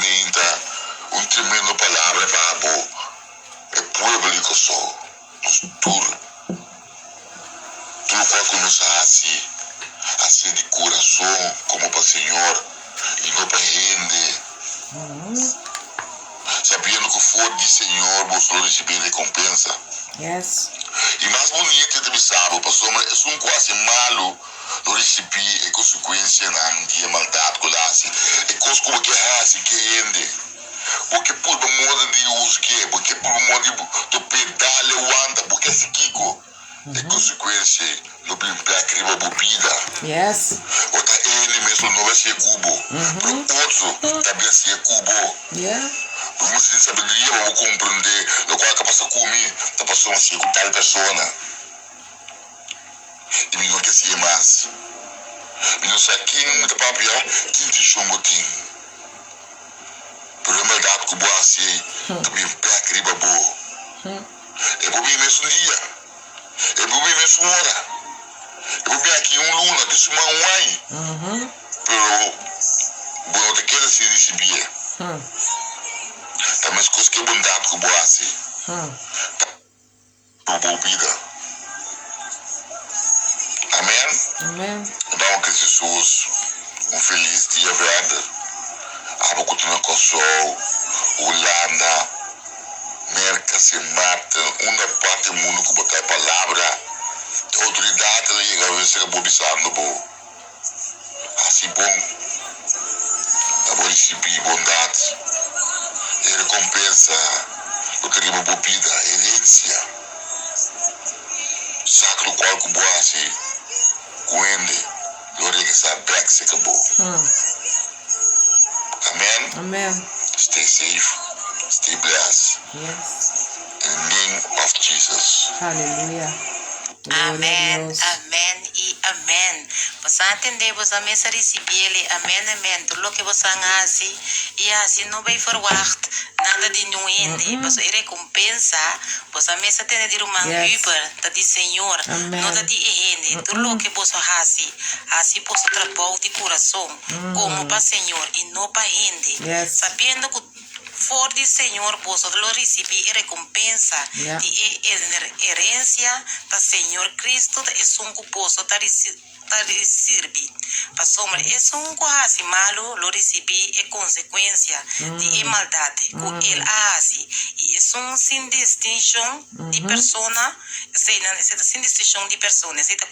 meinta un tremendo palabra pa bo, e pueblo di Kòrsou, nos tur. Tur lokual ku nos a hasi, hasié di kurason komo pa Señor i no pa hende, sabiendo ku for di Señor boso lo risibí rekompensa. I mas bunita e ta bisa bo, pasobra esun ku hasi malu lo risibí e konsekuensianan di e maldat ku el a hasi. E kos ku bo ke hasi ke hende, bo ke purba moda di husg'é, bo ke purba moda di top'é, dale wanta, bo ke hasi kiko? E konsekuensia lo bin bek riba bo bida. Bo ta hende mes lo no bay hasié ku bo, pero otro ta bin hasié ku bo. Bo mester tin sabiduria pa bo komprendé lokual ka pasa ku mi ta pasobra mi hasié ku tal persona i mi no ke hasié mas. Mi no sa ken mi ta papia, ki intenshon bo tin, pero e maldat ku bo hasi ta bin bek riba bo. E por bin mesun dia, e por bin mesun ora, e por bin aki un luna, aki siman, un aña, pero bo no ta keda sin risibié. Ta meskos ku e bondat ku bo hasi pa bo bida. Amen. Dama Cristo Jesus un felis dia verder. Abo ku ta na Kòrsou, Hulanda. Merka, Sint Maarten, unda parti mundu ku bo ta e palabra di outoridat a yega wester bo bisando bo, Hasi bon, ta bo risibí bondat, e rekompensa lo ta riba bo bida, herensia. Sak lokual ku bo hasi ku hende lo regresá bèk serka bo. Amen. Amen. Stay safe, stay blessed. Yes. In the name of Jesus. Hallelujah. Gloria a Amen, Dios. amen i amen. Boso a tende, boso a mester risibiel e. Amen, amen. Tur loke boso a hasi i hasi no bay verwacht nada di niun hende, pasobra e rekompensa boso a mester tende di ruman Yes. Huber ta di Señor, no ta Amen. di e hende. Tur loke boso hasi, hasi boso trabou di kurason. Komo pa Señor i no pa hende, sabiendo ku for di Señor boso lo risibí e rekompensa di e herensia, ta Señor Cristo ta esun ku boso ta sirbi. Pasobra esun ku hasi malu lo risibí e konsekuensia di e maldat ku el a hasi, i esun sin distinshon di persona, eseinan, esei ta sin distinshon di persona, esei ta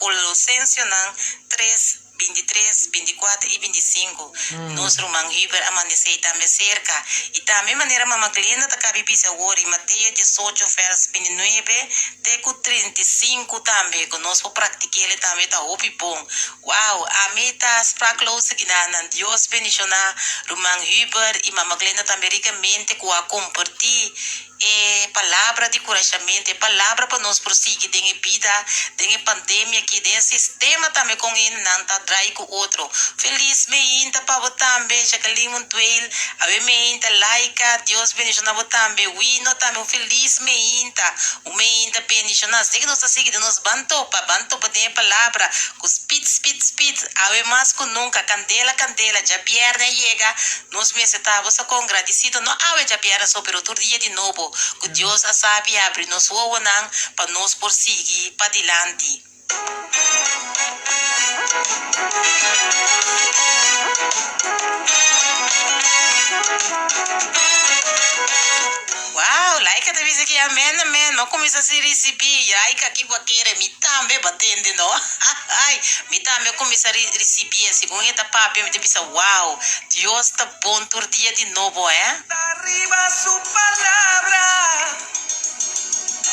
Kolosensionan tres. 23, 24 i 25. Nos ruman Huber a manda esei tambe serka. I tambe manera Mama Glenda ta kabi bisa awor i Mateo 18 vers 29 te ku 35 tambe ku nos por praktik'el tambe ta hopi bon. Wow! Ami ta spraakloos ginanan. Dios bendishoná ruman Huber i Mama Glenda tambe rikamente ku a kompartí E palabra di kurashamentu, e palabra pa nos por sigui den e bida, den e pandemia aki, den e sistema tambe kon hendenan ta drai ku otro. Felis meinta pa bo tambe, Jacqueline Montuel, awe meinta, Laika, Dios bendishona bo tambe, Wino tambe, un felis meinta, un meinta bendishona. Así ku nos ta sigui den nos ban topa, ban topa den e palabra ku spit, spit, spit, awe mas ku nunka, kandela, kandela, djabièrnè a yega, Nos mester ta boso kon gradisido no awe djabièrnè so pero tur dia di nobo ku Dios a sabi habri nos wowonan pa nos por sigui padilanti. Wow, Laika ta bisa ki amen amen, no kuminsá si risibí, Laika ki bo a kere, mi tambe bo a tende no, hahahay, mi tambe a kuminsá risibié, segun e ta papia mi ta bisa wow, Dios ta bon tur dia di nobo eh. Ta riba su palabra.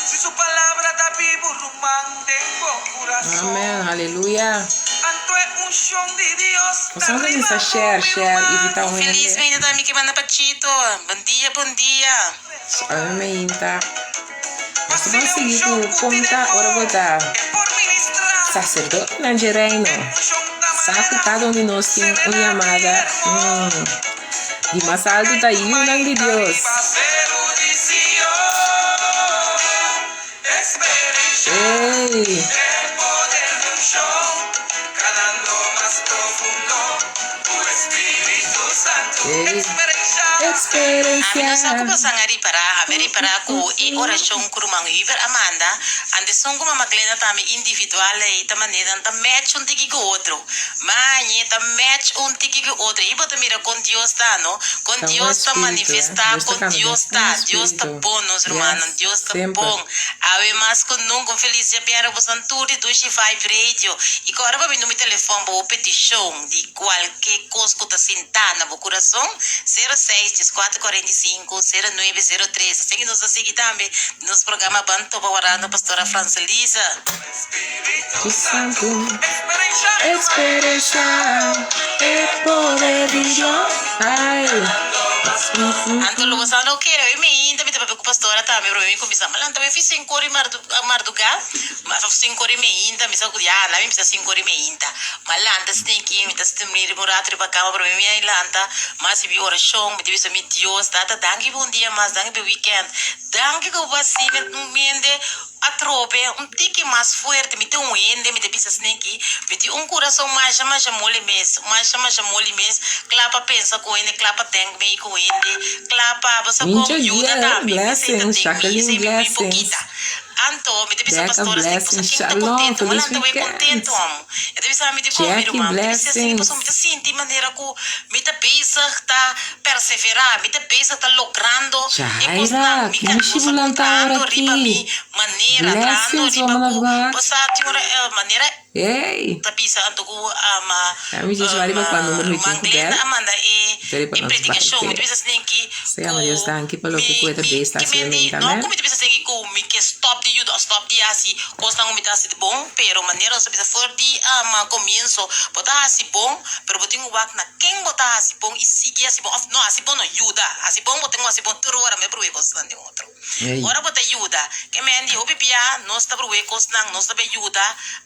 Si su palabra ta bibu ruman den bo kurason. Amen, aleluya. Anto e unshon di Dios ta Boso riba kuminsá bo, share, mi share, ruman. invitá un Feliz hende. mainta ta mi ke manda Pachito. Bon dia, bon dia. Awe mainta. Nos ta ban sigui ku konta ora bo ta saserdotenan dje Reino. Sa ku kada un di nos tin un yamada di mas altu ta yunan di Dios. Ey! Ey. Ami no sa ku Experiencia. bosan a ripará, ami a ripará ku e orashon ku ruman Huber a manda, anteson ku mama Glenda tambe individual ei ta manera nan ta match un tiki ku otro. Mañe ta match un tiki ku otro. Ei bo ta mira kon Dios ta, no? Kon Ta un Dios ta espíritu, eh. manifestá, Dios ta kon kambia den Dios un ta. Dios ta espíritu. bon, nos rumannan. Yes, Dios ta semper. bon. Awe mas ku nunka un felis djabièrnè bosan tur di Dushi Vibe Radio. I ku ora bo bini mi telefòn pa bo petishon di kualke kos ku ta sintá na bo kurason, sero seis dieskuater 45 09 03. Asina nos ta sigui tambe di nos programa Ban Topa Warando Pastora Franselisa. Tu Santu experencia e poder di Dios. Ai. Anto lo boso no kere oí mi ainda mi ta papia ku pastora tambe pero mi kuminsá ma lanta mi fi sinku ora i mardugá ma sinku ora i meinta mi sa ku ya na mi bisa sinku ora i meinta ma lanta stinki mi ta stimri riba un rato riba kama pero mi a lanta mi a hasi mi orashon mi ta bisa mi Dios tata danki pa un dia mas danki pa e weekend danki ku bo a hasi mi hende Atrobe, un tiki mas fuerte, mi tin un hende, mi ta bisa sneki, mi tin un kurason masha masha moli mes, masha masha moli mes, kla pa pensa ku hende, kla pa denk mei ku hende, kla pa, bo sa kon, Mincho yuda Giel, tambe, esei ta blessings, den mi, Jacqueline esei mi muy blessings, pokita. Anto, mi ta bisa Becca pastor esei, bo sa blessings, ken ta Shalom, kontento, mi feliz lanta wei weekend. kontento amo. E ta bisa mi dikon, mi Jackie ruman, mi ta bisa asina, pasobra mi blessings. ta sinti manera ku mi ta bezig ta perseverá, mi ta bezig ta logrando e kosnan, Jaira, mi ki ka mishi nos a bo lanta trahando ora riba mi aki? manera, trahando Blessings, riba woman of ku God. bo sa tin ora manera Hey! ta bisa anto ku ama Ya mi dje riba kua numero mi ruman tin ku Glenda bel. a manda e Sorry pa e nos bai predikashon, mi te. ta bisa esaki Sea ku Dios danki pa loke mi ku e ta mi bes ta ke hasi men di den no amen. ku mi ta bisa esaki ku mi ke stop di yuda of stop di hasi kosnan ku mi ta hasi di bon, pero manera nos ta bisa for di komienso bo ta hasi bon, Pero bo tin ku wak na ken bo ta hasi bon i sigui hasi bon, òf no hasi bon no, yuda hasi bon, bo tin ku hasi bon tur ora, no e bruhe kosnan den otro. Ora bo ta yuda, ke men di hopi bia nos ta bruhe kosnan, nos ta bai yuda,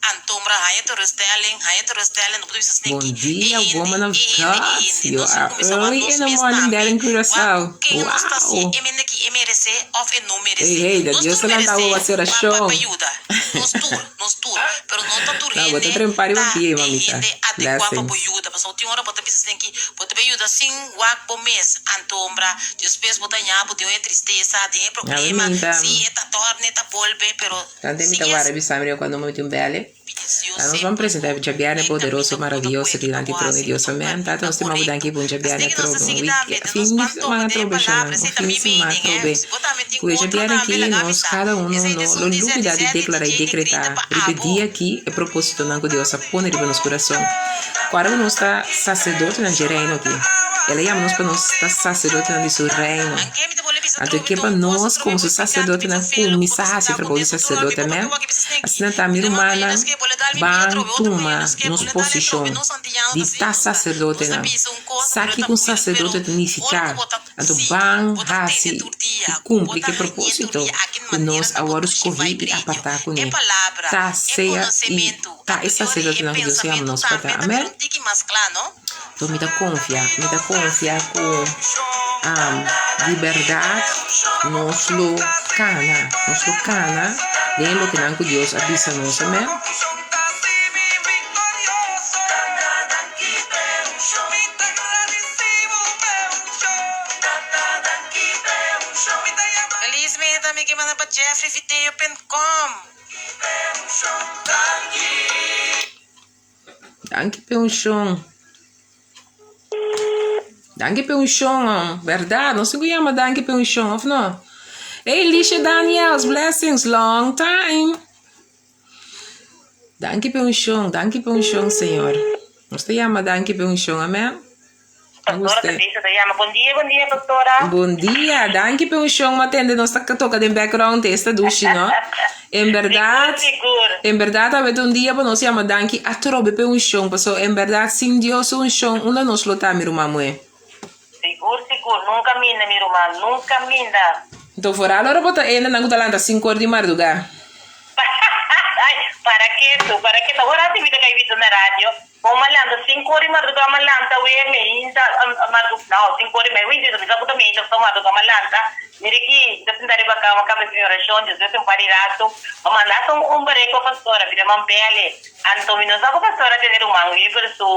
anto mra haña teleurstelling, haña teleurstelling, no por bisa Bon sneki, e dia, hende, woman of e hende, e God. hende, You nos tin are kuminsá wak early nos in the mes morning there tambe, in wak Curaçao. ku ken nos ta hasi, Wow. e mende ki e meresé òf e no Hey, meresé. hey, dat Nos Dios tur ta lanta meresé bo hasi pa pa orashon. pa yuda, nos tur. Nos tur, pero no ta tur No, bo ta hende trempa riba ta pie, e mamita. hende adekuá pa bo Blessings. yuda. Pasobra tin ora bo ta bisa esei ki bo ta bay yuda sin wak bo mes. Antombra, despues bo ta ña bo den e tristesa, den e Awe problema. mi ta Si e ta torna, e ta bolbe, pero Tante mi ta sigui wara así. bisa mi cuando mi mete un bele. Pidi Dios Ta nos van semper presenta ku djabièrnè e poderoso, kaminda ku bo ta maravioso kue'e pa dilanti bo trono di hasi Dios. ta un Amen. Tata kaminda nos ta manda bo danki korekto. pa un djabièrnè Asina ku nos atrobe, ta un sigui week, tambe den fin nos di pan topa semana den e atrobe palabra. shonnan, un Esei ta fin mi di semana mening, eh. atrobe. Si bo tambe tin Ku e otro djabièrnè tambe aki laga nos bisa. kada uno Esei no ta esun lo di lubida di 77 deklará i DJ dekretá Negrita pa riba e abo. dia aki e propósitonan ku Dios a pone riba nos kurason. Ku ora ku nos ta saserdotenan dje Reino aki, El a yama nos pa nos ta saserdotenan di Su Reino. Anto e ke pa nos komo Su saserdotenan kuminsá hasi e trabou di saserdote. Amèn? Asina ta, mi rumannan, ban tuma nos posishon di ta saserdotenan. Sa kiko un saserdote ta nifiká. Anto ban hasi i kumpli ku e propósito ku nos a wòrdu skohí i apartá kuné, ta sea i ta e saserdotenan ku Dios a yama nos pa ta. Amèn? Anto mi ta konfia, mi ta konfia ku di bèrdat nos lo kana, nos lo kana den lokenan ku Dios a bisa nos. Amèn? Felizmente ami ke manda pa jeffreyvideo.com. Danki p'e unshon. Danki p'e unshon, bèrdat. Nos tin ku yama danki p'e unshon, òf no? Hey, Lisha Daniels, blessings, long time. Danki p'e unshon, danki p'e unshon, Señor. Nos ta yama danki p'e unshon, amen. Pastora Patricia ta yama. Bon dia, bon dia, pastora. Bon dia, danki p'e unshon, ma tende nos ta toka den background, esta dushi, no? En berdad, Sigur, sigur. en berdad awe ta un dia pa nos yama danki atrobe p'e unshon, pasobra en berdad sin Dios su unshon, unda nos lo ta, mi ruman muhé? Sigur, sigur. Nunca minda, mi ruman, nunca minda. Nto foral ora bo ta enda nan ku ta lanta sinkor di mardugá. Ay, para ketu, para ketu. Awor hasi mi ta kai bitu na radio. Bo ma lanta sinkor di mardugá, ma lanta we me hinta mardu, no, sinkor di me winti, mi sa ku ta me hinta so mardugá, ma lanta. Mira ki, mi ta sinta riba kama, kaba si mi orashon, despues un par di ratu, ma manda hasta un un bareko pastora, bira man bele. Anto mi no sa ku pastora tene ruman Weaver su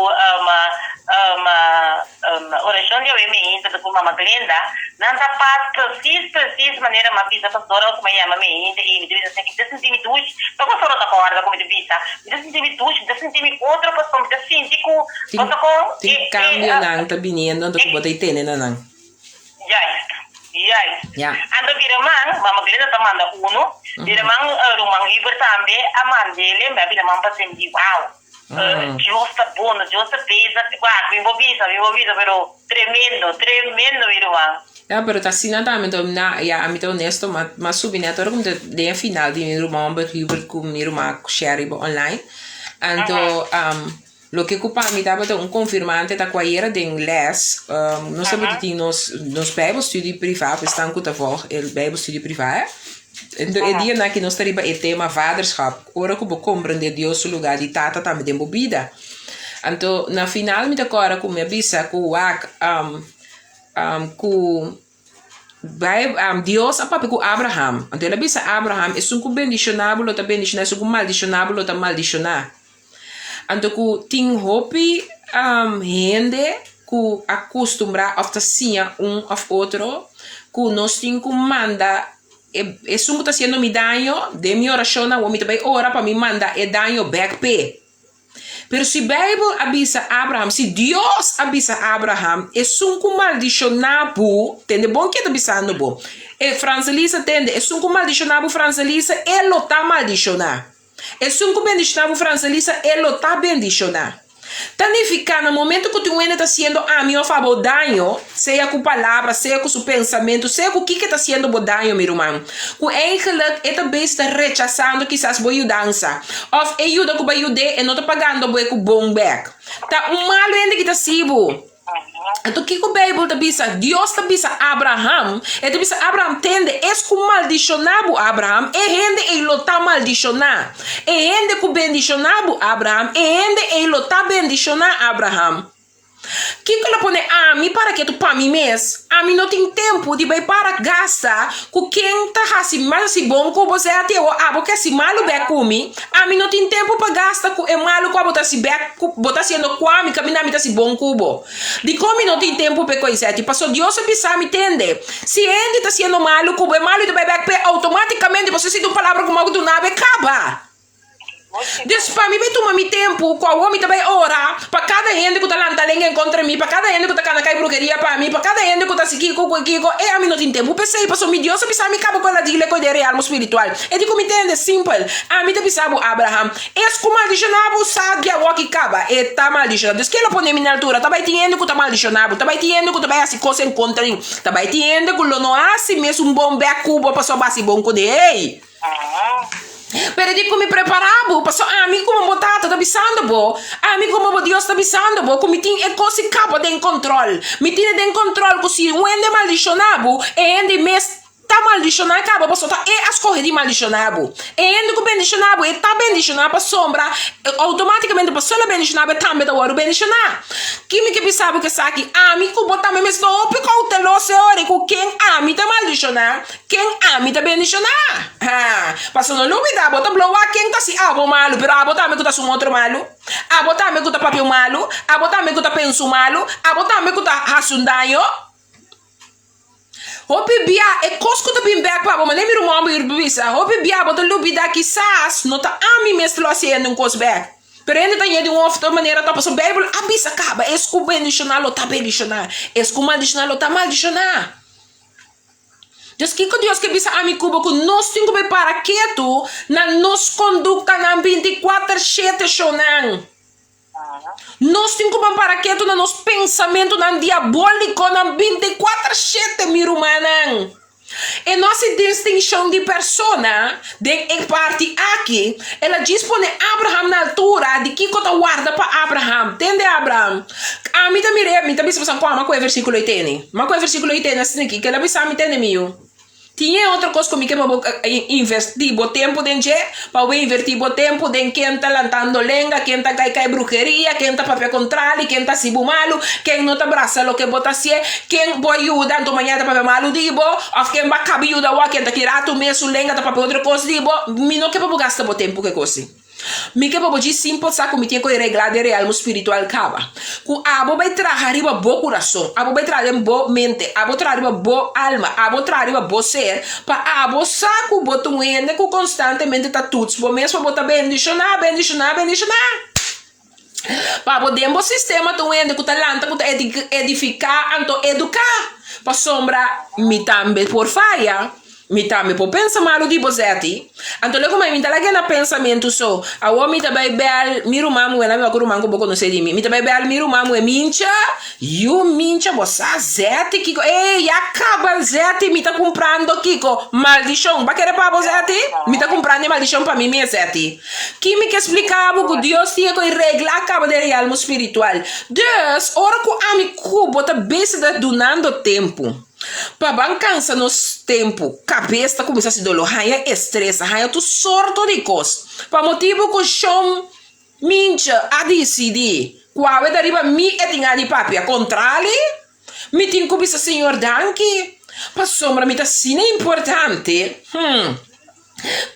orashon. kombersashon di awe meinta ta ku Mama Glenda, nan ta pas presis presis manera m'a bisa pastora ora ku m'a yama meinta i mi ta bisa esaki, mi ta sinti mi dushi, ta pastora ta kòrda ku mi ta bisa, mi ta sinti mi dushi, mi ta sinti mi otro pasobra mi ta sinti ku Tin bo ta kon tin e e kambionan ta biniendo anto ku bo ta tene na nan. Juist, juist. Ja. Anto di ruman, Mama Glenda ta manda uno, di ruman ruman Hubert tambe a mand'ele, mi a bira man pa sinti, wow, Dios ta bon, Dios ta bezig, wak, mi por bisa, mi por bisa, pero tremendo, tremendo mi ruman. Ja, pero ta asina tambe, anto na, ja, ami ta honesto, m'a m'a subi net ora ku mi ta den e final di mi ruman homber Hubert ku mi ruman Sherry bo online, anto Loke ku pa mi tabata un konfirmante ta ku ayera den les, nos tabata tin nos nos bijbelstudie privá, pues esnan ku ta vòlg e bijbelstudie privá, Ento e dianan aki nos ta riba e tema vaderschap, ora ku bo komprendé Dios su lugá di tata tambe den bo bida. Anto na final mi ta kòrda ku mi a bisa ku wak ku Dios a papia ku Abraham, anto el a bisa Abraham, Esun ku bendishoná bo lo ta bendishoná, esun ku maldishoná bo lo ta maldishoná. Anto ku tin hopi hende ku a kustumbrá òf ta siña un òf otro ku nos tin ku manda esun ku ta hasiendo mi daño den mi orashonnan awor mi ta bai ora pa mi manda e daño bèk p'e. Pero si Bijbel a bisa Abraham, si Dios a bisa Abraham, esun ku maldishoná bo, tende bon ke ta bisando bo. E Franselisa tende, esun ku maldishoná bo Franselisa, e lo ta maldishoná. Esun ku bendishoná bo Franselisa, e lo ta bendishoná. Ta nifiká na momento ku tin un hende ta hasiendo ami òf abo daño, sea ku palabra, sea ku su pensamentu, sea ku kiko e ta hasiendo bo daño, mi ruman, ku eigenlijk e ta bezig ta rechasando kisas bo yudansa, òf e yuda ku bo a yud'é e no ta pagando bo e ku bon bèk. Ta un malu hende ki ta hasi bo. Anto kiko Beibel ta bisa? Dios ta bisa Abraham, e ta bisa Abraham, Tende, es ku maldishoná bo, Abraham, e hende ei lo ta maldishoná. E hende ku bendishoná bo, Abraham, e hende ei lo ta bendishoná, Abraham. Kiko lo pone ami para ketu pa mi mes? Ami no tin tempu di bai para gasta ku ken ta hasi mas hasi bon ku bo sèti awor abo ke hasi malu bèk ku mi. Ami no tin tempu pa gasta ku e malu ku abo ta hasi bèk ku bo ta hasiendo ku ami kaminda ami ta hasi bon ku bo. Dikon mi no tin tempu pa e kos sèti? Pasobra Dios a bisa mi, Tende, si e hende ta hasiendo malu ku bo, e malu ta bai bèk p'e outomátikamente pasobra esei ta un palabra ku mi a duna bo e kaba. Dus pa mi bai tuma mi tempu ku awor mi ta bai ora pa kada hende ku ta lanta lenga en kontra mi, pa kada hende ku ta kana kai bruheria pa mi, pa kada hende ku ta hasi kiko ku kiko, e ami no tin tempu p'esei, pasobra mi Dios a bisa mi kaba ku el a dile ku e den realmo spiritual. E di ku mi tende, simpel, ami ta bisa bo, Abraham, es ku maldishoná bo sa di awor ki kaba, e ta maldishoná. Dus ken lo pone mi na altura? Ta bai tin hende ku ta maldishoná bo, ta bai tin hende ku ta bai hasi kos en kontra di, ta bai tin hende ku lo no hasi mes un bon bèk ku bo pasobra bo hasi bon kuné. Ey! Pero di ku mi prepará bo, pasobra ami komo bo tata ta bisando bo, ami komo bo Dios ta bisando bo, ku mi tin e kos i kaba den kontrol. Mi tine den kontrol ku si un hende maldishoná bo, e hende mes ta maldishoná kaba, pasobra ta e a skohe di maldishoná bo. E hende ku bendishoná bo, e ta bendishoná pasobra outomátikamente pasobra el a bendishoná bo, e tambe ta wòrdu bendishoná. Ki mi ke bisa bo ku esaki? Ami ku bo tambe mester hopi kouteloso e ora ku ken ami ta maldishoná. Ken ami ta bendishoná? Ha! Pasobra no lubidá, bo ta bloa ken ta hasi abo malu, pero abo tambe ku ta hasi un otro malu. Abo tambe ku ta papia un malu, abo tambe ku ta pensa un malu, abo tambe ku ta hasi un daño. Hopi bia e kos ku ta bin bèk pa bo, manera mi ruman bo yurbi bisa, hopi bia bo ta lubidá kisas no ta ami mes ta lo hasi hende un kos bèk, pero hende ta ña di un otro manera tòg, pasobra Beibel a bisa kaba, es ku bendishoná lo ta bendishoná, es ku maldishoná lo ta maldishoná. Dus kiko Dios ke bisa ami ku bo? Ku nos tin ku bai para ketu na nos konduktanan binti kuater shete shownan. Nos tin ku ban para ketu na nos pensamentunan diabolikonan binti kuater shete, mi rumannan. E no hasi distinshon di persona den e parti aki. El a djis pone Abraham na altura di kiko ta warda pa Abraham. Tende Abraham? Ami ta mir'é, mi ta bisa boso kua ku e versíkulo ei tene. Ma ku e versíkulo ei tene asina aki, kel a bisa mi tende mi yu. Tin e otro kos ku mi ke pa bo invertí bo tempu den dje, pa bo invertí bo tempu den ken ta lantando lenga, ken ta kai kai bruheria, ken ta papia kontrali, ken ta hasi bo malu, ken no ta brasa loke bo ta hasié, ken bo a yuda anto mañana ta papia malu di bo, òf ken bo a kaba yuda awor, ken ta kira tu mes su lenga ta papia otro kos di bo. Mi no ke pa bo gasta bo tempu ku e kos ei. Mi ke pa bo djis simpel sa ku mi tin ku e regla den realmo spiritual kaba. Ku abo bai traha riba bo kurason, abo bai traha den bo mente, abo traha riba bo alma, abo traha riba bo ser, pa abo sa ku bo ta un hende ku konstantemente ta tuts bo mes pa bo ta bendishoná, bendishoná, bendishoná. Pa bo den bo sistema ta un hende ku ta lanta ku ta edifiká anto eduká. Pasobra mi tambe por faya, mi tambe por pensa malu di bo zèti. Anto loke mai mi ta laga na pensamentu so. Awor mi ta bai bèl mi ruman muhé, nan mi wak ku ruman ku bo konosé di mi. Mi ta bai bèl mi ruman muhé, Mincha, yu Mincha bo sa zèti kiko? Ey, ya kaba zèti, mi ta kumprando kiko? Maldishon. Bo a kere pa bo zèti? Mi ta kumprando e maldishon pa mi mes zèti. Ki mi ke splika bo ku Dios tin e ku e regla a kaba den realmo spiritual. Dus, ora ku ami ku bo ta besi ta dunando tempu pa ban kansa nos tempu, kabes ta kuminsá hasi doló, haña estresa, haña tur sorto di kos. Pa motibu ku shon Minche a disidí ku awe ta riba mi e tin a di papia kontrali, mi tin ku bisa Señor danki pasobra mi ta asina importante. Hmm.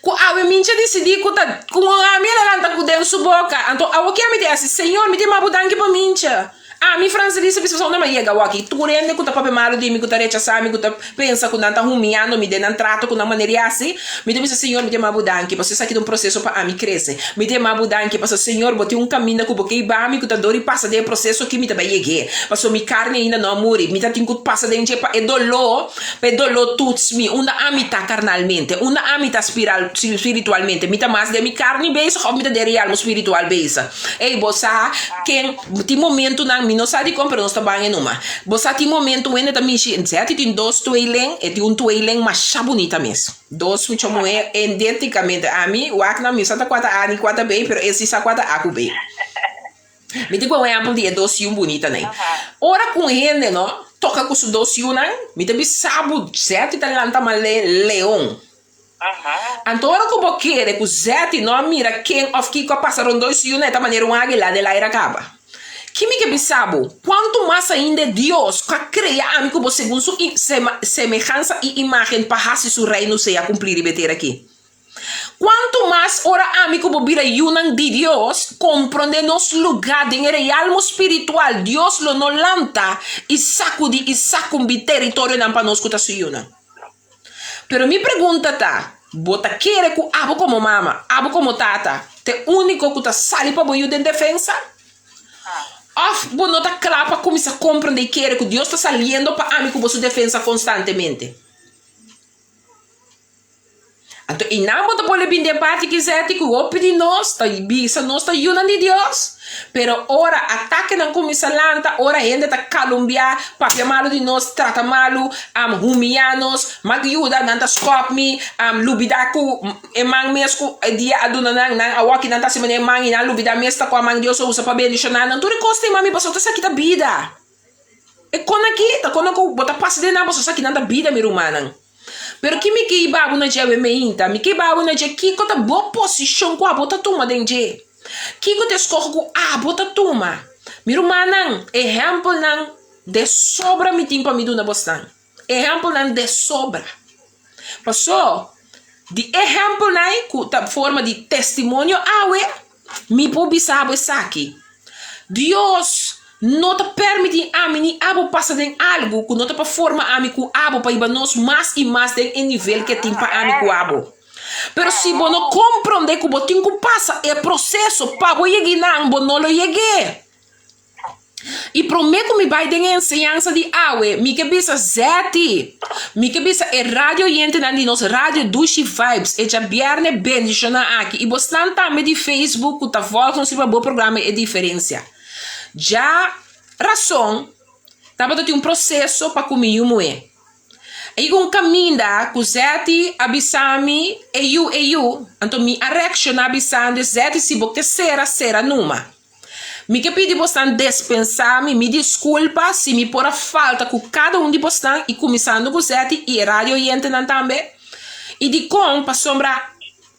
Ku awe mincha disidí ku ta ku un ami a lanta ku den su boka. Anto awo ke ami ta hasi? Señor, mi ta yama bo danki pa mincha. Ami, Francelisa, bisa pasobra mi a yega awo aki. Tur hende ku ta papia malu di mi, ku ta rechasá mi, ku ta pensa ku nan ta humiando mi den nan trato ku nan manera di hasi, mi ta bisa, Señor, mi ta yama bo danki pasobra esaki ta un proseso pa ami krese. Mi ta yama bo danki pasobra, Señor, bo tin un kaminda ku bo ke hiba mi ku ta dor di pasa den e proseso aki mi ta bai yeg'é. Pasobra mi karni ainda no a muri. Mi ta tin ku pasa den dje pa e doló. P'e doló tuts mi, unda ami ta karnalmente? Unda ami ta spiral, spiritualmente? Mi ta mas den mi karni bezig òf mi ta den realmo spiritual bezig? Ey, bo sa ken, tin momentunan, mi no sa dikon, pero nos ta ban e numa. Bo sa tin momentu wende ta mishi, Zetty tin dos tweeling, e tin un tweeling masha bunita mes. Dos mucha muhé identikamente. Ami, wak nan, mi sa ta kua ta A ni kua ta B, pero e si sa kua ta A ku B. Mi tin ku un ehèmpel di e dos yu bunitanan. Ora ku un hende no toka ku su dos yunan, mi ta bisa bo Zetty ta lanta male leon. Anto ora ku bo kere ku Zetty no a mira ken òf kiko a pasa rondó su yunan e ta manera un águila den laira kaba. Ki mi ke bisa bo? Kuantu mas ainda e Dios ku a krea ami ku bo segun su semehansa i imágen pa hasi su reino sea kumplí riba e tera aki? Kuantu mas ora ami ku bo bira yunan di Dios, komprondé nos lugá den e realmo spiritual, Dios lo no lanta i sakudí i sakumbí teritorionan pa nos ku ta su yunan. Pero mi pregunta ta, bo ta kere ku abo komo mama, abo komo tata, ta e úniko ku ta sali pa bo yu den defensa? Òf bo no ta kla pa kuminsá komprondé i kere ku Dios ta saliendo pa ami ku bo su defensa konstantemente? Anto einan bo ta pone bin den parti ki zeti ku hopi di nos ta bisa nos ta yunan di Dios, pero ora atakenan kuminsá lanta, ora hende ta kalumbiá, papia malu di nos, trata malu, humiyá nos, mak yuda, nan ta skòp mi, lubidá ku e man mes ku e dia a duna nan, nan awor ki nan ta hasi manera e man i nan lubidá mes ta kua man Dios a usa pa bendishoná nan. Tur e kos ta e mami pasobra ta esaki ta bida. E kon aki ta kon ku bo ta pasa den nan pasobra esaki nan ta bida mi rumannan. Pero ki mi ke hiba bo na dje awe meinta? Mi ke hiba bo na dje kiko ta bo posishon ku abo ta tuma den dje? Kiko ta e skoho ku abo ta tuma? Mi rumannan, ehèmpelnan de sobra mi tin pa mi duna bosnan. Ehèmpelnan de sobra. Pasó, di ehèmpelnan ei ku ta forma di testimonio awe, Mi por bisa bo esaki, Dios no ta permití ami ni abo pasa den algu ku no ta pa forma ami ku abo pa hiba nos mas i mas den e nivel ku e tin pa ami ku abo. Pero si bo no komprondé ku bo tin ku pasa e proseso pa bo yega einan, bo no lo yeg'é. I promé ku mi bai den e enseñansa di awe, mi ke bisa Zetty, mi ke bisa e radio oyentenan di nos Radio Dushi Vibes e djabièrnè bendishoná aki i bosnan tambe di Facebook ku ta vòlg nos riba bo programa E Diferensia. Dja rason tabata tin un proseso pa ku mi yu muhé. E un kaminda ku Zetty a bisa mi e yu e yu, anto mi a reakshoná bisando Zetty si bo ke sera, sera numa. Mi ke pidi bosnan despensá mi mi diskulpa si mi por a falta ku kada un di bosnan i kuminsando ku Zetty i e radio oyentenan tambe. I dikon? Pasobra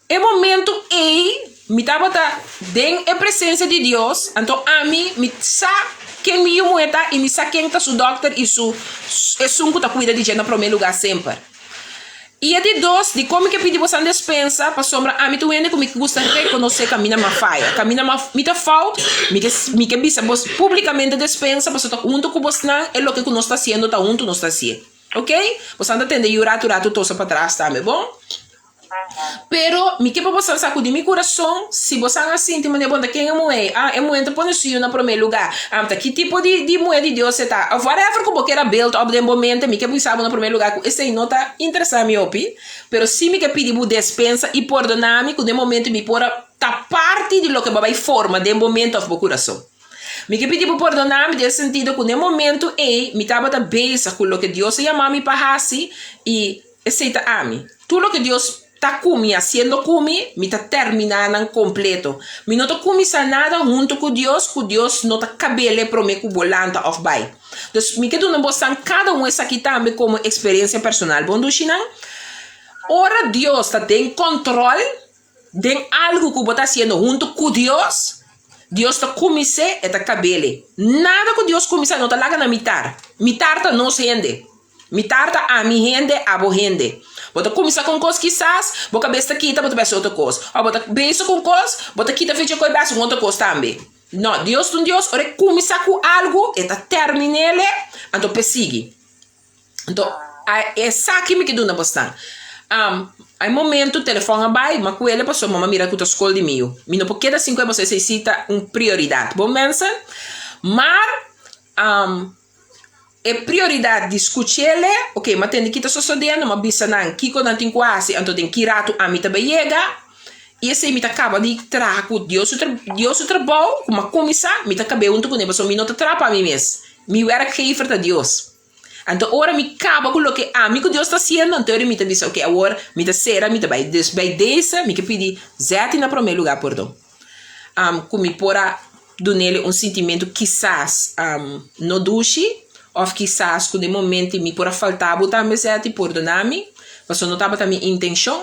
e momentu ei mi tabata den e presensia di Dios, anto ami mi sa ken mi yu muhé ta i mi sa ken ta su dòkter i su esun ku ta kuida di dje na promé lugá semper. I e di dos, dikon mi ke pidi bosan despensa? Pasobra ami ta un hende ku mi gusta rekonosé kaminda mi a faya, kaminda mi ta fout, mi ke mi ke bisa bos públikamente despensa pasobra ta huntu ku bosnan e loke ku nos ta hasiendo ta huntu nos ta hasié. Oke? Bosan ta tende yu ratu ratu tosa patras tambe, bon? Pero mi ke pa bosan sa ku di mi kurason, si bosan a sinti manera bon ta ken e muhé, ah e muhé ta pone su yu na promé lugá, ah ta ki tipo di di muhé di Dios e ta, of whatever ku bo kier a build up den bo mente, mi ke bisa bo na promé lugá ku esei no ta interesá mi hopi, pero si mi ke pidi bo despensa i pordoná mi ku den momento mi por a ta parti di loke bo a bai forma den bo mente of bo kurason. Mi ke pidi bo pordoná mi den e sentido ku den momento ei mi tabata bezig ku loke Dios a yama mi pa hasi i Esei ta ami. Tur loke Dios ta ku mi, hasiendo ku mi, mi ta terminá nan kompleto. Mi no ta kuminsá nada huntu ku Dios ku Dios no ta kab'el promé ku bo lanta òf bai. Dus, mi ke duna bosan kada un esaki tambe komo eksperensia personal. Bon dushinan, ora Dios ta den kòntròl den algu ku bo ta hasiendo huntu ku Dios, Dios ta kumins'é, e ta kab'el. Nada ku Dios kuminsá no ta laga na mitar. Mitar ta nos hende. Mi tarta ami hende, abo hende. Bo ta kuminsá ku un kos kisas, bo kabes ta kita, bo ta bes otro kos. Òf bo ta bezig ku un kos, bo ta kita fecha kos i bes un otro kos tambe. No, Dios ta un Dios, ora e kuminsá ku algu, e ta termin'el, anto p'e sigui. Anto, esaki mi ke duna bosnan. Ai momento telefòn a bai, m'a kuele pasobra m'a mira ku ta skol di mi yu. Mi no por keda sin ku e pasobra esei si ta un prioridat. Bon mensen? Maar. E prioridat di skuch'ele, ok, m'a tende ki ta sosodendo, m'a bisa nan kiko nan tin ku hasi, anto den ki ratu ami ta bai yega, i esei mi ta kaba di traha ku Dios su Dios su trabou ku m'a kuminsá, mi ta kab'é huntu kuné, pasobra mi no ta traha pa mi mes, mi wèrkgever ta Dios. Anto ora mi kaba ku loke ami ku Dios ta hasiendo, anto mi ta bisa, ok, awor mi ta sera, mi ta bai. Dus bai dese mi ke pidi Zetty na promé lugá pordon. Ku mi por a dunele un sintimentu kisas no dushi òf kisas ku den momento mi por a falta bo tambe Zetty pordona mi pasobra no tabata mi intenshon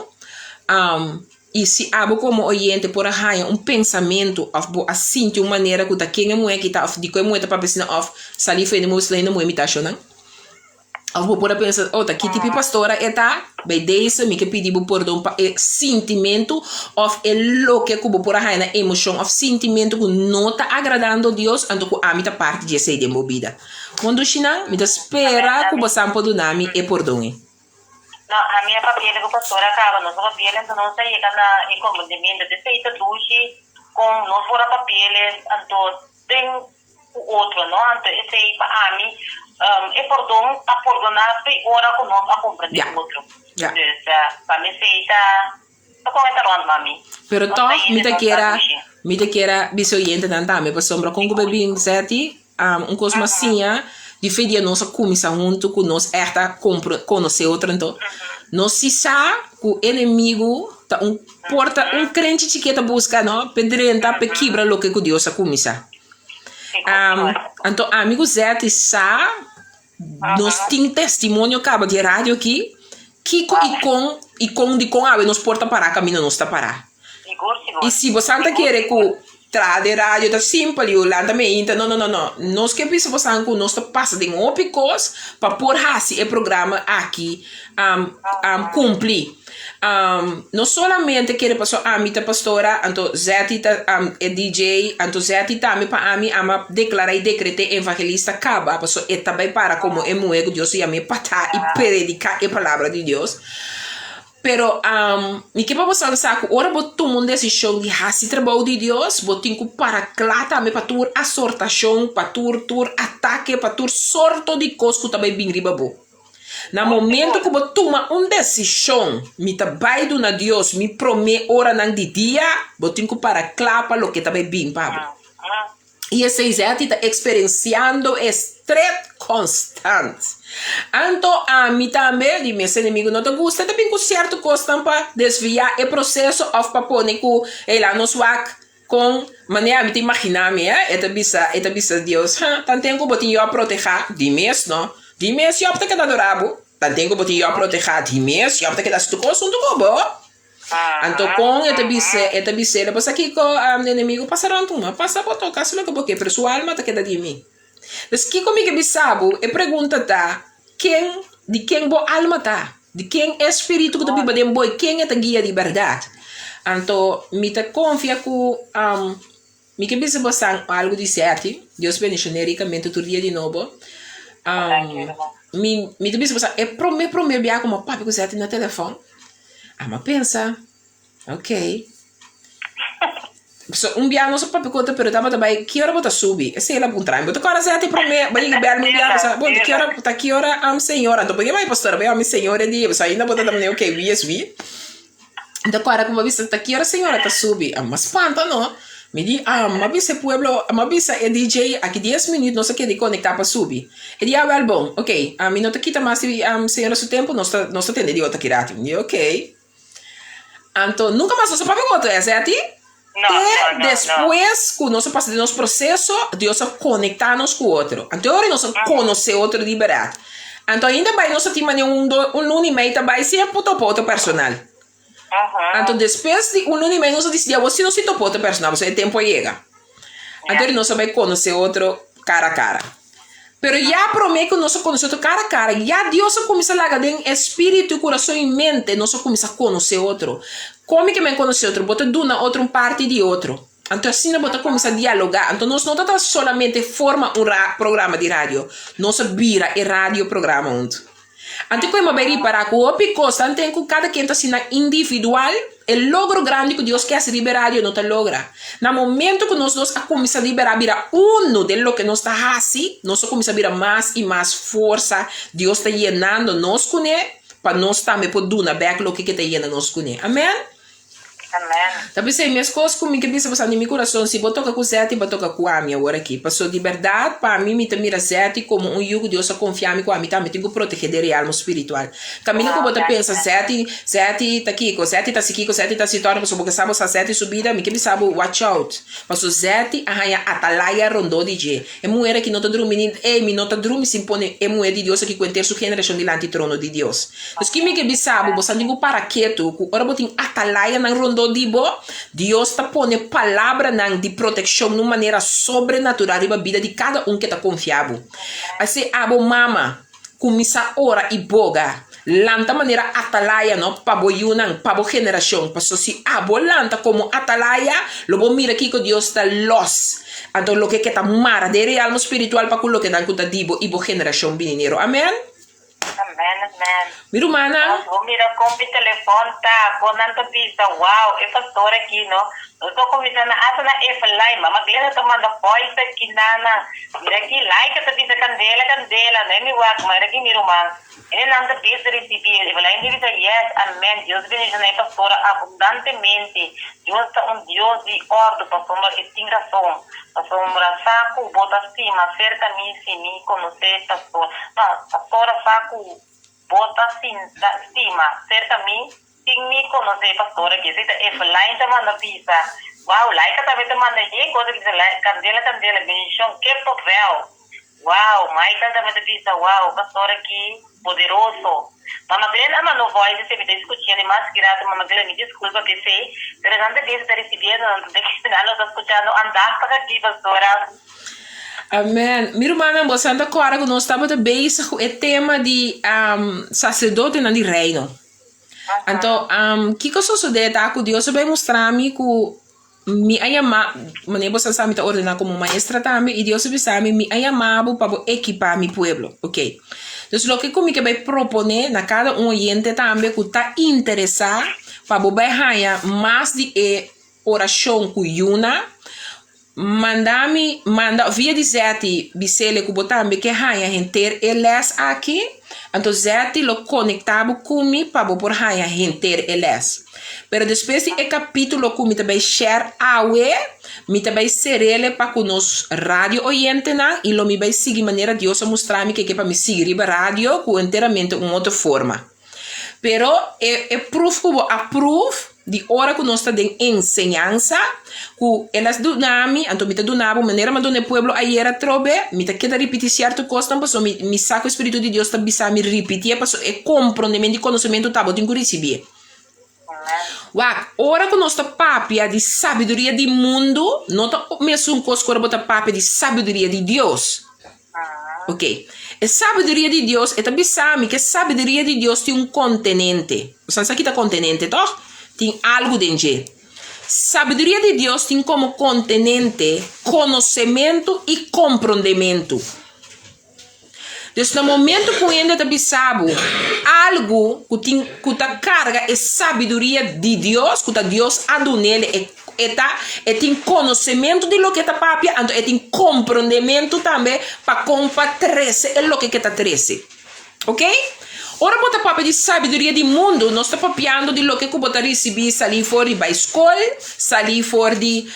i si abo komo oyente por a haña un pensamentu òf bo a sinti un manera ku ta ken e muhé aki ta òf dikon e muhé ta papia asina òf sali for hende muhé sla hende muhé mi ta ashonan. Of bo por a pensa, oh, ta ki tipo di pastora e ta? Bij deze mi ke pidi bo pordon pa e sintimentu of e loke ku bo por a haña na emoshon of sintimentu ku no ta agradando Dios, anto ku ami ta parti di esei den bo bida. Bon dushinan, mi ta spera ku bo san por duna mi e pordon ei. No, ami a papia ku pastora kaba, nos a papia anto nos a yega na e komprendimentu. Esei ta dushi kon nos por a papia anto den. ku otro, no? Anto esei pa ami e pordon a pordoná te ora ku nos a komprendé otro. Dus pa mi esei ta ta kon e ta rònt mami. Pero tòg mi ta kier a mi ta kier a bisa oyentenan tambe pasobra kon ku bo bin Zetty un kos mas siña di fe dia nos a kuminsá huntu ku nos ègt a konosé otro anto nos si sa ku enemigu ta un porta un krenchi chikí ta buska no p'e drenta p'e kibra loke ku Dios a kuminsá. Anto ami ku Zetty sa nos tin testimonio kaba di e radio aki kiko i kon i kon dikon awe nos por ta pará kaminda nos ta pará. I si bosan ta kere ku traha den radio ta simpel yu lanta meinta no no no no nos ke bisa bosan ku nos ta pasa den hopi kos pa por hasi e programa aki kumpli. No solamente kere paso ami ta pastora, anto Zetty ta e DJ, anto Zetty tambe pa ami ama declara y decrete evangelista caba, paso e ta bay para como e muhe cu Dios a yam'e pa ta y predica e palabra di Dios. Pero mi ke pa bo sa cu ora bo tuma un decision di haci trabou di Dios, bo tin cu para cla tambe pa tur asortacion, pa tur tur atake, pa tur sorto di cos cu ta bay bin riba bo. Na momento ku bo tuma un desishon, mi ta bai duna Dios mi promé oranan di dia, bo tin ku para kla pa loke ta bai bin pa bo. I esei Zetty ta eksperensiando e stret konstant. Anto ami tambe, di mes enemigu no ta gusta, ta bin ku sierto kosnan pa desviá e proseso òf pa pone ku, hey, laga nos wak Kon manera mi ta imaginá mi, eh? E ta bisa, e ta bisa Dios, Ha, tanten ku bo tin Job protehá, di mes no. Di mes Job ta keda adorá bo. Tanten ku bo tin Job protehá, di mes Job ta keda hasi tur kos huntu ku bo. Anto kon e ta bis'é, e ta bis'é, Bo sa kiko, enemigu pasa rònt un, pasa bo toka, hasi loke bo ke, pero su alma ta keda di mi. Pues kiko mi ke bisa bo? E pregunta ta, Ken, di ken bo alma ta? Di ken e spiritu ku ta biba den bo i ken e ta guia di bèrdat? Anto mi ta konfia ku mi ke bisa bosan algu di sèti, Dios bendishoné rikamente tur dia di nobo. Mi mi ta bisa bosan e promé promé bia ku mi a papia ku sèti na telefòn, ami a pensa. Ok. So, un bia nos a papia ku otro, pero tabata bai, ki ora bo ta subi? Esei el a puntra mi. Bo ta kòrda seti promé, bo yega bèl mi un bia, bo sa, bon, ki ora, ta ki ora am señora? Anto bo yama e pastora, bo yama mi señora di, bo sa ainda bo ta ta manera, ok, wie es wie? Mi ta kòrda ku bo a bisa, ta ki ora señora ta subi? A mi a spanta no. Mi di, ah, mi a bisa e pueblo, mi a bisa e DJ, aki dies minüt nos a keda konektá pa subi. E di, ah, wèl bon, ok, mi no ta kita mas di señora su tempu, nos ta, nos ta tende di otro ki ratu. Mi di, ok. Anto nunka mas nos a papia ku otro esei a ti? No, Te no, no, no. despues ku nos a pasa den nos proseso, Dios a konektá nos ku otro. Anto e ora nos a konosé otro di bèrdat. Anto ainda bai nos a tin manera un do un luna i mei ta bai sin a por topa otro personal. Anto despues di un luna i mei nos a disidí awor si nos tin topa otro personal pasobra e tempu a yega. Anto ora nos a bai konosé otro kara a kara. Pero ya promé ku nos a konosé otro kara a kara, ya Dios a kuminsá laga den espíritu, kurason i mente nos a kuminsá konosé otro. Kon mi ke men konosé otro? Bo ta duna otro un parti di otro. Anto asina bo ta kuminsá dialogá. Anto nos no ta ta solamente forma un programa di radio, nos a bira e radio programa huntu. Anto ku e mab'e ripará ku hopi kos tan ten ku kada ken ta asina individual, e logro grandi ku Dios ke hasi riba e radio no ta logra. Na momento ku nos dos a kuminsá liberá bira unu den loke nos ta hasi, nos a kuminsá bira mas i mas forsa, Dios ta yenando nos kuné pa nos tambe por duna bèk loke ke ta yena nos kuné. Amèn. Amen. Ta p'esei meskos ku mi ke bisa pasando den mi kurason, si bo toka ku Zeti, bo toka ku ami awor aki. Paso di bèrdat, pa mi, mi ta mira Zeti komo un yu ku Dios a konfia mi ku ami tambe tin ku protegé den realmo spiritual. Kaminda ku bo ta pensa, Zeti, Zeti ta kiko, Zeti ta hasi kiko, Zeti ta hasi tòrna, pasobra bo ke sa bo sa Zeti su bida, mi ke bisa bo, watch out. Paso Zeti a haña atalaya rondó di dje. E muher aki no ta drumi ni, ey, mi no ta drumi sin pone e muher di Dios aki ku henter su generashon dilanti trono di Dios. Dus ki mi ke bisa bo, bo sa tin ku para ketu, ku ora bo tin atalayanan rondó di bo, Dios ta pone palabranan di protekshon nun manera sobrenatural riba bida di kada un ke ta konfia bo. Asei abo mama, kuminsá ora i boga. Lanta manera atalaya no pa bo yunan, pa bo generashon. Paso si abo lanta komo atalaya, lo bo mira kiko Dios ta lòs. Anto loke ke ta mara den realmo spiritual pa ku lokenan ku ta di bo i bo generashon bininero. Amen. Amen amen. Mi rumannan. Nos bo mira kon mi telefon ta, kon nan ta bisa, wow, e pastor aki no. Nos ta kuminsá na hasta na Evelyn, mama Glenda ta manda voice aki nana. Mira aki Laika ta bisa kandela kandela, no e mi wak, mira aki mi ruman. Hende nan ta bisa ricibi el. Evelyn ta bisa, Yes, amen, Dios bendiciona e pastora abundantemente. Dios ta un Dios di ordo, pasobra e tin rason. Pasobra sa cu bo ta stima cerca mi si mi conoce pastor. No, pastora sa cu bo ta stima cerca mi sin mi conoce e pastor aki. Esey ta Evelyn ta manda bisa. Wow, Laika tambe ta manda yen cosa ki bisa, Candela, candela, bendicion, ke papel. Wow, Michael tambe ta bisa wow, pastor aki poderoso. Mama Glen a manda un voice esei mi ta escuch'e di mas ki rato Mama Glen mi disculpa p'esei, pero nan ta bisa ta ricibiendo nan ta nan lo ta scuchando andachtig aki pastora. Amen. Mi rumannan, bo sa ta kòrda ku nos tabata bezig ku e tema di saserdotenan di reino. Anto, kiko sosodé ta ku Dios a bai mustra mi ku Mi a yama, manera bo sa sa mi ta ordená komo maestra tambe, i Dios a bisa mi, mi a yama bo pa bo ekipá mi pueblo. Oke. Dus loke ku mi ke bai proponé na kada un oyente tambe ku ta interesá pa bo bai haña mas di e orashon ku yuna, manda mi, manda via di Zetty bis'ele ku bo tambe ke haña henter e lès aki, anto Zetty lo konektá bo ku mi pa bo por haña henter e lès. Pero despues di e kapítulo ku mi ta bai share awe, mi ta bai ser'ele pa ku nos radio oyentenan i lo mi bai sigui manera Dios a mustra mi ke ke pa mi sigui riba radio ku enteramente un otro forma. Pero e e proof ku bo a proof di ora ku nos ta den enseñansa ku el a duna mi, anto mi ta duna bo manera mi a duna e pueblo ayer atrobe, mi ta keda ripití sierto kosnan pasobra mi mi sa ku e Spiritu di Dios ta bisa mi ripitié pasobra e komprondementu i konosementu ta bo tin ku risibié. Wak, ora ku nos ta papia di sabiduria di mundu, no ta mesun kos ku ora bo ta papia di sabiduria di Dios. Ok. E sabiduria di Dios, e ta bisa mi ku e sabiduria di Dios tin un kontenente. Boso sa ki ta kontenente, tòg? Tin algu den dje. Sabiduria di Dios tin komo kontenente konosementu i komprondementu. Dus na momento ku un hende ta bisa bo algu ku tin ku ta karga e sabiduria di Dios, ku ta Dios a dun'el, e e ta e tin konosementu di loke e ta papia, anto e tin komprondementu tambe pa kon pa trese e loke ke ta trese. Ok? Ora bo ta papia di sabiduria di mundu, nos ta papiando di loke ku bo ta risibí salí for di bai skol, salí for di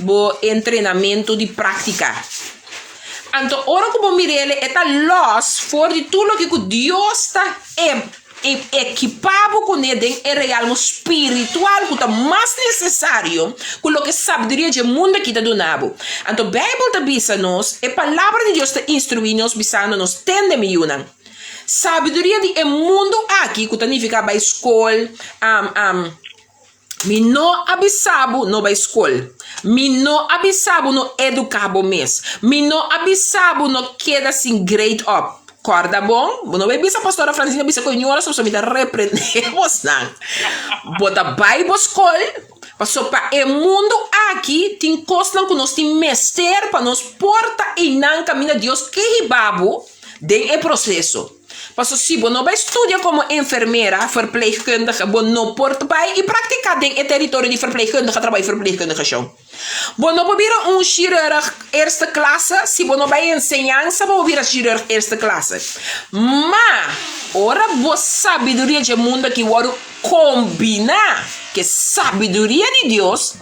bo entrenamentu di práktika. Anto ora ku bo mir'el e ta lòs for di tur loke ku Dios ta ekipá bo kuné den e realmo spiritual ku ta mas nesesario ku loke sabiduria dje mundu aki ta duna bo. Anto Beibel ta bisa nos, e Palabra di Dios ta instruí nos bisando nos, Tende, mi yunan, sabiduria di e mundu aki, ku ta nifiká bai skol, Mi no a bisa bo no bai skol. Mi no a bisa bo no eduká bo mes. Mi no a bisa bo no keda sin grade up. Kòrda bon, bo no bai bisa Pastora Francina bisa ku e ñora soso mi ta reprendé bosnan. Bo ta bai bo skol, paso pa e mundu aki tin kosnan ku nos tin mester pa nos por ta einan kaminda Dios ke hiba bo den e proseso. Paso si bo no bai studia komo enfermera, verpleegkundige, bo no por bai i praktiká den e teritorio di verpleegkundige trabou i verpleegkundige shon. Bo no por bira un chirurg eerste klasse si bo no bai enseñansa pa bo bira chirurg eerste klasse. Ma, ora bo sabiduria dje mundu aki wòrdu kombiná ku e sabiduria di Dios,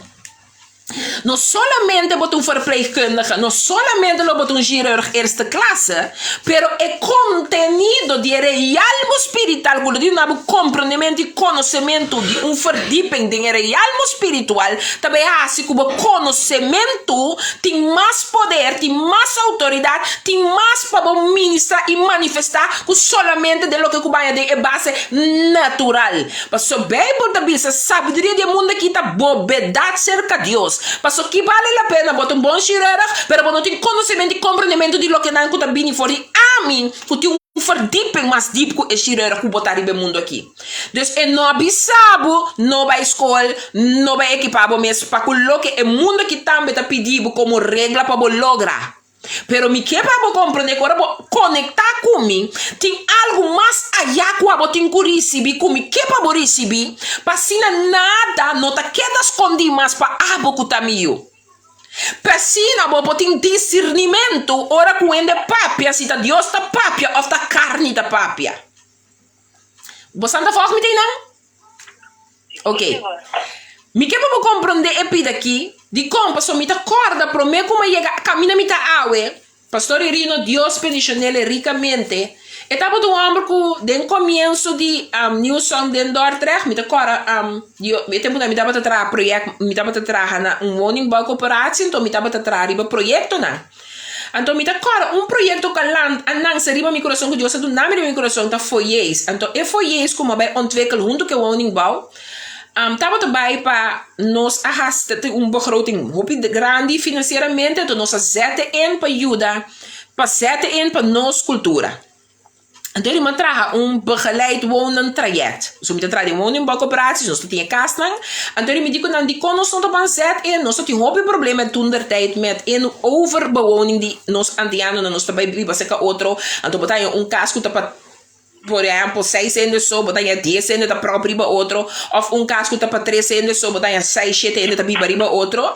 No solamente bo ta un verpleegkundige, no solamente lo bo ta un chirurg eerste klasse, pero e kontenido di e realmo spiritual ku lo duna bo komprendementu i konosementu di un verdieping den e realmo spiritual ta bai hasi ku bo konosementu tin mas poder, tin mas outoridat, tin mas pa bo ministra i manifestá ku solamente den loke ku baña den e base natural. Paso Beibel ta bisa, Sabiduria di e mundu aki ta bobedat serka Dios. Paso ki bale la pena bo ta un bon shirurg, pero bo no tin konosementu i komprendementu di lokenan ku ta bini for di ami, ku tin un verdieping mas diep ku e shirurg ku bo ta riba e mundu aki. Dus e no a bisa bo no bai skol, no bai ekipá bo mes pa ku loke e mundu aki tambe ta pidi bo komo regla pa bo logra. Pero mi ke pa bo komprendé ku ora bo konektá ku mi, tin algu mas ayá ku abo tin ku risibí ku mi ke pa bo risibí, pa asina nada no ta keda skondí mas pa abo ku ta mi yu. P'asina bo por tin disirnimentu ora ku hende papia si ta Dios ta papia òf ta karni ta papia. Bo san ta fòlg mi te einan? Ok. Mi ke pa bo komprondé e pida aki, dikon? Pasobra mi ta kòrda promé ku mi a yega kaminda mi ta awe, Pastor Irino, Dios bendishon'el rikamente, e tabata un hòmber ku den komienso di New Song den Dordrecht, mi ta kòrda e tempunan mi tabata traha proyèkt, mi tabata traha na un woningbouwcoöperatie, anto mi tabata traha riba proyektonan. Anto mi ta kòrda un proyekto ku a land a nansa riba mi kurason ku Dios a duna mi riba mi kurason ta foyers. Anto e foyers ku mi a bai ontwikkel huntu ku e woningbouw tabata bai pa nos a hasi tin un begroting hopi grandi finansieramente anto nos a zet in pa yuda pa zet in pa nos kultura. Anto mi a traha un begeleid wonen traject. So mi ta traha den woningbouwcoöperaties, nos ta tin e kasnan. Anto mi di ku nan dikon nos no ta ban zet in, nos ta tin hopi problema toentertijd met in overbewoning di nos antianonan, nos ta bai biba serka otro, anto bo ta haña un kas ku ta pa por ehempel seis hende so, bo ta haña dies hende ta prop riba otro, òf un kas ku ta pa tres hende so, bo ta haña seis, shete hende ta biba riba otro.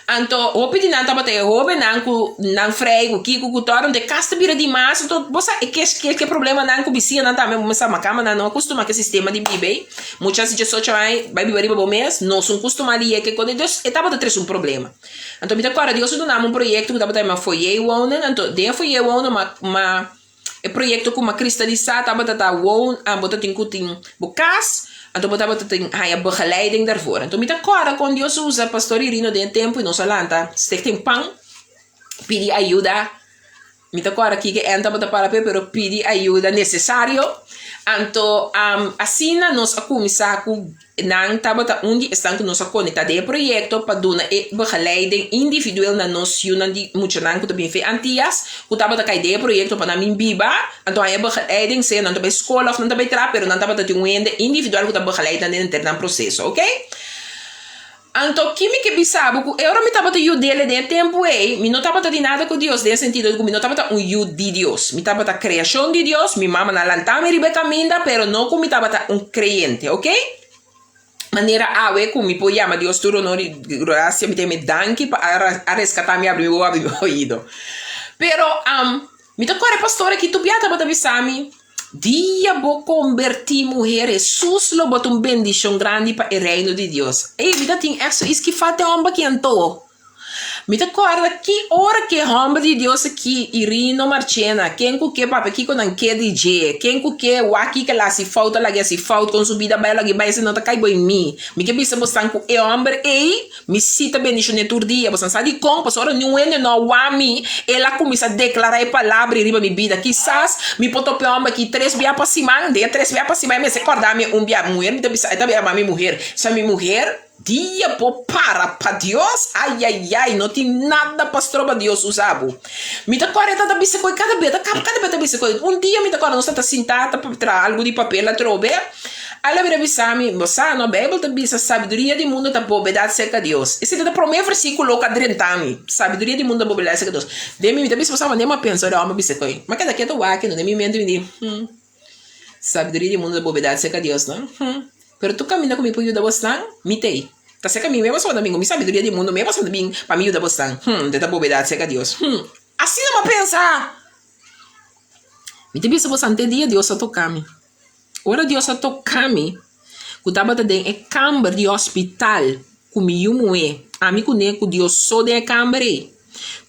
Anto hopi di nan tabata e hobennan ku nan frei ku kiko ku tòg, anto e kas ta bira di mas, anto bo sa e kes ke problemanan ku bisiñanan tambe bo mester maka nan no a kustuma ke sistema di biba ei, muchas di diesocho aña bai biba riba bo mes, no sun kustuma di yeke kos, dus e tabata trese un problema. Anto mi ta kòrda Dios a duna mi un proyekto ku tabata yama Foyer Wonen, anto den e Foyer Wonen ma ma E proyekto ku m'a kristalisá tabata ta woon a bo ta tin ku tin bo kas, anto bo tabata tin haña begeleiding daarvoor. Anto mi ta kòrda kon Dios a usa Pastor Irino den e tempu i nos a lanta Stichting Pan pidi ayuda. Mi ta kòrda kiko Ann tabata para p'e, pero pidi ayuda nesesario. Anto asina nos a kuminsá ku nan tabata un di esnan ku nos a konektá den e proyekto pa duna e begeleiding individueel na nos yunan di muchanan ku ta bin fe Antias ku tabata kai den e proyekto pa nan bin biba. Anto haña begeleiding sea nan ta bai skol òf nan ta bai traha pero nan tabata tin un hende individual ku ta begeleid nan den henter nan proseso, oke. Anto, ki mi ke bisa bo? Ku e ora mi tabata yu dele den e tempu ei, mi no tabata di nada ku Dios, den e sentido di ku mi no tabata un yu di Dios. Mi tabata kreashon di Dios, mi mamanan a lanta mi riba e kaminda, pero no ku mi tabata un kreyente, oke? Manera awe ku mi por yama Dios tur honor i grasia, mi ta yam'é danki pa a reskatá mi, abri mi wowo, abri mi oido. Pero, Mi ta kore pastor aki tur bia tabata bisa mi, Dia bo kombertí muher Hesus lo bo ta un bendishon grandi pa e reino di Dios. Ey, mi ta tin ègt so iski falta e hòmber aki anto. Mi ta kòrda ki ora ku e hòmber di Dios aki, Irino Marchena, ken ku ke papia kiko nan ke di dje, ken ku ke wak kiko el a hasi fout a lag'é hasi fout, kon su bida bai a lag'é bai, esei no ta kai bo en mi. Mi ke bisa bosnan ku e hòmber ey, Mi si ta bendishoné tur dia. Boso sa dikon? Pasobra ora niun hende no a wak mi, el a kuminsá deklará e palabra ei riba mi bida. Kisas mi por topa e hòmber aki tres bia pa siman. Den e tres bia pa siman e mester kòrda mi un bia. Muher, mi ta bisa, e ta yama mi muher. Sa mi muher, dia bo para pa Dios, ayayay, no tin nada pa stroba Dios usa bo. Mi ta kòrda e ta ta bisa ku e kada bia, ta kaba kada bia ta bisa ku e. Un dia mi ta kòrda nos ta ta sintá ta traha algu di papel atrobe. El a bira bisa mi, Bo sa, no? Beibel ta bisa, Sabiduria di mundu ta bobedat serka Dios. Esei ta e promé versíkulo ku a drenta mi, Sabiduria di mundu ta bobedat serka Dios. Den mi, mi ta bisa, bo sa, manera mi a pensa ora mi a bisa koe. Mi a keda ketu wak, no? Den mi mente mi di, Hm, sabiduria di mundu ta bobedat serka Dios, no? Hm, pero tur kaminda ku mi por yuda bosnan, mi t'ei. Ta serka mi mes boso ta bin ku mi sabiduria di mundu mes boso ta bin pa mi yuda bosnan. Hm, ta bobedat serka Dios. Hm, asina mi a pensa! Mi ta bisa boso, ante dia Dios a toka mi. Ora Dios a toka mi, ku tabata den e kamber di hospital ku mi yu muhé, ami kuné ku Dios so den e kamber ei,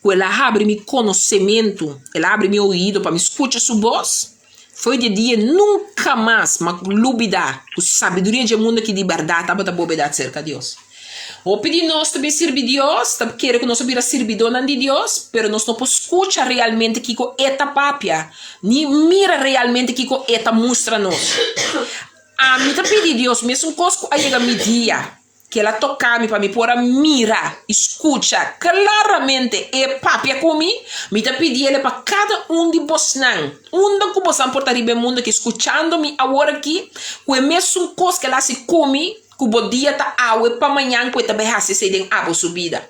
ku el a habri mi konosementu, el a habri mi oido pa mi skucha su bos, foi di e dia nunka mas m'a lubidá ku sabiduria dje mundu aki di bèrdat tabata bobedat serka Dios. Hopi di nos ta bin sirbi Dios, ta kere ku nos a bira sirbidónan di Dios, pero nos no por skucha realmente kiko E ta papia, ni mira realmente kiko E ta mustra nos. Ami ta pidi Dios mesun kos ku a yega mi dia, ku El a toka mi pa mi por a mira i skucha klaramente E papia ku mi, mi ta pidi El pa kada un di bosnan, unda ku bosnan por ta riba e mundu aki skuchando mi awor aki, ku e mesun kos ku El a hasi ku mi, Ku bo dia ta awe pa mañan ku e ta bai hasi esei den abo su bida.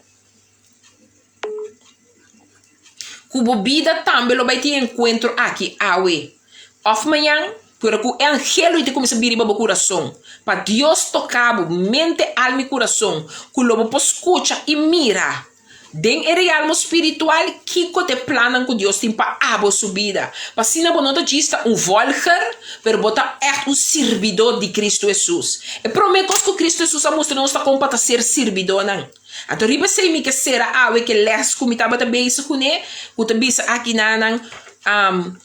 Ku bo bida tambe lo bai tin enkuentro aki awe òf mañan, pero ku e angelo ei ta kuminsá bini riba bo kurason pa Dios toka bo mente, alma i kurason ku lo bo por skucha i mira. Den e realmo spiritual, kiko ta e plannan ku Dios tin pa abo su bida? Pa asina bo no ta djis ta un volger, pero bo ta ègt un sirbidó di Kristu Hesus. E promé kos ku Kristu Hesus a mustra nos ta kon pa ta ser sirbidónan. Anto riba esei mi ke sera awe ku e lès ku mi tabata bezig kuné, ku ta bisa akinanan,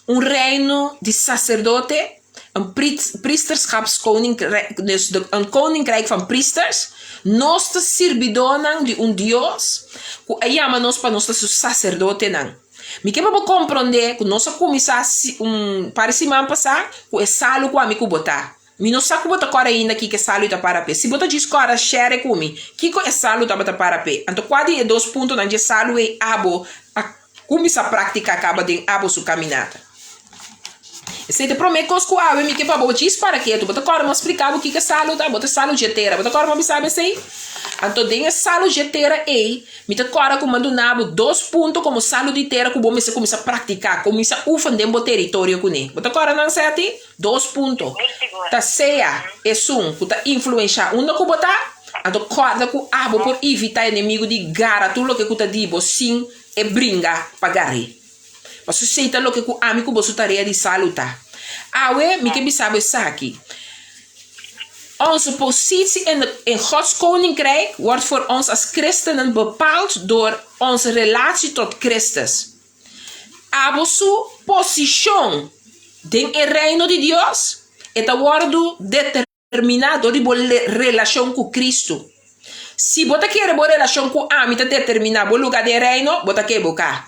Un reino di saserdote. Een priesterschapskoninkrijk, dus de, een koninkrijk van priesters. Nos ta sirbidónan di un Dios ku a yama nos pa nos ta su saserdotenan. Mi ke pa bo komprondé ku nos a kuminsá un par di siman pasá ku e salu ku ami ku bo ta. Mi no sa ku bo ta kòrda ainda kiko e salu ta para p'e. Si bo ta djis kòrda, share ku mi kiko e salu tabata para p'e. Anto kua di e dos puntonan dje salu ei abo a Kuminsá praktiká kaba den abo su kaminata. Esei ta e promé kos ku awe mi ke pa bo djis para ketu. Bo ta kòrda mi a splika bo kiko e salu ta? Bo ta salu dje tera. Bo ta kòrda mi a bisa bo esei? Anto den e salu dje tera ei, mi ta kòrda ku mi a duna bo dos punto komo salu di tera ku bo mester kuminsá praktiká, kuminsá ufan den bo teritorio kuné. Bo ta kòrda nan, Seti? Dos punto. Ta sea esun ku ta influenshá unda ku bo ta, anto kòrda ku abo por evitá enemigu di gara tur loke ku ta di bo sin E bringa pa gar'é. Pasobra esei ta loke ku ami ku boso tarea di salu ta. Awe mi ke bisa bo esaki, Onze positie in de in Gods koninkrijk wordt voor ons als christenen bepaald door onze relatie tot Christus. Abo su posishon den e reino di Dios e ta wòrdu determiná. Terminá dor di bo relashon ku Kristu. Si bo ta kere bo relashon ku ami ta determiná bo lugá den Reino, bo ta keboká.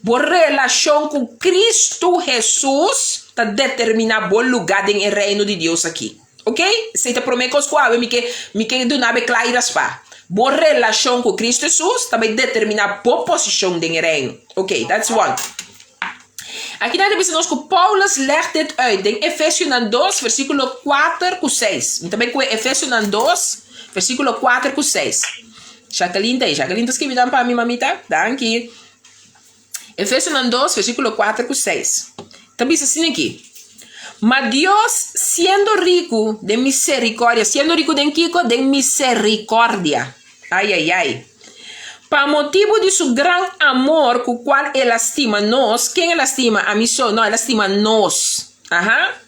Bo relashon ku Kristu Hesus ta determiná bo lugá den e Reino di Dios akí. Ok? Esei ta promé kos ku awe mi ke mi ke duna bo e kla i raspá. Bo relashon ku Kristu Hesus ta bai determiná bo posishon den e Reino. Ok, that's one. Aki nan ta bisa nos ku Paulus lèg dit uit den Efesionan dos, versíkulo kuater ku seis. Mi ta bai kue Efesionan dos, versíkulo kuater ku seis. Jacqueline ta ei. Jacqueline ta skibi nan pa mi, mamita. Danki. Efesionan dos, versíkulo kuater ku seis. Ta bisa asina aki, Ma Dios, siendo riku den miserikòrdia, siendo riku den kiko? Den miserikòrdia. Ai, ai, ai. Pa motibu di su gran amor ku kual el a stima nos, ken el a stima? Ami so? No, el a stima nos. Aha.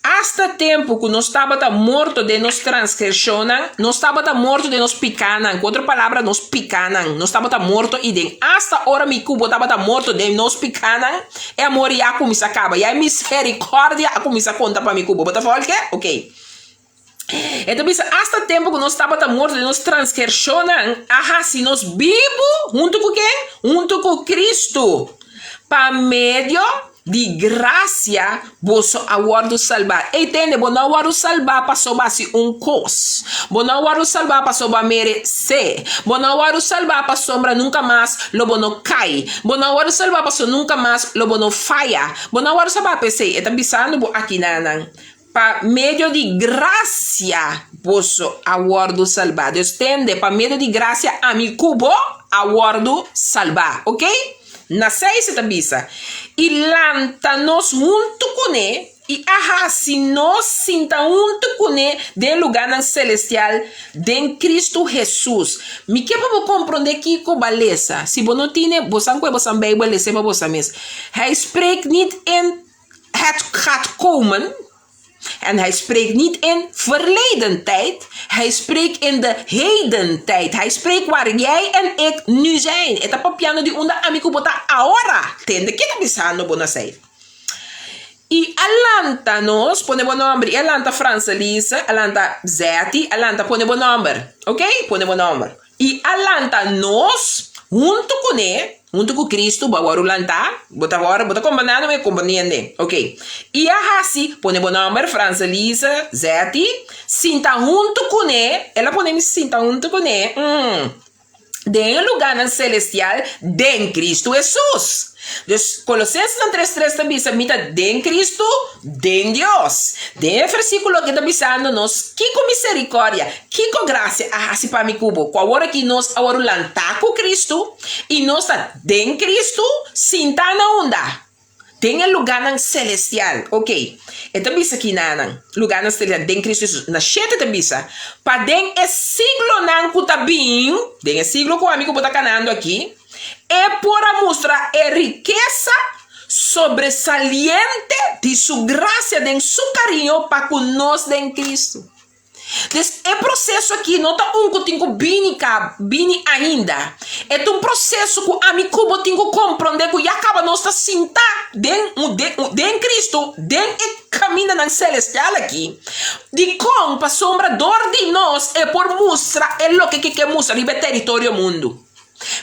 Asta tempu ku nos tabata morto den nos transgreshonnan, nos tabata morto den nos pikánan, ku otro palabra, nos pikánan, nos tabata morto i den. Asta ora mi ku bo tabata morto den nos pikánan, e amor ya a kuminsá kaba, ya e miserikòrdia a kuminsá konta pa mi ku bo. Bo ta fòlke? Oké. E ta bisa, Asta tempu ku nos tabata morto den nos transgreshonnan, a hasi nos bibu huntu ku ken? Huntu ku Kristu. Pa medio di grasia boso a wòrdu salbá. Ey tende, bo no a wòrdu salbá pasobra hasi un kos. Bo no a wòrdu salbá pasobra meresé. Bo no a wòrdu salbá pasobra nunka mas lo bo no kai. Bo no a wòrdu salbá pasobra nunka mas lo bo no faya. Bo no a wòrdu salbá p'esei. E ta bisando bo akinanan. Pa medio di grasia boso a wòrdu salbá. Dus tende, pa medio di grasia ami ku bo a wòrdu salbá. Ok? Na seis e ta bisa, I lanta nos huntu kuné i a hasi nos sinta huntu kuné den lugánan selestial den Kristu Hesus. Mi ke pa bo komprondé kiko bo a lesa. Si bo no tine, bo san ku e bo san Beibel lesa pa bo sa mes. Hij spreekt niet in. Het gaat komen en hij spreekt niet in verleden tijd, hij spreekt in de heden tijd. Hij spreekt waar jij en ik nu zijn. E ta papiando di unda ami ku bo ta ahora. Tende ke ta bisando bo na sei. I a lanta nos, pone bo nomber, i a lanta Franselise, a lanta Zetty, a lanta pone bo nomber, ok? Pone bo nomber. I a lanta nos huntu kuné, huntu ku Kristu, bo a wòrdu lantá, bo ta wòrdu, bo ta kompanando mi, kompaniende, ok. I a hasi, pone bo nòmber, Franselise, Zetty, sinta huntu kuné, el a pone mi sinta huntu kuné, mm, den e lugánan selestial den Kristu Hesus. Dus, Kolosensenan tres tres ta bisa, Mi ta den Kristu, den Dios. Den e versíkulo aki ta bisando nos kiko miserikòrdia, kiko grasia a hasi pa mi ku bo, ku awor aki nos a wòrdu lantá ku Kristu i nos ta den Kristu, sintá na unda? Den e lugánan selestial. Oke, e ta bisa kinanan, lugánan selestial den Kristu Hesus. Na shete ta bisa, pa den e siglonan ku ta bin, den e siglo ku ami ku bo ta kanando aki, E por a mustra e rikesa sobresaliente di su grasia den su kariño pa ku nos den Kristu. Dus e proseso aki no ta un ku tin ku bini ka bini ainda. E ta un proseso ku ami ku bo tin ku komprondé ku ya kaba nos ta sintá den den Kristu den e kamindanan selestial aki. Dikon? Pasobra dor di nos e por mustra e loke ke ke mustra riba e teritorio mundu.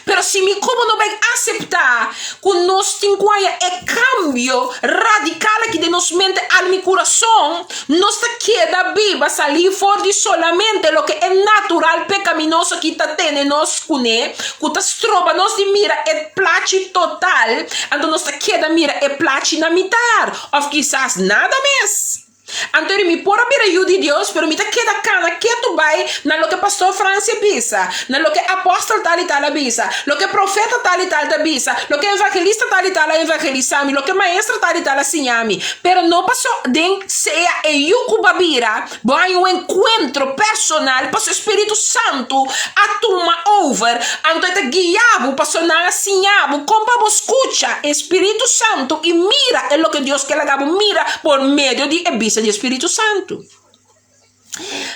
Pero si mi komo no bai aseptá ku nos tin ku haña e kambio radikal aki den nos mente, alma i kurason, nos ta keda biba salí for di solamente loke e natural pekaminoso aki ta tene nos kuné, ku ta stroba nos di mira e plachi total, anto nos ta keda mira e plachi na mitar, òf kisas nada mes. Anto mi por a bira yu di Dios, pero mi ta keda kana ketu bai na loke Pastor Francia bisa, na loke Apostel tal i tal a bisa, loke profeta tal i tal ta bisa, loke evangelista tal i tal a evangelisa mi, loke maestro tal i tal a siña mi. Pero no paso den sea e yu ku bo a bira, bo haña un enkuentro personal paso e Spiritu Santu a tuma over, anto e ta guia bo paso nan a siña bo kon pa bo skucha e Spiritu Santu i mira e loke Dios ke laga bo mira por medio di e bista di e Spiritu Santu.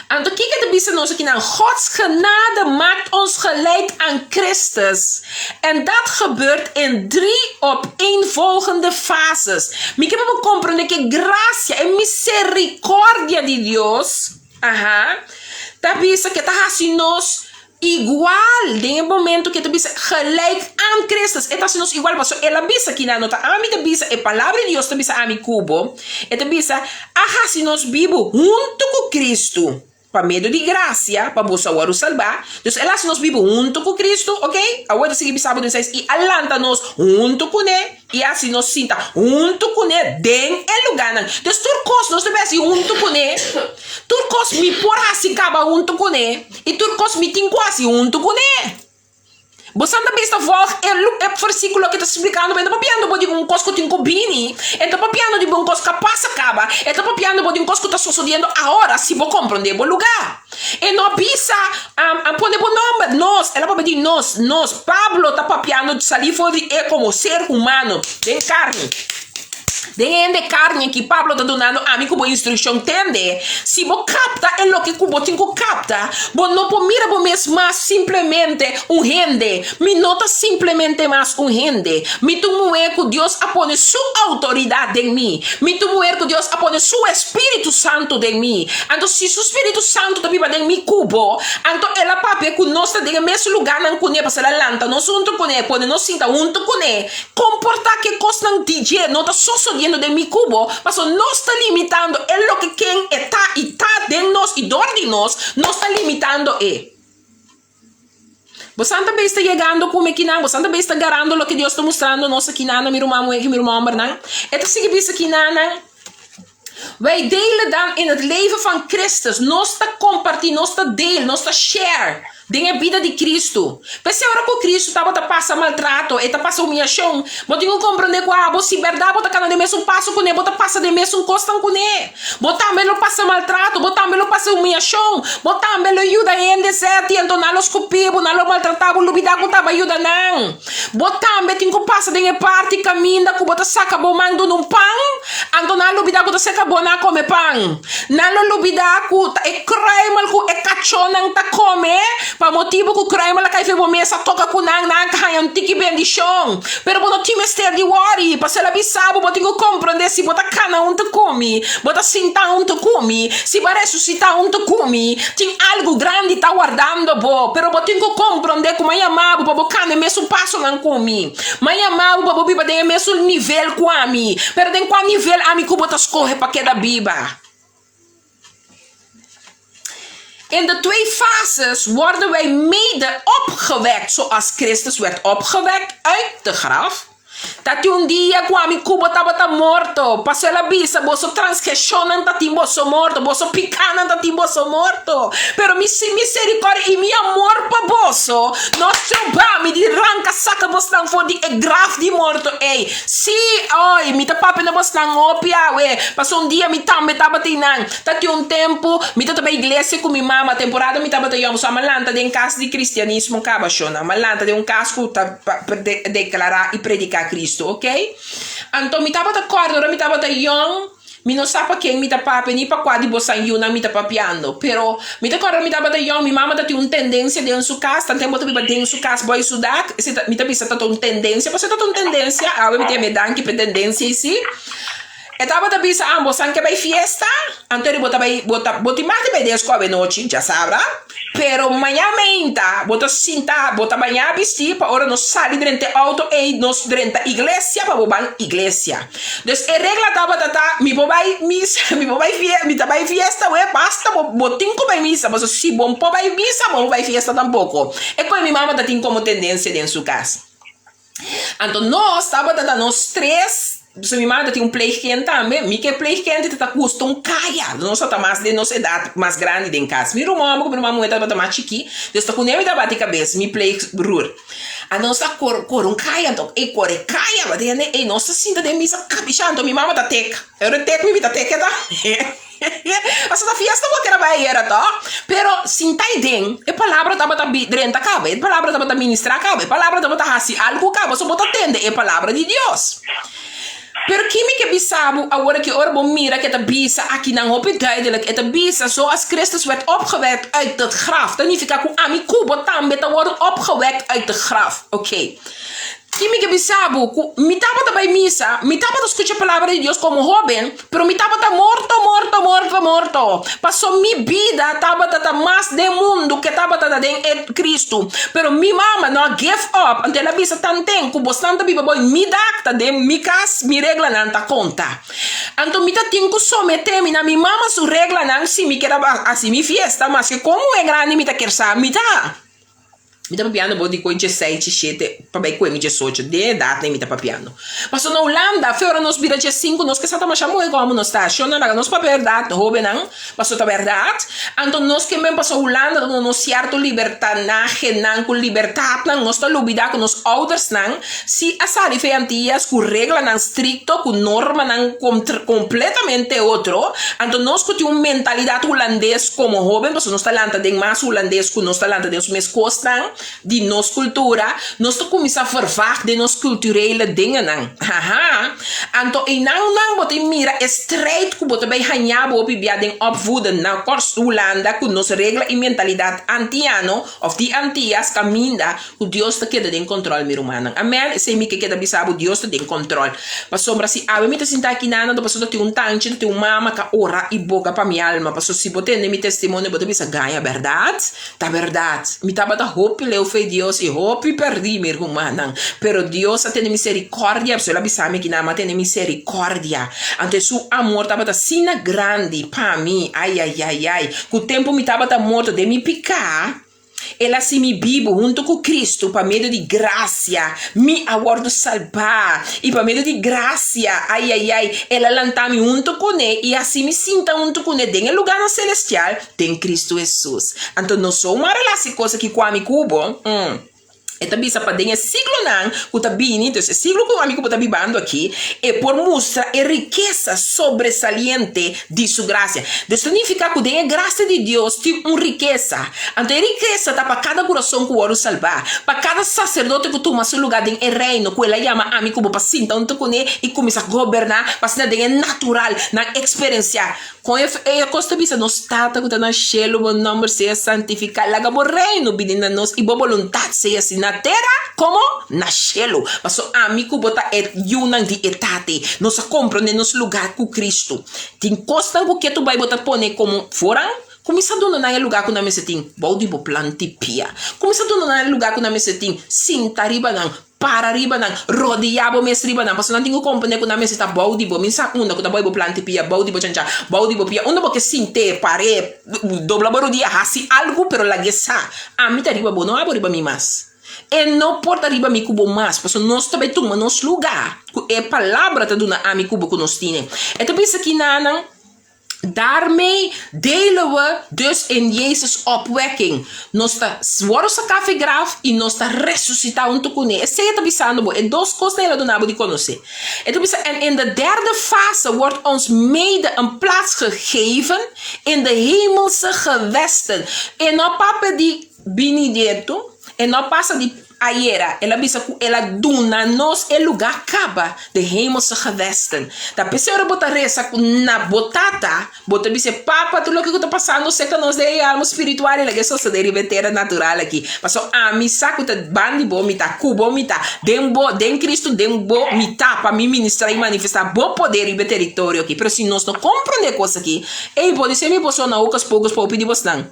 Anto kiko e ta bisa nos akinan? Gods genade maakt ons gelijk aan Christus en dat gebeurt in drie opeenvolgende fases. Mi ke pa bo komprende ke grasia, e misericordia di Dios, aha, ta bisa ke ta hasi nos. Igual, den e momento ku e ta bisa gelijk aan Christus, e ta hasi nos igual pasobra el a bisa kinan no ta ami ta bisa, e Palabra di Dios ta bisa ami ku bo, e ta bisa, a hasi nos bibu huntu ku Cristo pa medio di grasia pa boso a wòrdu salbá. Dus el a hasi nos bibu huntu ku Cristo, oke? Awor e ta sigui bisa bo den seis, i a lanta nos huntu kuné. I hasi nos sinta huntu kuné den e lugánan. Dus tur kos nos debe hasi huntu kuné. Tur kos mi por hasi kaba huntu kuné. I tur kos mi tin ku hasi huntu kuné. Bo santa bes ta vòlg e e versíkulo aki ta splikando bo. E ta papiando bo di un kos ku tin ku bini. E ta papiando di un kos ku a pasa kaba. E ta papiando bo di un kos ku ta sosodiendo ahora si bo komprondé bo lugá. E no bisa, A pone bo nomber, nos. El a papia di nos, nos. Pablo ta papiando salí for di e komo ser humano, den karni. Den e hende karni aki, Pablo ta dunando ami ku bo instrukshon. Tende, si bo kapta e loke ku bo tin ku kapta, bo no por mira bo mes mas simplemente un hende. Mi no ta simplemente mas un hende. Mi ta un muher ku Dios a pone su outoridat den mi. Mi ta un muher ku Dios a pone su Espíritu Santu den mi. Anto si su Spiritu Santu ta biba den mi ku bo, anto el a papia ku nos ta den e mes lugánan kuné, pasobra el a lanta nos huntu kuné, pone nos sinta huntu kuné. Komportá ku e kosnan di dje no ta sosodiendo den mi ku bo, pasobra nos ta limitando e loke ken e ta i ta den nos i dor di nos, nos ta limitando e. Bo santa bes ta yegando ku mi kinan, bo santa bes ta garando loke Dios ta mustrando nos akinan, mi ruman muhé i mi ruman hombernan. E ta sigui bisa kinanan, Wij delen dan in het leven van Christus. Nos ta kompartí, nos ta deel, nos ta share den e bida di Cristo. P'esei ora ku Cristo tabata pasa maltrato, e ta pasa humiashon, bo tin ku komprendé ku abo si bèrdat bo ta kana den mesun paso kuné, bo ta pasa den mesun kosnan kuné. Bo tambe lo pasa maltrato, bo tambe lo pasa humiashon, bo tambe lo yuda hende seti, anto nan lo skupi bo, nan lo maltratá bo, lubidá ku taba yuda nan. Bo tambe tin ku pasa den e parti kaminda ku bo ta saka bo man duna un pan, anto nan lubidá ku ta seka bo nan a kome pan. Nan lo lubidá ku ta e kruimel ku e kachónan ta kome, pa motibu ku kruimel a kai fen bo mesa toka ku nan, nan a haña un tiki bendishon. Pero bo no tin mester di wòri, pasobra el a bisa bo, bo tin ku komprondé si bo ta kana huntu ku mi, bo ta sinta huntu ku mi, si bo a resusitá huntu ku mi, tin algu grandi ta wardando bo. Pero bo tin ku komprondé ku mi a yama bo pa bo kana e mesun pasonan ku mi. Mi a yama bo pa bo biba den e mesun nivel ku ami. Pero den kua nivel ami ku bo ta skohe pa keda biba? In de twee fases worden wij mede opgewekt zoals Christus werd opgewekt uit de graf. Ta tin un dia ku ami ku bo tabata morto, paso el a bisa, boso transgreshonnan ta tin boso morto, boso pikánan ta tin boso morto. Pero mi miserikòrdia i mi amor pa boso no a stroba mi di ranka saka bosnan for di e graf di morto ei. Sí, oi, mi ta papia na bosnan hopi awe, paso un dia mi tambe tabata einan. Ta tin un tempu, mi ta bai iglesia ku mi mama, temporada mi tabata yòn, so a lanta den kas di kristianismo kaba shona, a lanta den un kas ku ta deklará i prediká Kristu, okey. Anto mi tabata kòrda ora mi tabata yòn, mi no sa pa ken mi ta papia ni pa kua di bosan yunan mi ta papiando, pero mi ta kòrda ora mi tabata yòn, mi mama ta tin un tendensia den su kas, tanten bo ta biba den su kas boi su dak, esei ta, mi ta bisa ta ta un tendensia, pasobra ta ta un tendensia, awe mi ta yam'é danki pa e tendensia ei si. E tabata bisa ambos san ke bai fiesta, anto eri bo ta bai bo ta bo tin mas di bai desko avenochi, djasabra, pero maña meinta bo ta sinta bo ta baña bisti pa ora nos sali drenta e auto ei nos drenta iglesia pa bo ban iglesia. Dus e regla tabata ta mi por bai misa mi por bai fie mi ta bai fiesta we basta bo bo tin ku bai misa pasobra si bo por bai misa bo no por bai fiesta tampoko. E koe mi mama ta tin komo tendensia den su kas. Anto nos tabata ta nos tres, so mi mama ta tin un pleegkind tambe, mi ke pleegkind ta ta gusta un kaya, nos tabata mas den nos edat mas grandi den kas, mi ruman homber ku mi ruman muher tabata mas chikí, dus ta kuné mi ta bati kabes, mi pleegbroer. Anto nos ta kore kore un kaya, anto e kore kaya bo ta hende, ey nos ta sinta den misa kabishá, anto mi mama ta tek, e ora tek mi mi ta teke tambe. Pasobra ta fiesta bo kere bai ayera to? Pero sinta ei den, e palabra tabata drenta kaba, e palabra tabata ministra kaba, e palabra tabata hasi algu kaba, so bo ta tende e palabra di Dios. Pero ki mi ke bisa bo awor ki ora bo mira ke ta bisa akinan hopi duidelijk, e ta bisa zoals Christus werd opgewekt uit het graf, ta nifica ku ami ku bo tambe ta wòrdu opgewekt uit de graf. Oké. Ki mi ke bisa bo? Ku mi tabata bai misa, mi tabata skucha palabra di Dios komo hóben, pero mi tabata morto, morto, morto, morto. Paso mi bida tabata ta mas den mundu ke tabata ta den e Kristu. Pero mi mama no a give up, anto el a bisa tanten ku bosnan ta biba boi mi dak ta den mi kas, mi reglanan ta konta. Anto mi ta tin ku someté mi na mi mama su reglanan si mi kier a hasi mi fiesta, maske kon muhé grandi mi ta kier sa mi ta. Mi ta papiando bo di koe djesei, djeshete, pa bai koe mi djesocho, den edat nei mi ta papiando. Paso na Hulanda, fe ora nos bira djesinku, nos ke sa ta masha moe komo nos ta. Shonnan laga nos papia bèrdat, hóbennan, paso ta bèrdat. Anto nos ke men paso Hulanda ta duna nos sierto libertanahenan ku libertatnan, nos ta lubida ku nos oudersnan si a sali fe Antillas ku reglanan strikto, ku normanan kompletamente otro. Anto nos ku tin un mentalidat hulandes komo hóben, pasobra nos ta lanta den mas hulandes ku nos ta lanta den su mes kosnan di nos kultura, nos ta kuminsá vervaag den nos kulturele dingenan. Haha. Anto einan nan bo ta mira e strijd ku bo ta bai haña bo hopi bia den opvoeden na Kòrs Hulanda ku nos regla i mentalidat antiano òf di Antias kaminda Ku Dios ta keda den kòntròl, mi rumannan. Amèn. Esei mi ke keda bisa bo, Dios ta den kòntròl. Pasobra si awe mi ta sinta aki nan, anto pasobra ta tin un tanchi, ta tin un mama ka ora i boga pa mi alma. Pasobra si bo tende mi testimonio, bo ta bisa, Gaña, bèrdat? Ta bèrdat. Mi tabata hopi leu fe Dios i hopi pèrdí, mi rumannan. Pero Dios a tene miserikòrdia, pasobra el a bisa mi aki nan, Mi a tene miserikòrdia. Anto su amor tabata asina grandi pa mi, aiaiaiai, ku tempu mi tabata morto den mi piká, El a hasi mi bibu huntu ku Kristu pa medio di grasia mi a wòrdu salbá, i pa medio di grasia, ai ai ai, El a lanta mi huntu kuné i hasi mi sinta huntu kuné den e lugánan selestial den Kristu Hesus. Anto no zomaar el a hasi kos aki ku ami ku bo, e ta bisa pa den e siglonan ku ta bini, dus e siglo ku ami ku bo ta bibando aki, e por mustra e rikesa sobresaliente di su grasia. Dus ta nifiká ku den e grasia di Dios tin un rikesa. Anto e rikesa ta pa kada kurason ku wòrdu salbá, pa kada saserdote ku tuma su lugá den e reino ku el a yama ami ku bo pa sinta huntu kuné i kuminsá goberná pa asina den e natural nan eksperensiá kon e e kos ta bisa, Nos Tata ku ta na shelu, bo nòmber sea santifiká, laga bo reino bini na nos i bo boluntat sea así na tera komo na shelu. Pasobra ami ku bo ta e yunan di e Tate. Nos a komprondé nos lugá ku Kristu. Tin kosnan ku ketu bai bo ta pone komo foran? Kuminsá duna nan e lugá ku nan mester tin bou di bo plant'i pia. Kuminsá duna nan e lugá ku nan mester tin sinta riba nan, para riba nan, rodiá bo mes riba nan, pasobra nan tin ku komprendé ku nan mester ta bou di bo. Mi sa unda ku ta bou di bo plant'i pia, bou di bo chanchá, bou di bo pia, unda bo ke sint'é, par'é, dobla bo rodia, hasi algu, pero lag'é sa, ami ta riba bo, no abo riba mi mas. E no por ta riba mi ku bo mas, pasobra nos ta bai tuma nos lugá ku e palabra ta duna ami ku bo ku nos tine. E ta bisa kinanan, Daarmee delen we dus in Jezus opwekking. Nos ta wòrdu saká fi graf i nos ta resusitá huntu kuné. Esei e ta bisando bo, e dos kosnan el a duna bo di konosé. E ta bisa, En in de derde fase wordt ons mede een plaats gegeven in de hemelse gewesten. E no papia di bini dierto, e no pasa di ayera. El a bisa ku el a duna nos e lugá kaba, de hemelse gewesten. Ta p'esei ora bo ta resa ku na bo Tata, bo ta bisa e Papa tur loke ku ta pasando serka nos den e alma spiritual i laga e sosodé riba e tera natural aki. Pasobra ami sa ku ta ban di bo mi ta, ku bo mi ta, den bo, den Kristu, den bo mi ta, pa mi ministrá i manifestá bo poder riba e teritorio aki. Pero si nos no komprondé e kos aki, ey, por di ser mi boso na hokus pokus pa hopi di bosnan.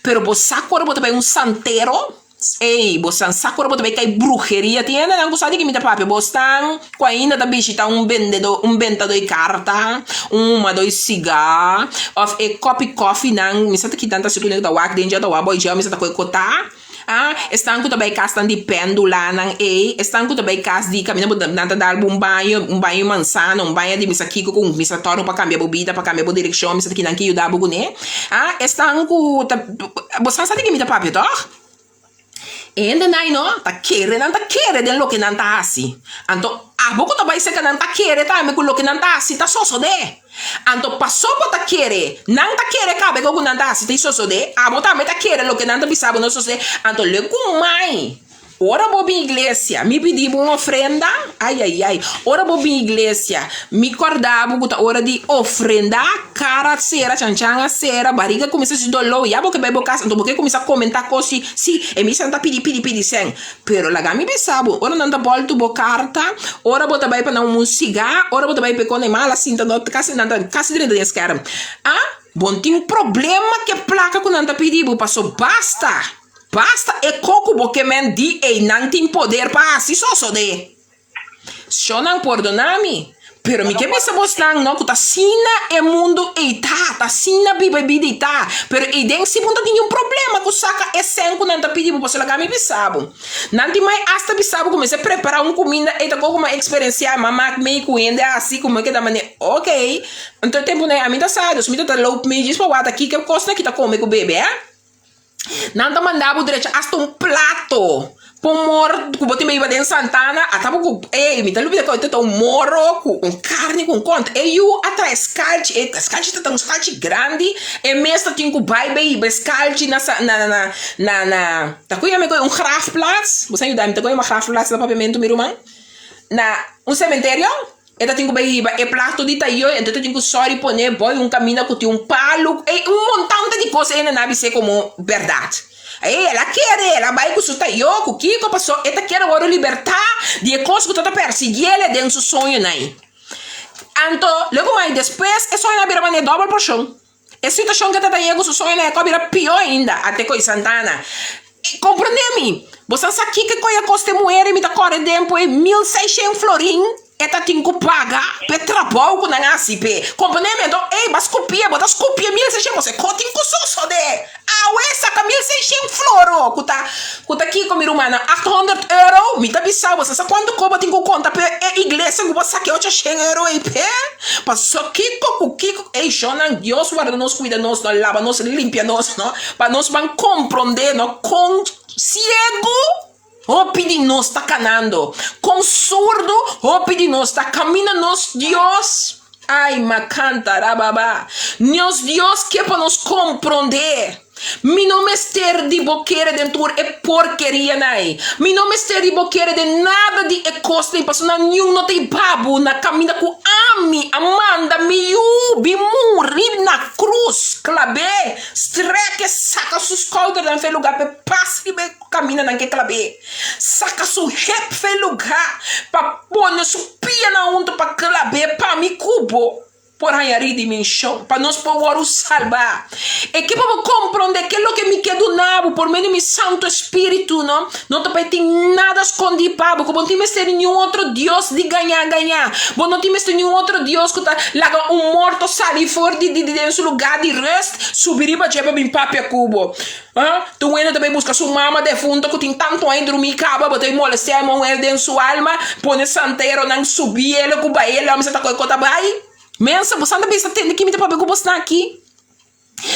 Pero bo sa ku ora bo ta bai un santero? Ey, bo san sa ku ora bo ta bai kai bruheria? Tin hendenan ku sa di ki mi ta papia. Bo stan ku ainda ta bishita un bendedo, un bentado di karta, un humadó di sigá, òf e kòpi kòfinan. Mi sa ta kitan ta si ku ta wak den dje, ta wak bou dje, mi sa ta koe kotá. Ah, esnan ku ta bai kasnan di péndulanan ei, esnan ku ta bai kas di kaminda bo nan ta dal bo un baño, un baño mansana, un baño di misa kiko ku misa tòrno pa kambia bo bida, pa kambia bo direkshon, misa ta kinan ki yuda bo kuné. Ah, esnan ku ta, bo sa sa di ke mi ta papia tòg? E hendenan ei no ta kere, nan ta kere den loke nan ta hasi. Anto abo ku ta bai serka nan ta kere tambe ku loke nan ta hasi ta sosodé. Anto paso bo ta kere, nan ta kere kabe ku nan ta hasi ta sosodé, abo tambe ta kere loke nan ta bisa bo no sosodé, anto lek ku mai. Ora bo bin iglesia, mi pidi bo un ofrenda? Ai, ai, ai. Ora bo bin iglesia, mi kòrda bo ku ta ora di ofrendá? Kara sera, chanchan a sera, bariga kuminsá hasi doló, ya bo ke bai bo kas, anto bo ke kuminsá komentá kos si, si, e misa nan ta pidi, pidi, pidi sèn. Pero laga mi bisa bo, ora nan ta bòltu bo karta, ora bo ta bai pa nan un sigá, ora bo ta bai pa e kos, nan e mala sinta, no, kasi nan ta kasi drenta den e skèrm. Ah, bo no tin problema ku e plaka ku nan ta pidi bo, paso basta! Basta e ko ku bo ke men di ei nan tin poder pa hasi sosode. Shonnan pordona mi, pero mi ke bisa bosnan no ku ta asina e mundu ei ta, ta asina biba e bida ei ta, pero ei den si bo no ta tin niun problema ku saka e sèn ku nan ta pidi bo pasobra laga mi bisa bo. Nan tin mai asta bisa bo ku mester prepara un kuminda ei ta koko ma eksperensiá ma mak mei ku hende hasi ku mi keda manera ok. Anto e tempu nei ami ta sa dus mi ta ta loop mei djis pa wak kiko kosnan ki ta kome ku bebe eh. Nan ta manda bo drecha hasta un plato pon mor ku bo tin biba den Santana ata bo ku ey mi ta lubida ku ta un moro ku un karni ku un kont e yu a trae skalchi e skalchi ta un skalchi grandi e mes ta tin ku bai bay hiba e skalchi na na na na na ta ku yama un grafplaats bo sa yuda mi ta ku yama grafplaats na papiamentu mi ruman na un sementerio. E ta tin ku bai riba e plato di tayoi, enton e ta tin ku sòri pone boi un kaminda ku tin un palu, ei un montante di kos ei nan a bis'é komo bèrdat. Ei el a kere, el a bai ku su tayó, ku kiko, paso e ta kere wòrdu libertá di e kos ku ta ta persiguiel den su soñonan. Anto, luego mai despues e soñonan a bira manera dòbel porshon. E situashon ku e ta ta yega ku su soñonan e ku a bira pió ainda, ate ko'i Santana. Komprendé mi! Bo sa sa kiko ko'i a kosta e muher i mi ta kòrè den por e 1600 florin e ta tin ku paga pa e trabou ku nan a hasi p'e. Komprendé mi? Anto, ey, bo a skupié, bo ta skupié 1600, bo sa e ko tin ku sosodé. Awe saka 1600 floro ku ta ku ta kiko mi rumannan, 800 euro, mi ta bisa bo, sa sa kuantu ko bo tin ku konta p'e e iglesia ku bo saka e 800 euro ei p'e? Paso kiko ku kiko, ey shonnan, Dios warda nos, kuida nos, no laba nos, limpia nos, no, pa nos ban komprondé, no, kon siegu hopi di nos ta kanando, kon surdu hopi di nos ta kaminda nos Dios, ay makanta rababa, nos Dios ke pa nos komprondé. Mi no mester di bo kere den tur e porkerianan ei. Mi no mester di bo kere den nada di e kosnan ei, pasobra niun no ta e babu na kaminda ku ami a manda mi yu bin muri na krus, klab'é, strèk'é, saka su skoudernan for e lugá p'e pas riba e kamindanan ku e klab'é, saka su hep for e lugá pa pone su pianan huntu pa klab'é pa mi ku bo. Por haña ridimenshon, pa nos por wòrdu salbá. E ke pa bo komprondé ke loke mi ke duna bo por medio di mi Santu Espíritu, no? No ta bai tin nada skondí pa bo, ku bo no tin mester di niun otro dios di gañá gañá. Bo no tin mester di niun otro dios ku ta laga un morto sali for di di den su lugá di rèst, subi riba dje pa bin papia ku bo. Tur hende ta bai buska su mama defunto ku tin tantu aña drumí kaba, bo ta bai molestiá e muher den su alma, pone santeronan subi el ku bai el homber sa ta koe kota bai. Mensa, bosan ta bisa tende ki mi ta papia ku bosnan aki?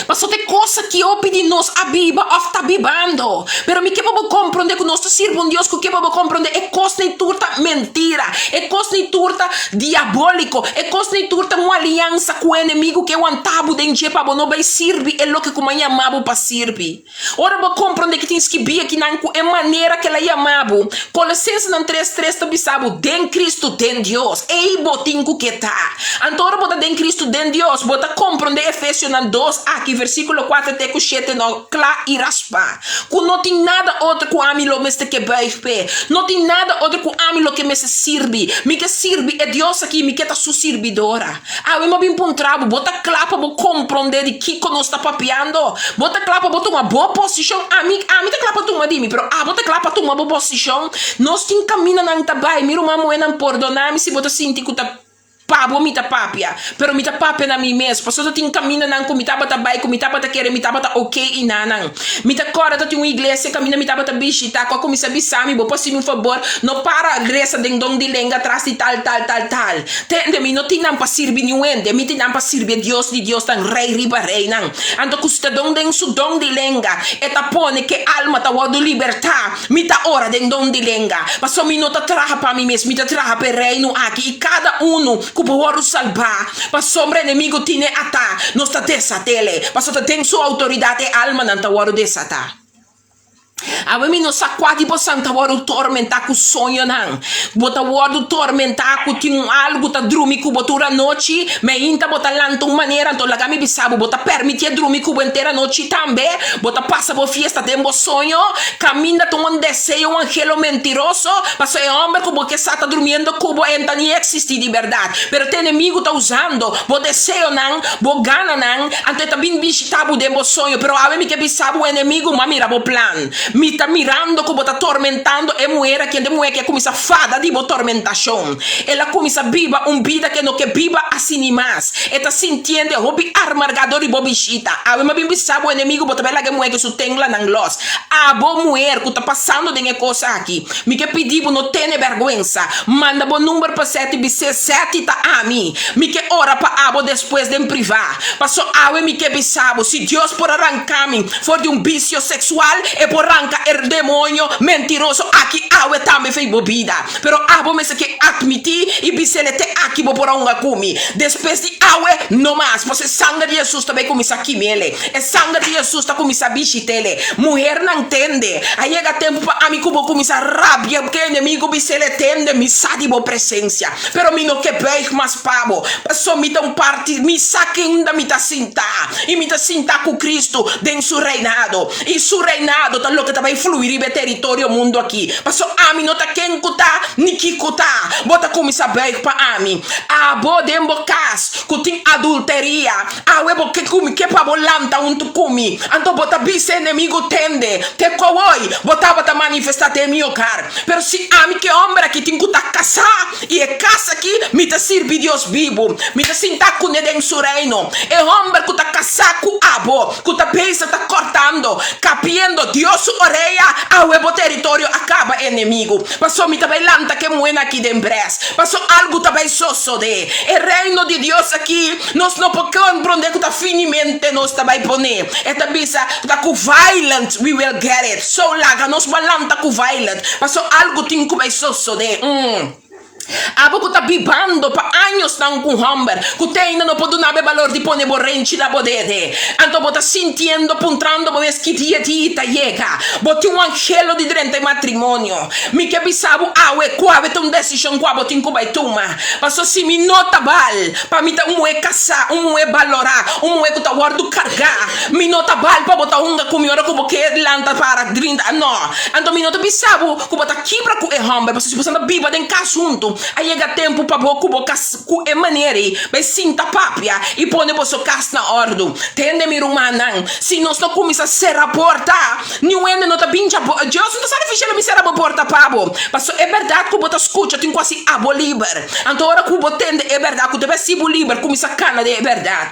Pasobra e kos aki hopi di nos a biba òf ta bibando. Pero mi ke pa bo komprondé ku nos ta sirbi un Dios ku ke pa bo komprondé e kosnan tur ta mentira, e kosnan tur ta diabóliko, e kosnan tur ta un aliansa ku e enemigu ke wanta bo den dje pa bo no bai sirbi e loke ku mi a yama bo pa sirbi. Ora bo komprondé ki tin skibí akinan ku e manera ku el a yama bo, Kolosensenan tres tres ta bisa bo, Den Kristu, den Dios, ei bo tin ku ke ta. Anto ora bo ta den Kristu, den Dios, bo ta komprondé Efesionan dos aki, versíkulo kuater te ku shete no kla i raspá, ku no tin nada otro ku ami lo mester ke buig p'e, no tin nada otro ku ami lo ke mester sirbi. Mi ke sirbi e Dios aki, mi ke ta su sirbidora. Awe mi a bin puntra bo, bo ta kla pa bo komprondé di kiko nos ta papiando? Bo ta kla pa bo tuma bo posishon? Ami, ami ta kla pa tuma di mi, pero abo ta kla pa tuma bo posishon? Nos tin kamindanan ta bai. Mi ruman muhénan, pordoná mi si bo ta sinti ku ta pa bo mi ta papia, pero mi ta papia na mi mes, pasobra ta tin kamindanan ku mi tabata bai, ku mi tabata kere, mi tabata oké i nanan. Mi ta kòrda ta tin un iglesia kaminda mi tabata bishitá ku a kuminsá bisa mi, Bo por hasi mi un fabor? No para resa den don di lenga tras di tal, tal, tal, tal. Tende, mi no tin nan pa sirbi niun hende, mi tin nan pa sirbi e Dios di diosnan, Rei riba reinan. Anto ku si ta don den su don di lenga, e ta pone ku e alma ta wòrdu libertá. Mi ta ora den don di lenga, pasobra mi no ta traha pa mi mes, mi ta traha pa e Reino aki i kada unu ku por wòrdu salbá, pasobra enemigu tine atá, nos ta desat'el, pasobra ta den su outoridat e almanan ta wòrdu desatá. Awe mi no sa kua di bosan ta wòrdu tormentá ku soñonan. Bo ta wòrdu tormentá ku tin un algu ta drumi ku bo tur anochi, meinta bo ta lanta un manera, anto laga mi bisa bo, bo ta permitié drumi ku bo henter anochi tambe. Bo ta pasa bo fiesta den bo soño, kaminda ta un deseo, un anhelo mentiroso, pasobra e hòmber ku bo ke sa ta drumiendo ku bo, e ta ni eksistí di bèrdat. Pero te enemigu ta usando bo deseonan, bo gananan, anto e ta bin bishitá bo den bo soño. Pero awe mi ke bisa bo, enemigu, m'a mira bo plan. Mi ta mirando ku bo ta tormentando e muher aki, enta e muher aki a kuminsá fada di bo tormentashon. El a kuminsá biba un bida ku e no ke biba asini mas. E ta sintiendo e hopi armargá dor di bo bishita. Awe m'a bin bisa bo, enemigu, bo ta bai laga e muher aki su tenglanan lòs. Abo, muher ku ta pasando den e kos aki, Mi ke pidi bo no tene bèrgwensa. Manda bo number pa Seti bis'é, Seti ta ami. Mi ke ora pa abo despues den privá. Paso awe mi ke bisa bo, si Dios por a ranka mi for di un bisio seksual, e por ranka e demoño mentiroso aki awe tambe fei bo bida. Pero abo mester ke atmití i bis'é te aki bo por a hunga ku mi. Despues di awe, no mas. Paso e sanger di Hesus ta bai kuminsá kim'é. E sanger di Hesus ta kuminsá bishit'é. Muhernan tende. A yega tempu pa ami ku bo kuminsá rabia ku e enemigu bis'é, Tende, mi sa di bo presensia, pero mi no ke buig mas pa bo, pasobra mi ta un parti, mi sa kunda mi ta sintá, i mi ta sintá ku Kristu den Su reinado, i Su reinado ta loke ta bai flui riba e teritorio mundu aki, pasobra ami no ta ken ku ta ni kiko ta. Bo ta kuminsá buig pa ami. Abo den bo kas ku tin adulteria, Awe bo ke ku mi ke pa bo lanta huntu ku mi. Anto bo ta bisa enemigu, Tende, te kowoi bo tabata manifestá den mi hogar. Pero si ami ku e homber aki tin ku ta kasá, i e kas aki, mi ta sirbi Dios bibu. Mi ta sintá kuné den su reino. E homber ku ta kasá ku abo, ku ta bisa ta kòrtando, kapiendo Dios su orea, awe bo teritorio a kaba, enemigu. Paso mi ta bai lanta ku e muhé aki den bres. Paso algu ta bai sosodé. E reino di Dios aki. Nos no por comprende cu ta finimente nos ta bay pone. E ta bisa ta cu violent we will get it. So laga nos balanta cu violent. Paso algo tin cu bay sosode. Umm. Abo cu ta bibando pa añosnan cu un homber cu te ainda no por duna bo e balor di pone bo renchi na bo dede. Anto bo ta sintiendo puntrando bo mes ki dia di ta yega. Bo tin un anhelo di drenta e matrimonio. Mi ke bisa bo awe cu awe ta un decision cu abo tin cu bay tuma. Paso si mi no ta bal. Pa mi ta un muhé kasá, un muhé balorá, un muhé ku ta wòrdu kargá. Mi no ta bal pa bo ta hunga ku mi ora ku bo ke lanta para drinta. No. Anto mi no ta bisa bo ku bo ta kibra ku e hòmber, pasobra si bo ta biba den kas huntu, a yega tempu pa bo ku bo kas ku e manera ei bai sinta papia i pone boso kas na òrdu. Tende mi rumannan, si nos no kuminsá sera porta, Niun hende no ta bin dja bo. Dios no ta sa difícil mi sera bo porta pa bo. Pasobra e bèrdat ku bo ta skucha tin ku hasi abo liber. Anto ora ku bo tende e bèrdat ku ta hasi bo liber, kuminsá kana den e bèrdat.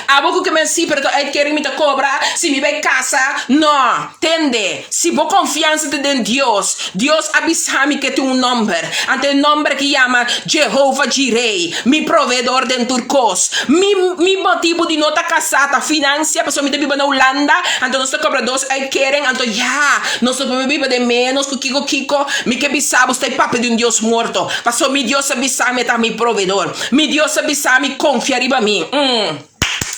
Abo ku ke men si, pero ta uitkering mi ta kobra si mi bai kasa. No. Tende, si bo konfiansa ta den Dios, Dios a bisa mi ke tin un nòmber. Anto e nòmber aki yama Jehova Jireh, mi proveedor den tur kos. Mi mi motibu di no ta kasá ta finansia, pasobra mi ta biba na Hulanda. Anto nos ta kobra dos uitkering, anto ya, nos no por biba den menos ku kiko kiko. Mi ke bisa bo, stay papia di un Dios morto, pasobra mi Dios a bisa mi e ta mi proveedor. Mi Dios a bisa mi konfia riba mi. Mm.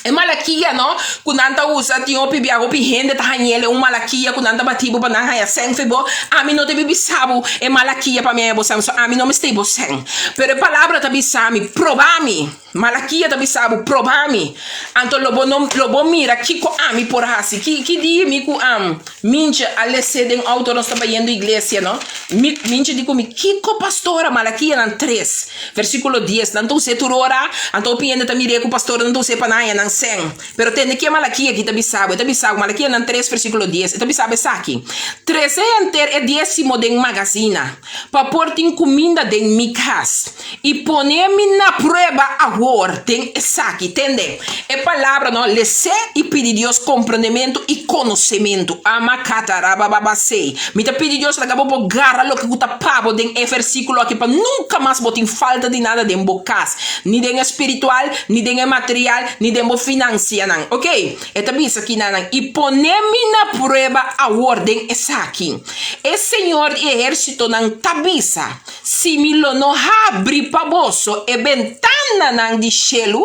E malakia no, ku nan ta usa, tin hopi bia, hopi hende ta hañ'el, e un malakia ku nan ta bati bo pa nan haña sèn fe bo. Ami no debe bisa bo e malakia pa mi haña bo sèn, pasobra ami no mester bo sèn. Pero e palabra ta bisa mi, Proba mi. Malakia ta bisa bo, Proba mi, anto lo bo no, lo bo mira kiko ami por hasi. Ki, ki dia mi ku am Mintje a les'é den outo nos ta bayendo iglesia, no? Mi, Mintje di ku mi, Kiko, pastora? Malakianan tres, versíkulo dies. Nan ta us'é tur ora, anto hopi hende ta mir'é ku pastornan ta us'é pa nan haña nan sèn. Pero tende ke Malakia aki ta bisa bo. E ta bisa bo, Malakianan tres, versíkulo dies, e ta bisa bo esaki, Trese henter e diesimo den magazina, pa por tin kuminda den mi kas. I pone mi na prueba awor den esaki. Tende e palabra no, les'é i pidi Dios komprendementu i konosementu. Amakatarabababasei. Mi ta pidi Dios laga bo por gara loke ku ta pa bo den e versíkulo aki pa nunka mas bo tin falta di nada den bo kas, ni den e spiritual, ni den e material, ni den bo. finansianan. Ok, e ta bisa kinanan, I pone mi na prueba awor den esaki, e Señor di ehérsitonan ta bisa, si mi lo no habri pa boso e bentananan di shelu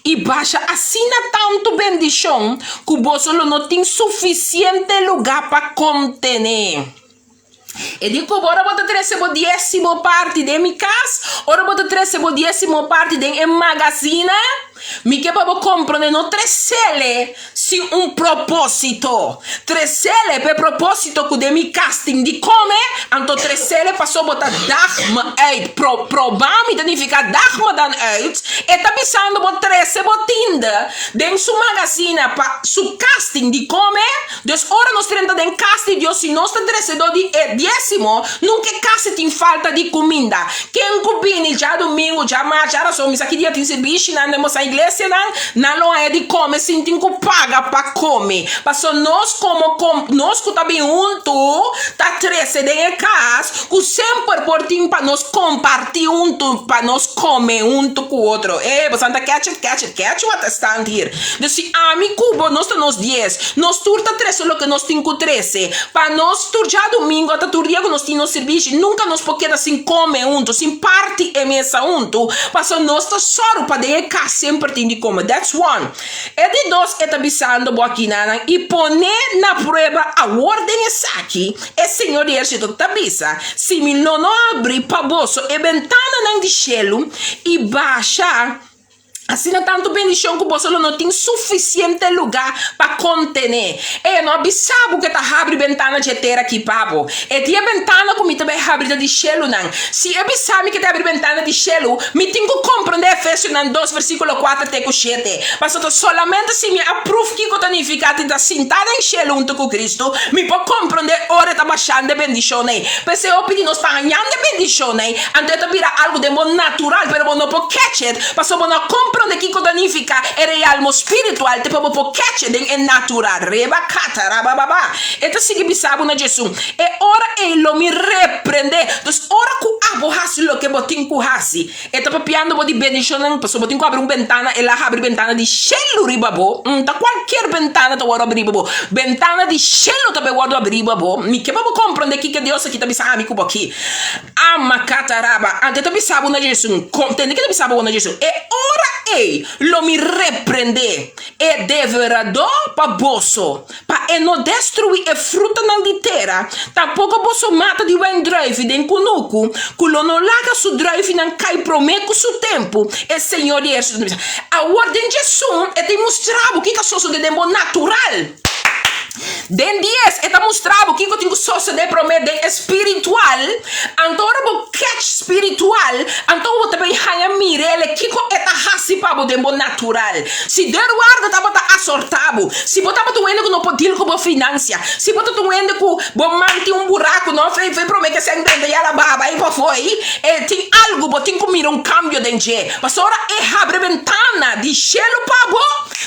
i basha asina tantu bendishon ku boso lo no tin sufisiente lugá pa kontené. E di ku ora bo ta trese bo diesimo parti den mi kas, ora bo ta trese bo diesimo parti den e magazina, mi ke pa bo komprondé no tresele sin un propósito. Tresele pa e propósito ku den mi kas tin di kome, anto tresele paso bo ta dag me uit. Pro, proba mi ta nifiká dag me dan uit. E ta bisando bo trese bo tinde den su magazina pa su kas tin di kome. Dus ora nos drenta den kas di Dios, si nos ta dresedó di e diesimo, nunka e kas tin falta di kuminda. Ken ku bini djadumingu, djamars, djarason, mi sa ki dia tin sirbishinan den boso iglesianan, nan lo haña di kome sin tin ku paga pa kome. Pasobra nos komo nos ku ta bin huntu ta trese den e kas ku semper por tin pa nos kompartí huntu, pa nos kome huntu ku otro. E, boso ta catch it, catch it, catch what I stand here. Dus si ami ku bo nos ta nos dies, nos tur ta trese loke nos tin ku trese. Pa nos tur djadumingu ata tur dia ku nos tin nos sirbishi, nunka nos por keda sin kome huntu, sin parti e mesa huntu, pasobra nos ta sòru pa den e kas semper tin di kome. That's one. E di dos e ta bisando bo akinanan, i pone na prueba awor den esaki, e Señor di ehérsito ta bisa, si mi lo no habri pa boso e bentananan di shelu i basha Asina tantu bendishon ku boso lo no tin sufisiente lugá pa kontené. E no a bisa bo ku e ta habri bentana dje tera aki pa bo. E di e bentana ku mi ta bai habri ta di shelunan. Si e bisa mi ku e ta habri bentana di shelu, mi tin ku komprondé Efesionan dos versíkulo kuater te ku shete. Pasobra ta solamente si mi a pruf kiko ta nifiká di ta sintá den shelu huntu ku Kristu, mi por komprondé ora e ta bashando e bendishon ei. P'esei hopi di nos ta hañando e bendishon ei, anto e ta bira algu den bo natural, pero bo no por catch it. Pasobra bo no a komprondé kiko ta nifiká e realmo spiritual te pa bo por keche den e natural. Reba kata rabababa. E ta sigui bisa bo na Jesun, E ora ei lo mi reprendé. Dus ora ku abo hasi loke bo tin ku hasi, e ta papiando bo di bendishonnan, pasobra bo tin ku habri un bentana, el a habri bentana di shelu riba bo. Ta kualkier bentana ta wòrdu abrí riba bo. Bentana di shelu ta bai wòrdu abrí riba bo. Mi ke pa bo komprondé kiko Dios aki ta bisa ami ku bo aki. Ama kataraba. Anto e ta bisa bo na Jesun, Kon, tende ke ta bisa bo na Jesun, E ora ei lo mi reprendé e devoradó pa boso, pa e no destruí e frutanan di tera, tampoko boso mata di wendruifi den kunuku, ku lo no laga su druifinan kai promé ku su tempu, e Señor di ehérsito ta bisa. Awor den Jesun e ta mustra bo kiko a sosodé den bo natural. Den dies e ta mustra bo kiko tin ku sosodé promé den e spiritual, anto ora bo catch spiritual, anto bo ta bay haña mirele kiko e ta hasi pa bo den bo natural. Si deurwaarder tabata asorta bo, si bo tabata un hende ku no por deal ku bo finansia, si bo tabata un hende ku bo man tin un buraku no fe fe promé ke sèn drenta ya la baba ei pafó ei, e tin algu bo tin ku mira un kambio den dje. Pasobra e habri bentana di shelu pa bo.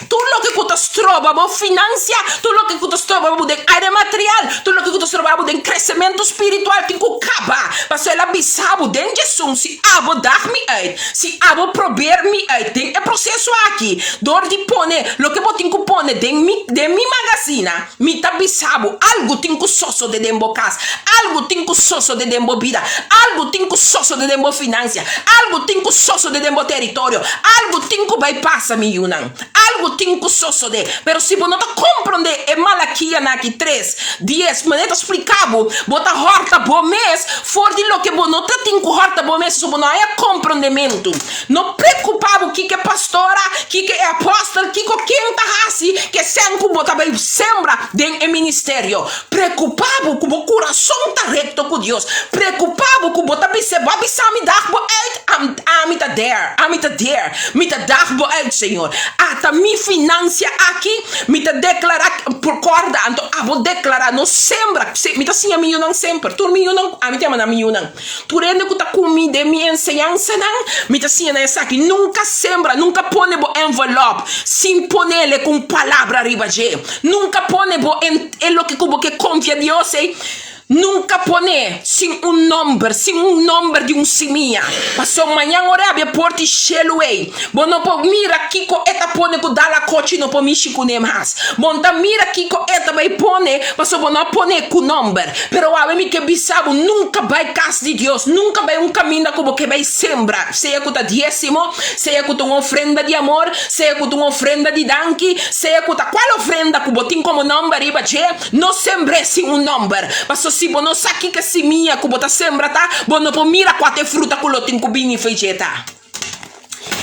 Tur loke ku ta stroba bo finansia, tur loke ku ta stroba bo den área material, tur loke ku ta stroba bo den kresementu spiritual tin ku kaba. Pasobra el a bisa bo den Djesun, si abo dag mi uit, si abo probeer mi uit den e proseso aki, dor di pone loke bo tin ku pone den mi den mi magasina, mi ta bisa bo, algu tin ku sosode den bo kas, algu tin ku sosode den bo bida, algu tin ku sosode den bo finansia, algu tin ku sosode den bo teritorio, algu tin ku bai pasa, mi yunan. Algu tin ku sosode. Pero si bo no ta komprondé e Malakianan aki tres, dies, manera ta splika bo, bo ta hòrta bo mes for di loke bo no ta tin ku hòrta bo mes, pasobra bo no haña komprondementu. No preocupa bo kiko e pastora, kiko e apostel, kiko ken ta haci ke sen ku bo ta bay sembra den e ministerio. Preocupa bo ku bo curason ta recto ku Dios. Preocupa bo ku bo ta bis'e, bo a bisa mi dag bo uit, am, ami ta there, ami ta there. Mi ta dag bo uit, Señor. Ata mi financia aki, mi ta declara, por corda, anto abo declara, no sembra, mi ta siña mi yunan semper, tur mi yunan, ami ta yama nan mi yunan. Tur hende ku ta ku mi den mi enseñansanan, mi ta siña nan esaki, Nunka sembra, nunka pone bo envelòp sin ponele ku un palabra riba dje. Nunka pone bo en e loke ku bo ke konfia Dios ei. Nunka pone sin un nomber, sin un nomber di un simia. Paso mañan ora e habri e porta i shelu ei, bo no por mira kiko e ta pone ku dal akochi no por mishi kuné mas. Bo no ta mira kiko e ta bai pone, paso bo no a pone ku nomber. Pero awe mi ke bisa bo, nunka bai kas di Dios, nunka bai un kaminda ku bo ke bai sembra, sea ku ta diesimo, sea ku ta un ofrenda di amor, sea ku ta un ofrenda di danki, sea ku ta kual ofrenda ku bo tin komo nomber riba dje. No sembr'é sin un nòmber, paso si bo no sa kiko e simia ku bo ta sembra ta, bo no por mira kua ta e fruta ku lo tin ku bini fo'i dje ta.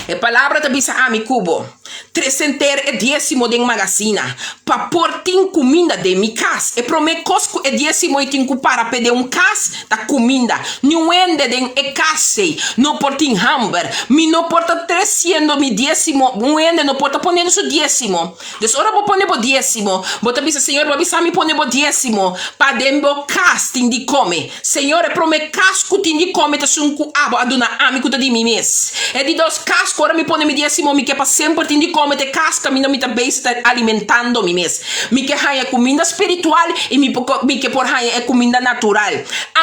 E palabra ta bisa ami ku bo, Trese enter e diesimo den magasina, pa por tin kuminda den mi kas. E promé kos ku e diesimo ei tin ku para p'e den un kas ta kuminda. Niun hende den e kas ei no por tin hamber. Mi no por ta tresiendo mi diesimo, un hende no por ta poniendo su diesimo. Dus ora bo pone bo diesimo, bo ta bisa, Señor, bo a bisa mi pone bo diesimo pa den bo kas tin di kome. Señor, e prome kas ku tin di kome ta esun ku abo a duna ami ku ta di mi mes. E di dos kas ku ora mi pone mi diesimo mi ke pa semper tin di kome ta e kas kaminda mi ta bezig ta alimentando mi mes. Mi ke haña kuminda spiritual i mi mi ke por haña e kuminda natural.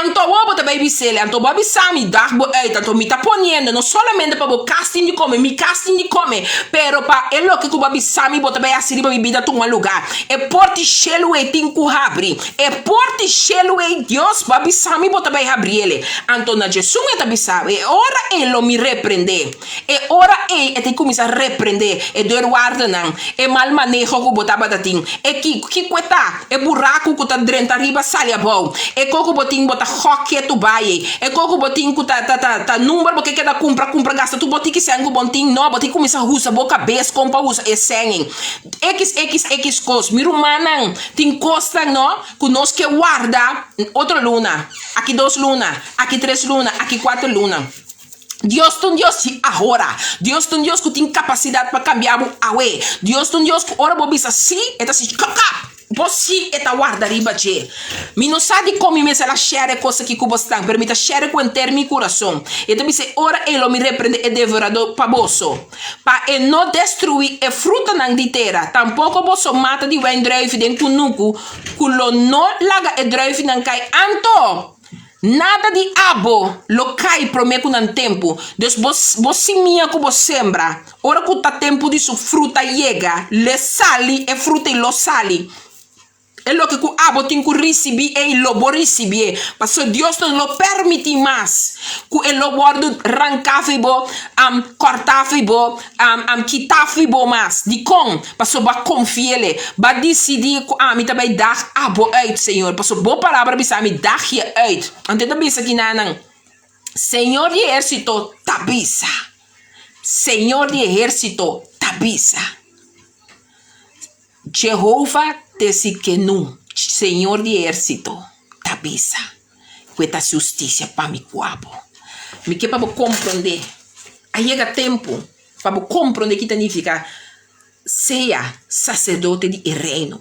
Anto awor bo ta bai bis'el, anto bo a bisa mi, dag bo uit, anto mi ta poniendo no solamente pa bo kas tin di kome, mi kas tin di kome, pero pa e loke ku bo a bisa mi bo ta bai hasi riba mi bida tuma lugá. E port'i shelu ei tin ku habri. E port'i shelu ei Dios bo a bisa mi bo ta bai habriel. Anto na Jesun e ta bisa, e ora ei lo mi reprendé. E ora ei e ta kuminsá reprendé e deurwaardenan, e mal maneho ku bo tabata tin, e kiko, kiko e ta, e buraku ku ta drenta riba sali abou, e ko ku bo tin bo ta gòk ketu bai ei, e ko ku bo tin ku ta ta ta ta number bo ke keda kumpra kumpra gasta tur bo tiki sèn ku bo tin, no, bo tin kuminsá usa bo kabes kon pa usa e sèn ei. XXX kos, mi rumannan, tin kosnan no ku nos ke warda otro luna, aki dos luna, aki tres luna, aki kuater luna. Dios ta un Dios di ahora. Dios ta un Dios ku tin kapasidat pa kambia bo awe. Dios ta un Dios ku ora bo bisa sí, e ta si kap! Bo sí e ta warda riba dje. Mi no sa dikon mi mester a share e kos aki ku bosnan, pero mi ta share ku henter mi kurason. E ta bisa e ora ei lo mi reprende e devoradó pa boso, pa e no destruí e frutanan di tera, tampoko boso mata di wèndrùifi den kunuku ku lo no laga e drùifinan kai. Anto! Nada di abo lo kai promé ku nan tempu. Dus bo bo simia ku bo sembra, ora ku ta tempu di su fruta yega, l'e sali, e fruta ei lo sali. E loke ku abo tin ku risibí ei lo bo risibié, pasobra Dios no lo permití mas ku e lo wòrdu ranká fo'i bo, kòrtá fo'i bo, kitá fo'i bo mas. Dikon? Pasobra bo a konfi'El. Bo a disidí ku ami ta bai dag abo uit, Señor, pasobra bo palabra a bisa mi, Dag je uit. Anto e ta bisa kinanan, Señor di ehérsito ta bisa, Señor di ehérsito ta bisa, Jehova Tesikenu, Señor di ehérsito ta bisa, ku e ta hasi hustisia pa mi ku abo. Mi ke pa bo komprondé, a yega tempu Pa bo komprondé ki ta nifiká sea saserdote di e Reino,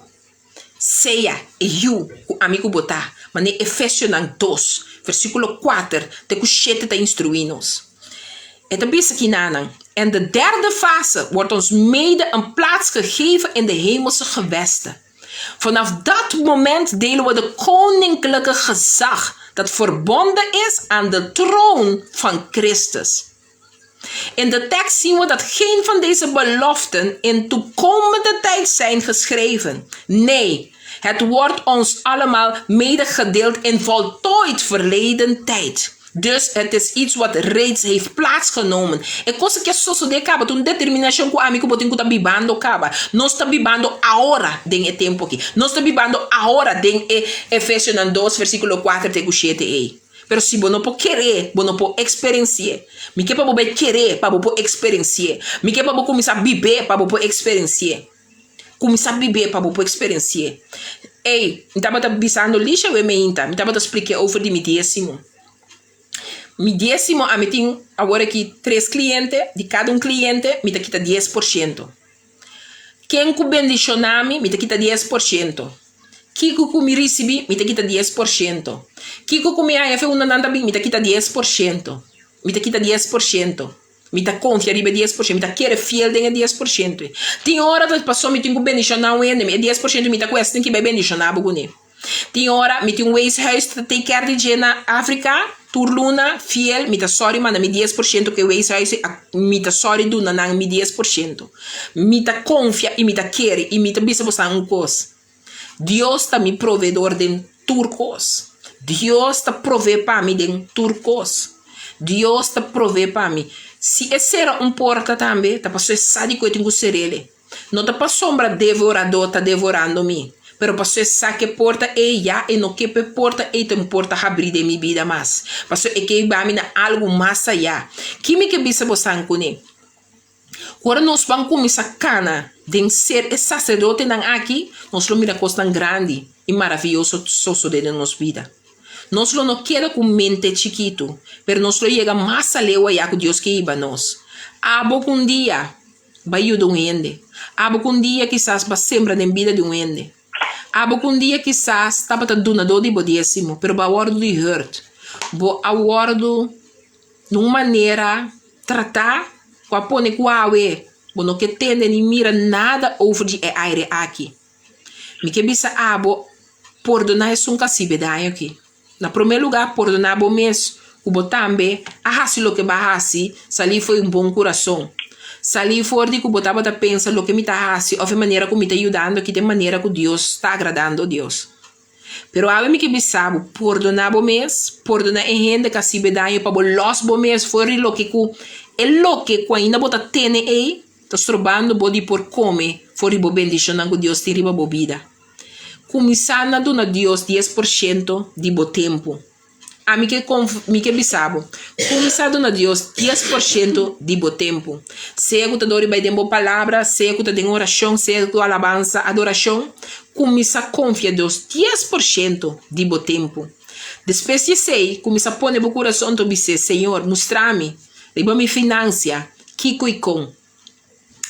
sea e yu ku ami ku bo ta, manera Efesionan dos, versíkulo kuater te ku shete ta instruí nos. E ta bisa kinanan, En de derde fase wordt ons mede een plaats gegeven in de hemelse gewesten. Vanaf dat moment delen we de koninklijke gezag dat verbonden is aan de troon van Christus. In de tekst zien we dat geen van deze beloften in toekomende tijd zijn geschreven. Nee, het wordt ons allemaal medegedeeld in voltooid verleden tijd. Dus het is iets wat reeds heeft plaatsgenomen. E kos aki a sosodé kaba, ta un determinashon ku ami ku bo tin ku ta bibando kaba. Nos ta bibando ahora den e tempu aki. Nos ta bibando ahora den e Efesionan dos versíkulo kuater te ku shete ei. Pero si bo no por ker'é, bo no por eksperensi'é. Mi ke pa bo bai ker'é pa bo por eksperensi'é. Mi ke pa bo kuminsá bib'é pa bo por eksperensi'é. Kuminsá bib'é pa bo por eksperensi'é. Ey, mi tabata bisando Lisha awe meinta, mi tabata splik'é over di mi diesimo. Mi diesimo, ami tin awor aki tres kliente, di kada un kliente mi ta kita dies por shento. Ken ku bendishoná mi, mi ta kita dies por shento. Kiko ku mi risibí, mi ta kita dies por shento. Kiko ku mi haña fe unda nan ta bin, mi ta kita dies por shento. Mi ta kita dies por shento. Mi ta konfia riba e dies por shento. Mi ta kere fiel den e dies por shento ei. Tin ora ta pasó mi tin ku bendishoná un hende, mi e dies por shento mi ta ku esnan ki bai bendishoná bo kuné. Tin ora mi tin un weeshuis ta take care di dje na Africa, tur luna fiel mi ta sòri manda mi 10% ku e weeshuis ei, mi ta sòri duna nan mi 10%. Mi ta konfia i mi ta kere i mi ta bisa boso un kos, Dios ta mi proveedor den tur kos. Dios ta provee pa mi den tur kos. Dios ta provee pa mi. Si e sera un porta tambe ta pasobra e sa di ku e tin ku ser'el. No ta pasobra devoradó ta devorando mi, pero pasobra e sa ku e porta ei ya e no ke pa e porta ei ta un porta habrí den mi bida mas. Pasobra e ke hiba mi na algu mas ayá. Ki mi ke bisa bosan kuné? Ora nos ban kuminsá kana den ser e saserdotenan aki, nos lo mira kosnan grandi i maravioso sosodé den nos bida. Nos lo no keda ku mente chikitu, pero nos lo yega mas aleu ayá ku Dios ke hiba nos. Abo ku un dia bai yuda un hende. Abo ku un dia kisas ba sembra den bida di un hende. Abo ku un dia kisas tabata dunadó di bo diésimo, pero bo a wòrdu di hùrt. Bo a wòrdu na un manera tratá ku a pone ku awe bo no ke tende ni mira nada over di e aire aki. Mi ke bisa abo pordoná esun ku a hasibe daño aki. Na promé lugá pordoná bo mes ku bo tambe a hasi loke bo a hasi salí for di un bon kurason. Salí for di ku bo tabata pensa loke mi ta hasi òf e manera ku mi ta yudando aki ta e manera ku Dios ta agradando Dios. Pero awe mi ke bisa bo, pordoná bo mes, pordoná e hende ku a hasibe daño pa bo lòs bo mes for di loke ku e loke ku ainda bo ta tene ei ta strobando bo di por kome for di bo bendishonnan ku Dios tin riba bo bida. Kuminsá na duna Dios 10% di bo tempu. Ami ke konf mi ke bisa bo, kuminsá duna Dios 10% di bo tempu. Sea ku ta dor di bai den bo palabra, sea ku ta den orashon, sea ku alabansa, adorashon, kuminsá konfia Dios 10% di bo tempu. Despues di esei, kuminsá pone bo kurason ta bis'é, Señor, mustra mi riba mi finansia kiko i kon.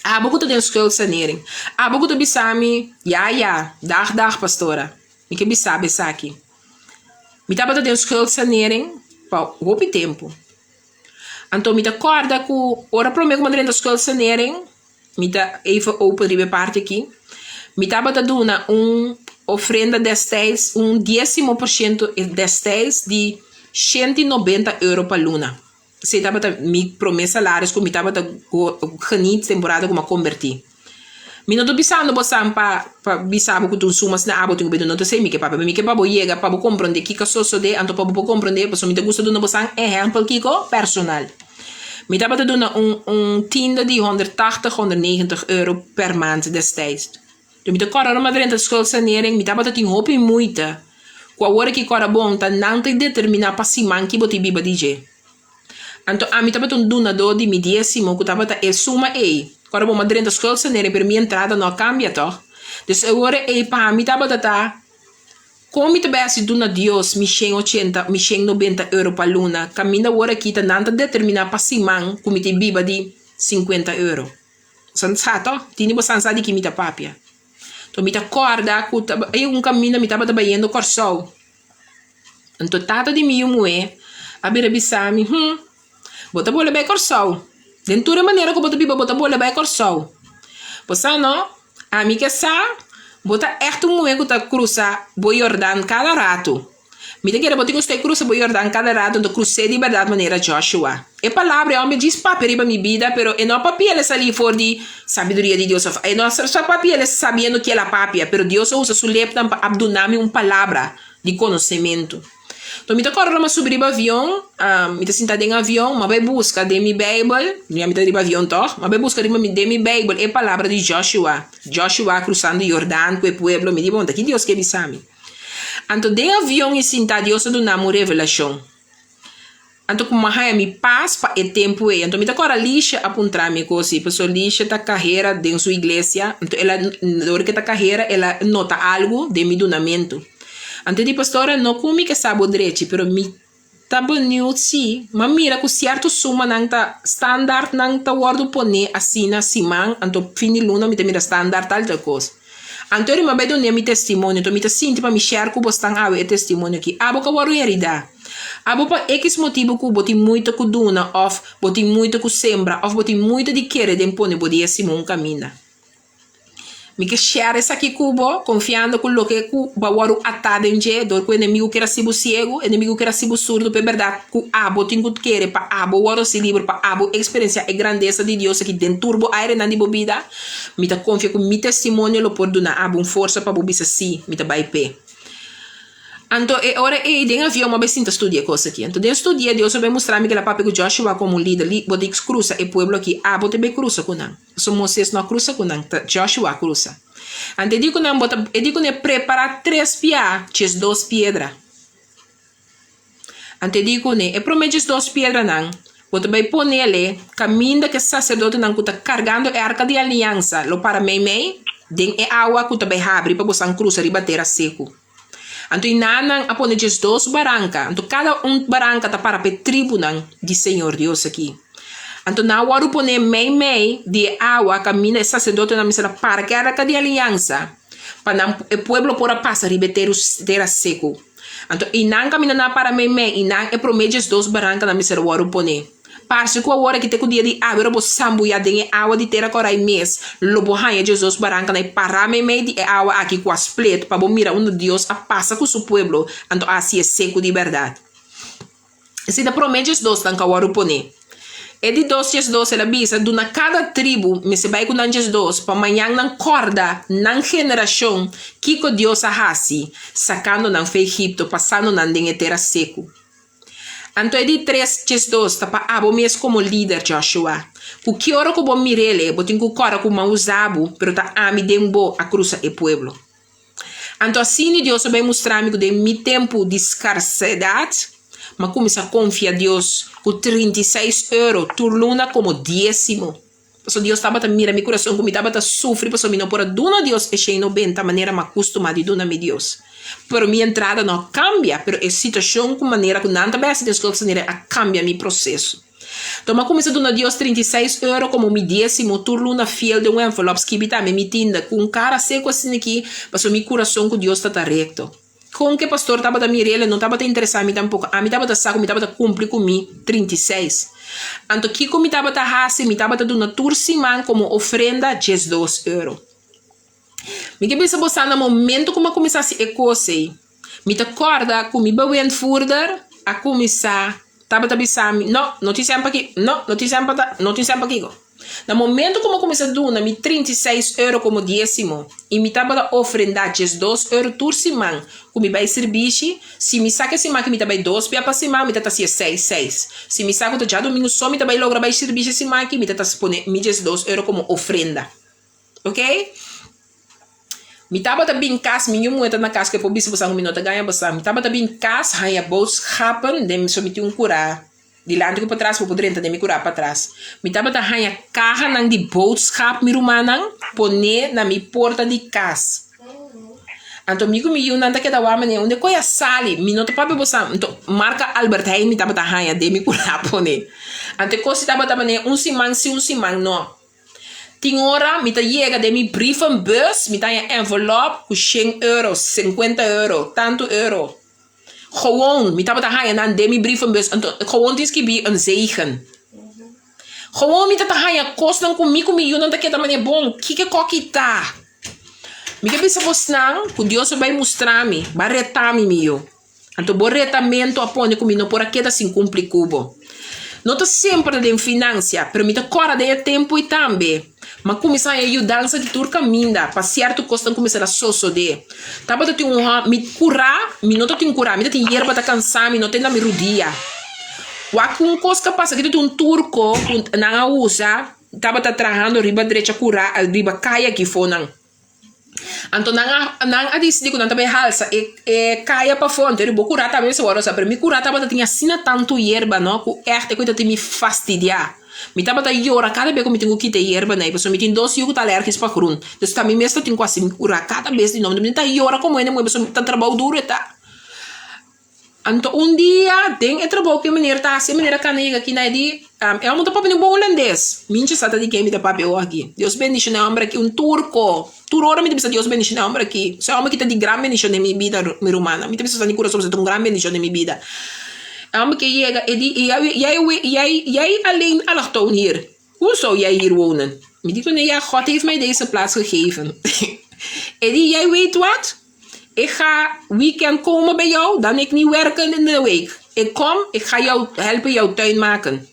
Abo ku ta den schuldsanering, abo ku ta bisa mi, Ya, ya, dag, dag, pastora. Mi ke bisa bo esaki. Mi tabata den schuldsanering pa hopi tempu. Anto mi ta kòrda ku ora promé ku mi a drenta schuldsanering, mi ta even open riba e parti aki, mi tabata duna un ofrenda destijds, un diesimo por shento destijds di shenti nobenta euro pa luna. Esei tabata mi promé salaris ku mi tabata geniet temporada ku mi a kombertí. Mi no ta bisando bo san pa pa bisa bo ku ta un suma asina abo tin ku bini, no ta esei mi ke papia. Mi ke pa bo yega pa bo komprondé kiko a sosodé, anto pa bo por komprondé pasobra mi ta gusta duna bo san ehèmpel kiko personal. Mi tabata duna un un tienda di honderdtachtig, honderdnegentig euro per maand destijds. Toen mi ta kòrda ora mi a drenta schuldsanering mi tabata tin hopi moeite ku awor aki kòrda bon ta nan ta determiná pa siman ki bo tin biba di dje. Anto ami tabata un dunadó di mi diesimo ku tabata e suma ei. Kòrda bon mi a drenta schuldsanering pero mi entrada no a kambia tòg. Dus e ora ei pa mi tabata ta kon mi ta bai hasi duna Dios mi shen ochenta, mi shen nobenta euro pa luna kaminda awor aki ta nan ta determiná pa siman ku mi tin biba di sinkuenta euro. Boso sa to? Tini boso sa di ki mi ta papia. To mi ta kòrda ku ta e un kaminda mi tabata bayendo Kòrsou. Anto tata di mi yu muhé a bira bisa mi, Hum, bo ta bole bai Kòrsou. Den tur e manera ku bo ta biba bo ta bole bai Kòrsou. Bo sa no, ami ke sa bo ta ègt un muhé ku ta krusa bo Yordan kada ratu. Mi ta kere bo tin ku stay krusa bo Yordan kada rato anto krus'é di bèrdat manera Joshua. E palabra e hòmber djis papia riba mi bida pero e no a papia el a salí for di sabiduria di Dios òf e no a sa papia el a sabiendo ke el a papia pero Dios a usa su lepnan pa a duna mi un palabra di konosementu. Anto mi ta kòrda ora mi a subi riba avion mi ta sinta den avion mi a bai buska den mi beibel mi ta riba avion tòg mi a bai buska riba den mi beibel e palabra di Joshua, Joshua krusando Yordan ku e pueblo mi di bon ta ki Dios ke bisa mi. Anto den avion i sintá Dios a duna mi un revelashon. Anto ku mi a haña mi pas pa e tempu ei. Anto mi ta kòrda Alicia a puntra mi kos ei, pasobra Alicia ta kahera den su iglesia, anto el a ora ku e ta kahera el a nota algu den mi dunamentu. Anto e di, Pastora, no ku mi ke sa bo drechi, pero mi Ta beniut si, ma mira ku sierto sumanan ta standaardnan ta wòrdu poné asina siman, anto fin di luna mi ta mira standaard tal tal kos. Anto eri mi a bai dun'é mi testimonio, anto mi ta sinti pa mi share ku bosnan awe e testimonio aki. Abo ka wòrdu heridá. Abo pa ekis motibu ku bo tin muita ku duna òf bo tin muita ku sembra òf bo tin muita di kere den pone bo diésimo un kaminda. Mi ke share esaki ku bo, konfiando ku loke ku bo a wòrdu atá den dje dor ku enemigu kier hasi bo siegu, enemigu kier hasi bo surdu pa e bèrdat ku abo tin ku kere pa abo wòrdu hasi liber, pa abo eksperensiá e grandesa di Dios aki den tur bo airenan di bo bida. Mi ta konfia ku mi testimonio lo por duna abo un forsa pa bo bisa sí, mi ta bai p'e. Anto e ora ei den avion bo a bai sinta studia e kos aki. Anto den studia Dios a bai mustra mi ku el a papia ku Joshua komo un lider, Li, bo tin ku krusa e pueblo aki, abo ta bai krusa ku nan. Pasobra Moises no a krusa ku nan, ta Joshua a krusa. Anto e di ku nan, bo ta, e di ku nan e prepará tres piá djesdos piedra. Anto e di ku nan, e promé djesdos piedranan, bo ta bai ponele kaminda ku e saserdotenan ku ta kargando e arka di aliansa lo para meimei den e awa ku ta bai habri pa bosan krusa riba tera seku. Anto i nan a pone djesdos baranka, anto kada un baranka ta para pa e tribunan di señor Dios aki. Anto nan a wòrdu pone meimei di e awa kaminda e saserdotenan mester a para ku e arka di aliansa, pa nan e pueblo por a pasa riba e tera seku. Anto i nan kaminda nan a para meimei, i nan e promé djesdos barankanan mester a wòrdu poné. Parse ku awor aki te ku dia di awe ora bo sambuyá den e awa di tera kòrá i mes, lo bo haña djesdos barankanan i pará meimei di e awa aki ku a split pa bo mira unda Dios a pasa ku su pueblo anto a hasié seku di bèrdat. Esei ta promé djesdosnan ku a wòrdu poné. E di dos djesdos el a bisa, Duna kada tribu mester bai ku nan djesdos pa mañan nan kòrda nan generashon kiko Dios a hasi sakando nan for Egipto pasando nan den e tera seku. Anto e di tres djesdos ta pa abo mes komo lider, Joshua. Ku ki ora ku bo mir'el, bo tin ku kòrda ku m'a usa bo, pero ta ami den bo a krusa e pueblo. Anto asina Dios a bai mustra mi ku den mi tempu di skarsedat, m'a kuminsá konfia Dios ku 36 euro tur luna komo diesimo. Pasobra Dios tabata mira mi kurason ku mi tabata sufri pasobra mi no por a duna Dios e shen nobenta manera mi a kustumá di duna mi Dios. Pero mi entrada no a kambia, pero e situashon ku manera ku nan ta bai hasi den skulpsanering a kambia mi proseso. Enton mi a kuminsá duna Dios 36 euro komo mi diesimo tur luna fiel den un envelòp skibi tambe mi tinda ku un kara seku asin'aki pasobra mi kurason ku Dios ta ta rekto. Kon ke pastor tabata mir'el e no tabata interesá mi tampoko. Ami tabata sa ku mi tabata kumpli ku mi 36. Anto kiko mi tabata hasi? Mi tabata duna tur siman komo ofrenda 12 euro. Mi ke bisa bosa na momento ku mi a kuminsá hasi e kos ei, mi ta kòrda ku mi bewindvoerder a kuminsá tabata bisa mi, No, no tin sèn pa ki, no, no tin sèn pa ta, no tin sèn pa kiko. Na momento ku mi a kuminsá duna mi 36 euro komo diesimo i mi tabata ofrendá 12 euro tur siman ku mi bai sirbishi, si mi sa ku e siman ku mi ta bai dos bia pa siman, mi ta ta hasié seis seis. Si mi sa ku ta djadumingu so mi ta bai logra bai sirbishi e siman aki, mi ta ta pone mi 12 euro komo ofrenda. Oke? Mi tabata bin kas, mi yu muhé ta na kas ku e por bisa boso ku mi no ta gaña boso. Mi tabata bin kas haña boodschappen den mi so mi tin un kurá dilanti ku patras bo por drenta den mi kurá patras. Mi tabata haña kahanan di boodschap mi rumannan pone na mi porta di kas. Anto mi ku mi yunan ta keda wak manera unda e koe a sali mi no ta papia boso anto marka Albert Heijn mi tabata haña den mi kurá pone. Anto e kos si tabata manera un siman si un siman no. Tin ora mi ta yega den mi brievenbus, mi ta haña envelop ku shen euro, sinkuenta euro, tantu euro. Gewoon, mi tabata haña nan den mi brievenbus, anto gewoon tin skibí een zegen. Gewoon mi ta ta haña kosnan ku mi ku mi yunan ta keda manera bon, kiko koki ta? Mi ke bisa bosnan ku Dios a bai mustra mi, ba reta mi mi yu. Anto bo retamentu a pone ku mi no por a keda sin kumpli ku bo. No ta semper ta den finansia, pero mi ta kòrda den e tempu ei tambe. Mi a kuminsá haña yudansa di tur kaminda pa sierto kosnan kuminsá ta sosodé. Tabata tin un hòmber, mi kurá, mi no ta tin kurá, mi ta tin yerba ta kansá mi, no ta na mi rudia. Wak un kos ku a pasa, aki ta tin un turko ku nan a usa, tabata trahando riba drecha kurá, riba kaya aki afó nan. Anto nan a nan a disidí ku nan ta bai halsa e e kaya pafó anto bo kurá tambe mester wòrdu alsá pero mi kurá tabata tin asina tantu yerba no ku ègt e ku ta tin mi fastidiá. Mi tabata yora kada bes ku mi tin ku kita e yerbanan ei pasobra mi tin dos yu ku ta alèrgis pa grun dus ta mi mes ta tin ku hasi mi kurá kada bes di nobo mi ta yora komo hende muhé pasobra ta trabou duru e ta. Anto un dia den e trabou ku e meneer ta hasi e meneer a kana yega aki na e di, E homber ta papia un bon hulandes. Minchi sa ta di ken mi ta papia awo aki. Dios bendiciona e homber aki, un turco. Tur ora mi ta bisa Dios bendiciona e homber aki. E homber aki ta di gran bendicion den mi bida, mi rumannan. Mi ta bisa di curason pasobra ta un gran bendicion den mi bida. E homber aki a yega, e di, Jij, jij, jij alleen allochtoon hier. Hoe zou jij hier wonen? Mi di kuné, ja, God heeft mij deze plaats gegeven. E di, jij weet wat? Ik ga weekend komen bij jou, dan ik niet werken in de week. Ik kom, ik ga jou helpen jouw tuin maken.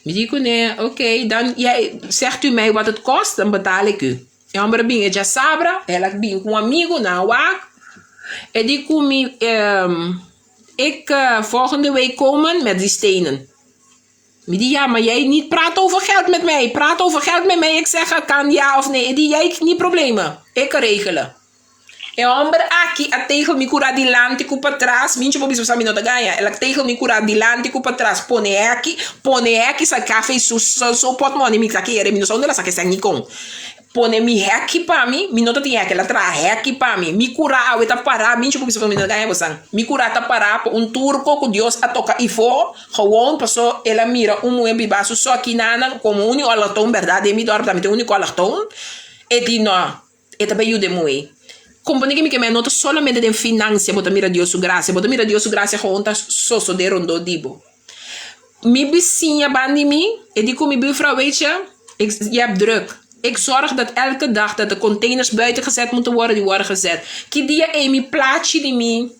Mi di kuné, oké, dan jij, zegt u mij wat het kost, dan betaal ik u. E homber a bin e djasabra, el a bin ku un amigu nan a wak. E di ku mi, ik volgende week komen met die stenen. Mi di, ja, maar jij niet praat over geld met mij. Praat over geld met mij, ik zeg kan ja of nee. E di, jij niet problemen, ik regelen. E homber aki a tegel mi kura dilanti ku patras, minchi bo bisa mi no ta gaña, el a tegel mi kura dilanti ku patras, pone heki, pone heki sa kafe su su potmoni mi ta kere, mi no sa unda el a saka esaki ni kon. Pone mi heki pa mi, mi no ta tin heki, el a traha heki pa mi. Mi kura awe ta para, minchi bo bisa mi no ta gaña bosan. Mi kura ta para pa un turko ku Dios a toka ifo, gewoon paso el a mira un muhe biba su so aki nanan komo un allochtoon, berdad den mi dorp tambe tin un allochtoon, e di no. E ta bay yuda e muhé. Kompone ke mi ke mei no ta solamente den finansia bo ta mira Dios su grasia, bo ta mira Dios su grasia gewoon ta sosodé rondó di bo. Mi bisiña ban di mi, e di ku mi buurvrouw, weet je, ik, je hebt druk. Ik zorg dat elke dag dat de containers buiten gezet moeten worden, die worden gezet. Ki dia ei mi plachi di mi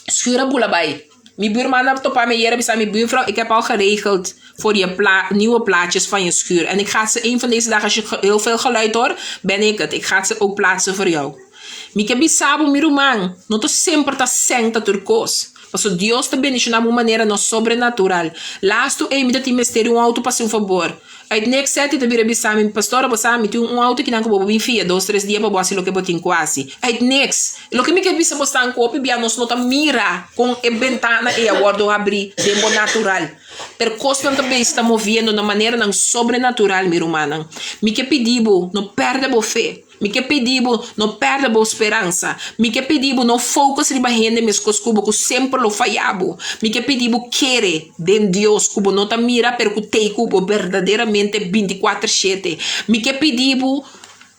Schuur a bula bai. Mi buurman a topa mi ayer a bisa mi buurvrouw, ik heb al geregeld voor je pla nieuwe plaatjes van je schuur. En ik ga ze een van deze dagen, als je heel veel geluid hoort, ben ik het. Ik ga ze ook plaatsen voor jou. Mi ke bisa bo, mi ruman, no ta semper ta sèn ta tur kos. Pasobra Dios ta bendiciona bo un manera no sobrenatural. Laatst ey mi ta tin mester di un auto pa haci un fabor. Uit niks seti ta bira bisa mi, Pastor, bo sa mi tin un auto kinan ku bo por bin fia dos tres dia pa bo hasi loke bo tin ku hasi. Uit niks. Loke mi ke bisa bo stan ku hopi bia nos no ta mira kon e bentana ei a wòrdu habrí den bo natural. Pero kosnan ta bes ta moviendo na maneranan sobrenatural, mi rumannan. Mi ke pidi bo, no pèrdè bo fe. Mi ke pidi bo, no pèrdè bo speransa. Mi ke pidi bo, no focus riba hende meskos ku bo ku semper lo faya bo. Mi ke pidi bo kere den Dios ku bo no ta mira pero ku tei ku bo berdaderamente bintikuater shete. Mi ke pidi bo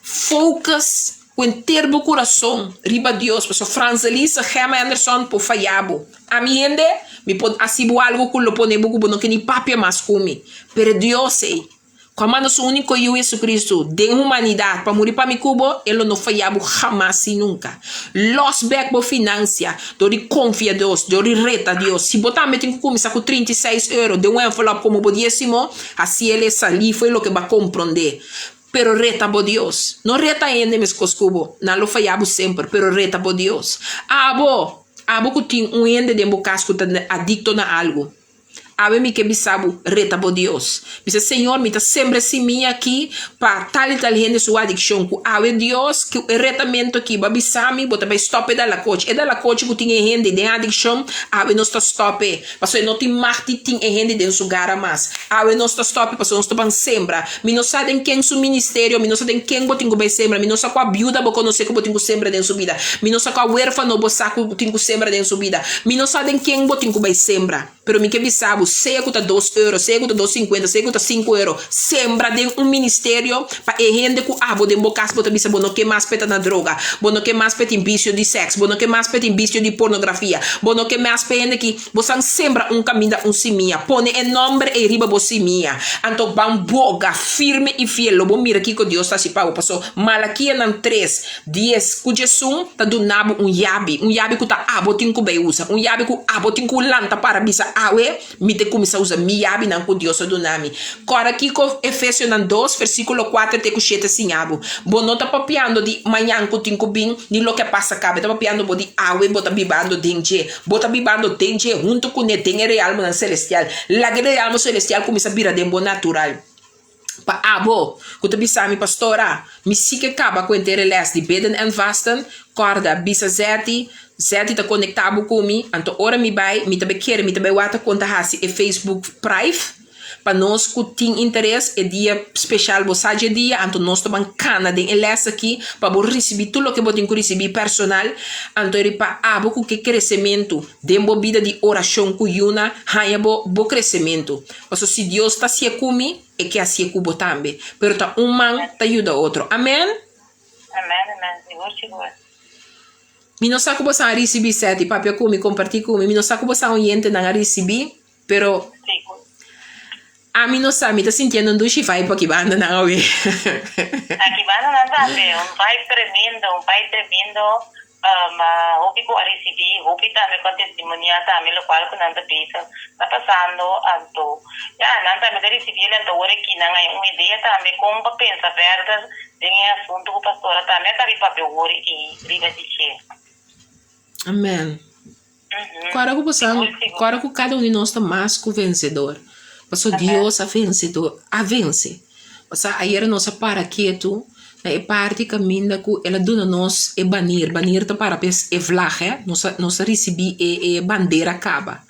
focus ku henter bo kurason riba Dios pasobra Franzelisa Gemma Henderson por faya bo. Ami hende, mi por hasi bo algu ku lo pone bo ku bo no ke ni papia mas ku mi. Pero Dios ei. Ku a manda su úniko Yu Jesucristo den humanidat pa muri pa mi ku bo, e lo no faya bo hamas i nunka. Lòs bèk bo finansia dor di konfia Dios, dor di reta Dios. Si bo tambe tin ku kuminsá ku 36 euro den un envelòp komo bo diesimo, hasi el e salí fo'i loke bo a komprondé. Pero reta bo Dios. No reta hende meskos ku bo, nan lo faya bo semper, pero reta bo Dios. Abo, abo ku tin un hende den bo kas ku ta adikto na algu. Awe mi ke bisa bo, reta bo Dios. Bisa, Señor, mi ta sembra e simia aki pa tal i tal hende su adikshon. Ku awe Dios, ku e retamento aki, bo a bisa mi, bo ta bai stòp e dalakochi. E dalakochi ku tin e hende den adikshon, awe nos ta stòp e, pasobra e no tin mag di tin e hende den su gara mas. Awe nos ta stòp e pasobra nos ta ban sembra. Mi no sa den ken su ministerio, mi no sa den ken bo tin ku bai sembra, mi no sa kua biuda bo konosé ku bo tin ku sembra den su bida, mi no sa kua wérfano bo sa ku tin ku sembra den su bida, mi no sa den ken bo tin ku bai sembra. Pero mi ke bisa bo, sea ku ta dos euro, sea ku ta dos sinkuenta, sea ku ta sinku euro, sembra den un ministerio pa e hende ku abo den bo kas bo ta bisa bo no ke mas p'e ta na droga, bo no ke mas p'e tin bisio di sèks, bo no ke mas p'e tin bisio di pornografia, bo no ke mas p'e hende ki. Bo san sembra un kaminda un simia, pone e nòmber ei riba bo simia, anto ban boga firme i fiel, lo bo mira kiko Dios ta hasi pa bo. Paso Malakianan tres, dies ku djesun ta duna bo un yabi, un yabi ku ta abo tin ku bai usa, un yabi ku abo tin ku lanta para bisa, Awe mi ta kuminsá usa mi yabinan ku Dios a duna mi. Kòrda kiko Efesionan dos, versíkulo kuater te ku shete siña bo. Bo no ta papiando di mañan ku tin ku bin, ni loke a pasa kaba, e ta papiando bo di awe bo ta bibando den dje. Bo ta bibando den dje huntu kuné den e realmonan selestial. Laga e realmo selestial kuminsá bira den bo natural. Pa abo ku ta bisa mi, Pastora, mi si ke kaba ku henter e lès di bidden en vasten, kòrda, bisa Zetty, Zetty ta konektá bo ku mi, anto ora mi bai, mi ta bai kere, mi ta bai wak ta kon ta hasi e Facebook Prive. Pa nos ku tin interes, e dia speshal bo sa dje dia, anto nos ta ban kana den e lès aki pa bo risibí tur loke bo tin ku risibí personal, anto eri pa abo ku ke kresementu den bo bida di orashon ku yuna haña bo bo kresementu. Pasobra si Dios ta hasié ku mi, e ke hasié ku bo tambe. Pero ta un man ta yuda otro. Amen? Amen, amen. Sigur, sigur. Mi no sa ku boso a risibí, Seti, papia ku mi, kompartí ku mi. Mi no sa ku boso oyentenan a risibí. Pero Ami no sa, mi ta sintiendo un dushi vibe aki banda nan awe. Aki banda nan tambe, un vibe tremendo, un vibe tremendo. Hopi ku a risibí, hopi tambe ku a testimoniá tambe lokual ku nan ta bezig ta pasando. Anto, ya, nan tambe ta risibí el anto ora aki nan haña un idea tambe kon pa pensa verder den e asuntu ku pastora tambe a kabi papia wor ei riba di dje. Amen. Kòrda ku boso, kòrda ku kada un di nos ta mas ku vensedor. Pasobra Dios a vense tur, a vense. Osea ayera nos a para ketu na e parti kaminda ku el a duna nos e banir. Banir ta para pa e vlag, hè. Nos a nos a risibí e e bandera kaba.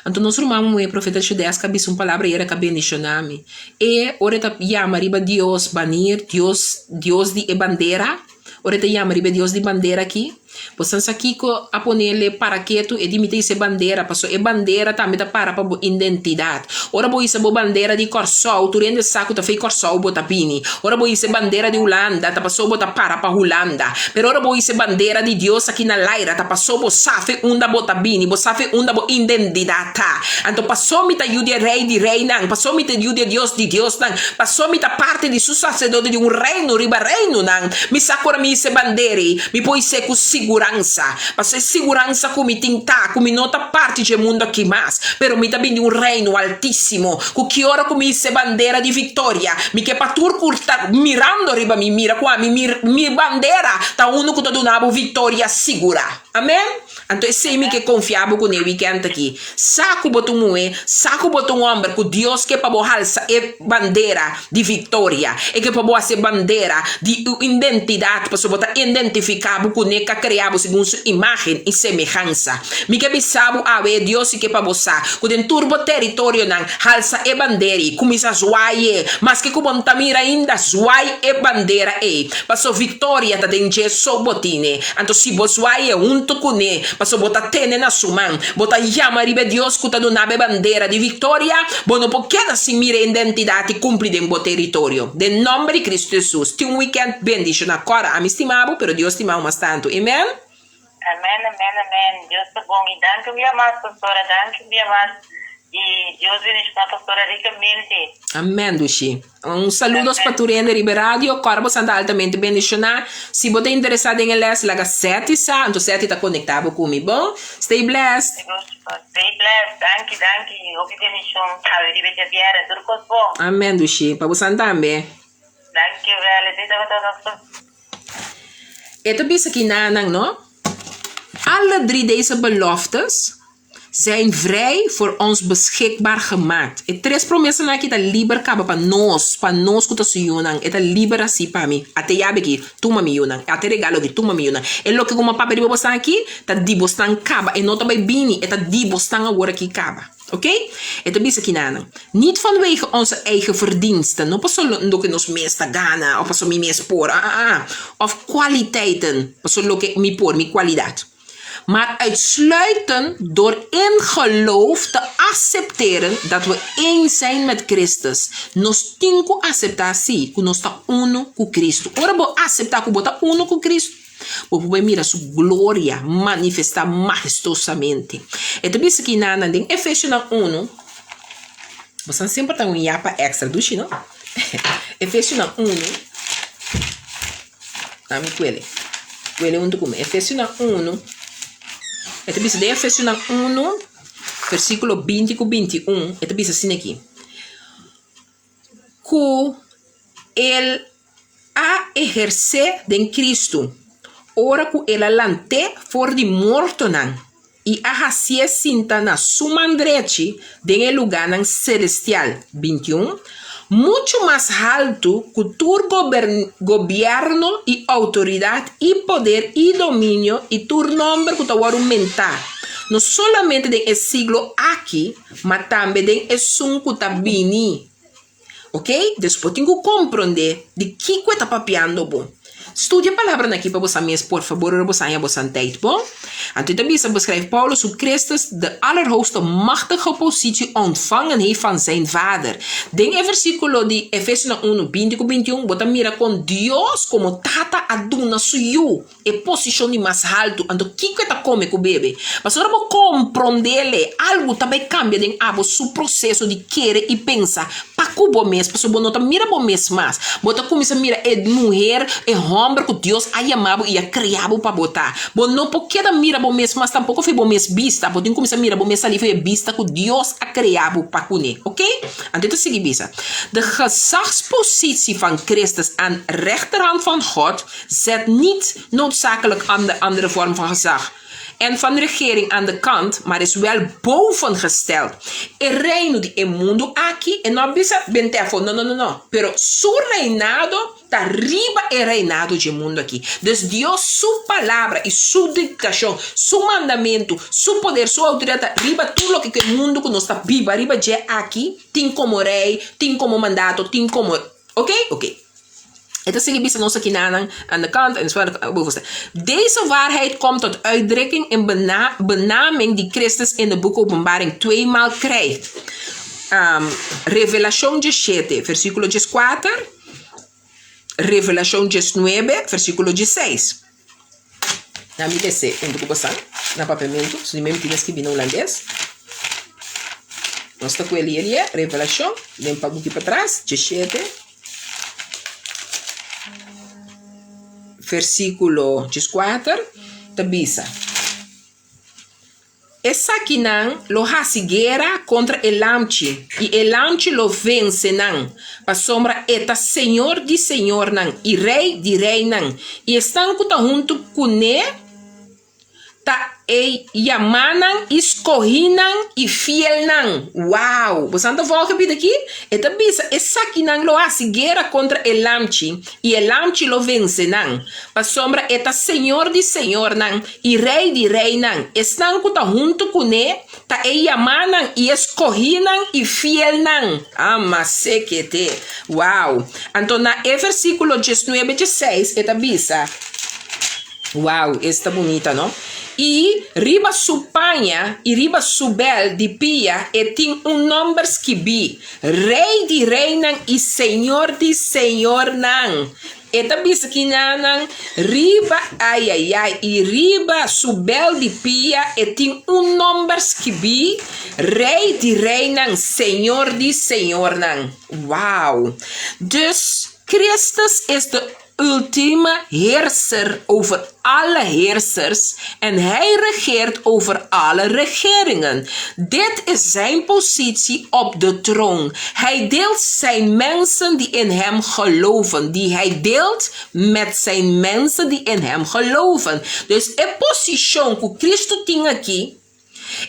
Anto nos ruman muhé profeta Judeska a bisa un palabra ayera ku a bendishoná mi. E ora e ta yama riba Dios banir, Dios Dios di e bandera. Ora e ta yama riba e Dios di bandera aki, bo sa sa kiko a ponele para ketu? E di mi ta hisa e bandera, pasobra e bandera tambe ta para pa bo identidat. Ora bo hisa bo bandera di Kòrsou, tur hende sa ku ta fei Kòrsou bo ta bini. Ora bo hisa e bandera di Hulanda, ta pasobra bo ta para pa Hulanda. Pero ora bo hisa e bandera di Dios aki na laira, ta pasobra bo sa fe unda bo ta bini, bo sa fe unda bo identidat ta. Anto pasobra mi ta yu di e Rei di reinan, pasobra mi ta yu di e Dios di diosnan, Paso mi ta parti di su sacerdote di un reino riba reinonan, mi sa ku ora mi hise bandera ei, mi por hise ku siguransa. Paso e siguransa ku mi tin ta ku mi no ta parti dje mundu aki mas, pero mi ta bin di un reino altisimo, ku ki ora ku mi hise bandera di viktoria, mi ke pa tur ku ta mirando riba mi mira ku ami mi mi bandera ta unu ku ta duna bo viktoria sigurá. Amen. Anto esei mi ke konfia bo kuné wikènt aki. Sa ku bo ta un muhé, sa ku bo ta un hòmber ku Dios ke pa bo halsa e bandera di viktoria. E ke pa bo hasi e bandera di u identidat pasobra bo ta identifiká bo kuné k'a krea bo segun su imágen i semehansa. Mi ke bisa bo awe e Dios si ke pa bo sa ku den tur bo teritorionan halsa e bandera i kuminsá zwai e. Maske ku bo no ta mira ainda, zwai e bandera ei pasobra viktoria ta den dje so bo tine. Anto si bo zwai e huntu kuné pasobra bo ta tene na su man, Bo ta yama riba e Dios ku ta duna bo e bandera di viktoria. Bo no por keda sin mira e identidat i kumpli den bo teritorio. Den nòmber di Kristu Hesus, tin un wikènt bendishoná. Kòrda, ami stima bo, pero Dios stima bo mas tantu. Amen. Amen amen amen Dios ta bon y danki un bia mas pastora danki un bia mas y Dios bendiciona pastora ricamente. Amen dushi. Un saludos pa tur hende riba e radio. Kòrda bo santa altamente bendishoná. Si bo ta interesá den e lès, laga Seti sa, anto Seti ta konektá bo ku mi. Bon? Stay blessed. Stay blessed. Danki, danki. Hopi bendishon awe riba e djabièrè. Tur kos bon. Amen, dushi. Pa bo san tambe. Danki wel. Esei tabata nos. E ta bisa ki nanan, no? Alle drie deze beloftes zijn vrij voor ons beschikbaar gemaakt. E tres promesanan aki ta liber kaba pa nos, pa nos ku ta su yunan. E ta liber asi pa mi. Ate yabi aki, tuma mi yunan. Ate regalo aki, tuma mi yunan. E loke ku mi a papia riba bosnan aki, ta di bosnan kaba. E no ta bai bini, e ta di bosnan awor aki kaba. Oké? E ta bisa kinanan, Niet vanwege onze eigen verdiensten, no pasobra loke nos mes ta gana òf pasobra mi mes por, ah ah ah, òf kwaliteiten, pasobra loke mi por, mi kwalidat. Maar uitsluitend door in geloof te acepteren dat we één zijn met Christus. Nos tin ku aseptá sí ku nos ta unu ku Cristo. Ora bo aseptá ku bo ta unu ku Cristo, bo por bai mira su gloria manifestá mahestosamente. E ta bisa ki nan den Efesionan unu, boso semper ta un yapa extra dushi no? Efesionan unu. Ami ku el. Ku el huntu ku mi. Efesionan unu. E ta bisa den Efesionan unu, versíkulo binti ku binti un, e ta bisa asina aki, Ku el a ehersé den Kristu, ora ku el a lant'é for di mortonan i a hasié sinta na su man drechi den e lugánan selestial, 21, muchu mas haltu ku tur gobièrnu i outoridat i poder i dominio i tur nòmber ku ta wòrdu mentá, no solamente den e siglo aki, ma tambe den esun ku ta bini. Ok, dus bo tin ku komprondé di kiko e ta papiando bo. Studia e palabranan aki pa boso mes, por fabor, ora boso haña boso tijd, bon? Anto e ta bisa, beschrijft Paulus hoe Christus de allerhoogste machtige positie ontvangen heeft van zijn Vader. Den e versíkulo di Efesonan unu, binti ku bintiun, bo ta mira kon Dios komo Tata a duna su Yu e posishon di mas haltu. Anto kiko e ta kome ku bebe? Pasobra bo komprondele, algu ta bai kambia den abo su proseso di kere i pensa pa ku bo mes, pasobra bo no ta mira bo mes mas. Bo ta kuminsá mira e muher, e hòmber ku Dios a yama bo i a krea bo pa bo ta. Bo no por keda mira bo mes mas tampoko for bo mes bista. Bo tin kuminsá mira bo mes salí for e bista ku Dios a krea bo pa kuné. Oké? Anto e ta sigui bisa, De gezagspositie van Christus aan rechterhand van God zet niet noodzakelijk aan andere vorm van gezag en van regering aan de kant, maar is wel bovengesteld. E reino di e mundu aki, e no a bisa bente afó, no, no, no, no, pero su reinado ta riba e reinado dje mundu aki. Dus Dios su palabra i su dictacion, su mandamentu, su poder, su autoridad ta riba tur loke ku e mundu ku nos ta biba riba dje aki tin komo rei, tin komo mandato, tin komo, ok? Ok. E ta sigui bisa nos akinanan aan de kant en bovenste. Deze waarheid komt tot uitdrukking in benaming die Christus in de boek Openbaring tweemaal krijgt. Um, Revelacion 17, versículo 14. Revelacion 19, versículo 16. Na mi lese huntu ku bosan na papiamentu, so di mi tin skibi na hulandes. Nos ta ku e lie Revelashon den pa buki patras, diesshete, versíkulo dieskuater, ta bisa. Esakinan lo hasi guera kontra e Lamchi, i e Lamchi lo vense nan, pasobra e ta Señor di señornan i Rei di reinan, i esnan ku ta huntu kuné ta e yamánan i skohínan i fielnan. Wow! Bo sa ta volg e bida akí? E ta bisa, Esakinan lo hasi guera kontra e Lamchi, i e Lamchi lo vense nan, pasobra e ta Señor di señornan I rei di reinan, esnan ku ta huntu kuné, ta e yamánan i e skohínan i fielnan. Amasekete! Wow! Anto na e versíkulo diesnuebe diesseis e ta bisa, Wow, esta bunita, no? I riba su paña i riba su bèl di pia e tin un nòmber skibí, Rei di reinan i Señor di señornan. E ta bisa kinanan riba ayayay i riba su bel di pia e tin un nomber skibí, Rei di reinan, Señor di señornan. Wow! Dus Christus is de ultieme heerser over alle heersers en hij regeert over alle regeringen. Dit is zijn positie op de troon. Hij deelt zijn mensen die in hem geloven, die hij deelt met zijn mensen die in hem geloven. Dus e posishon ku Kristu tin aki,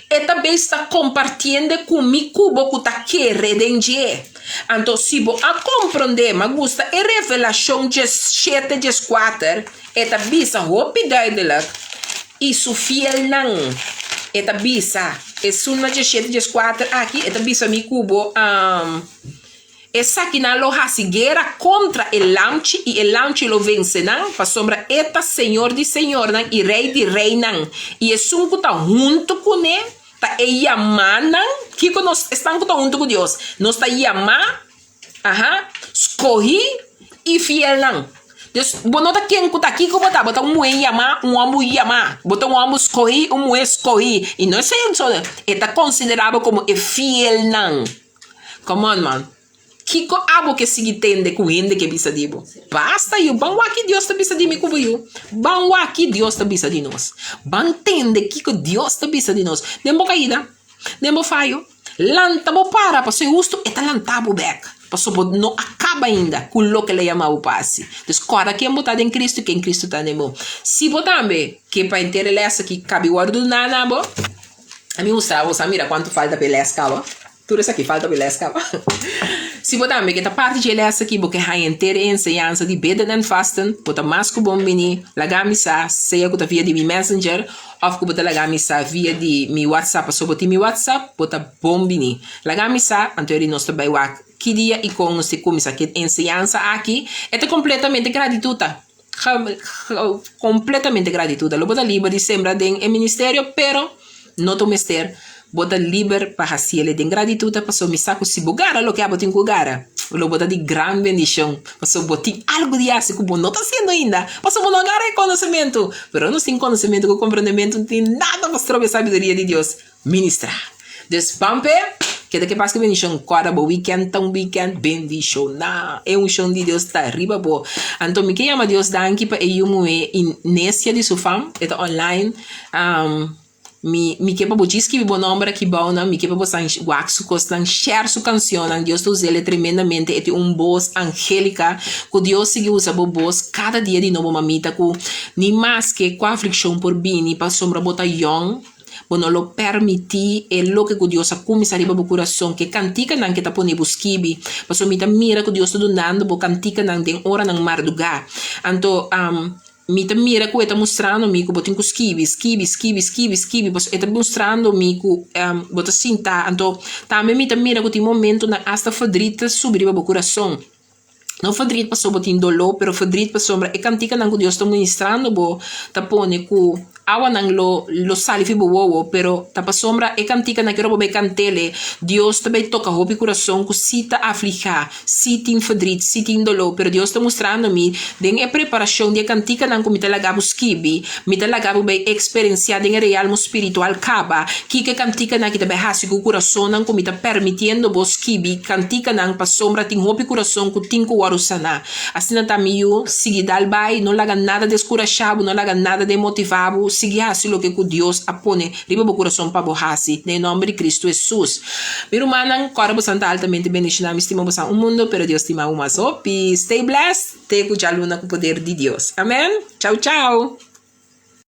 E ta bes ta kompartiende ku mi ku bo ku ta kere den dje. Anto si bo a komprondé, m'a gusta e Revelashon diesshete dieskuater, e ta bisa hopi duidelik, I su fielnan, e ta bisa, esun na diesshete dieskuater aki, e ta bisa mi ku bo, Esakinan lo hasi guera kontra e Lamchi i e Lamchi lo vense nan, pasobra e ta Señor di señornan i Rei di reinan, i esun ku ta huntu kuné ta e yamánan. Kiko nos, esnan ku ta huntu ku Dios, nos ta yamá, aha, skohí i fielnan. Dus, bo no ta ken ku ta, kiko bo ta? Bo ta un muhé yamá, un hòmber yamá. Bo ta un hòmber skohí, un muhé skohí. I no esei so, e ta konsiderá bo komo e fielnan. Come on man. Kiko abo ke sigui tende ku hende ke bisa di bo? Basta yu, ban wak ki Dios ta bisa di mi ku bo yu. Ban wak ki Dios ta bisa di nos. Ban tende kiko Dios ta bisa di nos. Den bo kaida, den bo fayo, lanta bo para pasobra e hustu e ta lanta bo bek. Pasobra bo no a kaba ainda ku loke el a yama bo pa hasi. Dus kòrda ken bo ta den Kristu i ken Kristu ta den bo. Si bo tambe ke pa henter e lès aki kabi wòrdu duná na bo, A mi gusta bo sa mira cuanto falta pa e les caba. Tur esaki falta pa e les caba. Si bo tambe ke ta parti dje les aki, bo ke haña henter e enseñansa di bidden en vasten, bo ta mas ku bon bini laga mi sa, sea ku ta via di mi messenger of ku bo ta laga mi sa via di mi whatsapp, pasobra bo tin mi whatsapp, bo ta bon bini. Laga mi sa, anto eri nos ta bai wak ki dia i kon nos ta kuminsá. Ke enseñansa aki e ta completamente gratituta. Kompletamente gratitut. Lo bo ta liber di sembra den e ministerio, pero no ta un mester. Bo ta liber pa hasiel den gratitut, pasobra mi sa ku si bo gara loke abo tin ku gara, lo bo ta di gran bendishon, pasobra bo tin algu di hasi ku bo no ta hasiendo ainda, pasobra bo no a gara e konosementu. Pero nos tin konosementu ku komprendementu, no tin nada pa stroba e sabiduria di Dios. Ministra. Dus ban p'e, keda ke pas ku bendishon. Kòrda bo wikènt ta un wikènt bendishoná. E unshon di Dios ta riba bo. Anto mi ke yama Dios danki pa e yu muhé Inesia di su fam. E ta online. Mi mi ke pa bo djis skibi bo nòmber aki bou nan. Mi ke pa bo san wak su kosnan, share su kanshonnan. Dios ta us'el tremendamente. E tin un bos angélica. Ku Dios sigui usa bo bos kada dia di nobo mamita ku ni maske kua aflikshon por bini pasobra bo ta yòn. Bo no lo permití e loke ku Dios a kuminsá riba bo kurason, ku e kantikanan ke ta pone bo skibi. Pasobra mi ta mira ku Dios ta dunando bo kantikanan den oranan mardugá. Anto, mi ta mira ku e ta mustrando mi ku bo tin ku skibi, skibi, skibi, skibi, skibi, pasobra e ta mustrando mi ku bo ta sinta. Anto, tambe mi ta mira ku tin momentunan asta ferdrit ta subi riba bo kurason. No verdriet pasobra bo tin doló, pero verdriet pasobra e kantikanan ku Dios ta ministrando bo ta pone ku awanan lo lo sali fi bo wowo, pero ta pasobra e kantikanan ku ora bo bai kant'el, Dios ta bai toka hopi kurason ku si ta afligá, si tin verdriet, si tin doló, pero Dios ta mustrando mi den e preparashon di e kantikanan ku mi ta laga bo skibi, mi ta laga bo bai eksperensiá den e realmo spiritual kaba kiko e kantikanan aki ta bai hasi ku kurasonnan ku mi ta permitiendo bo skibi kantikanan pasobra tin hopi kurason ku tin ku wòrdu saná. Asina ta mi yu, sigui dal bai, no laga nada deskurashá bo, no laga nada demotivá bo, sigui hasi loke ku Dios a pone riba bo kurason pa bo hasi, den e nòmber di Kristu Hesus. Mi rumannan, kòrda bosan ta altamente bendishoná, mi stima bosan un mundu, pero Dios stima bo mas hopi. Stay blessed! Te ku djaluna ku poder di Dios. Amen. Chau chau.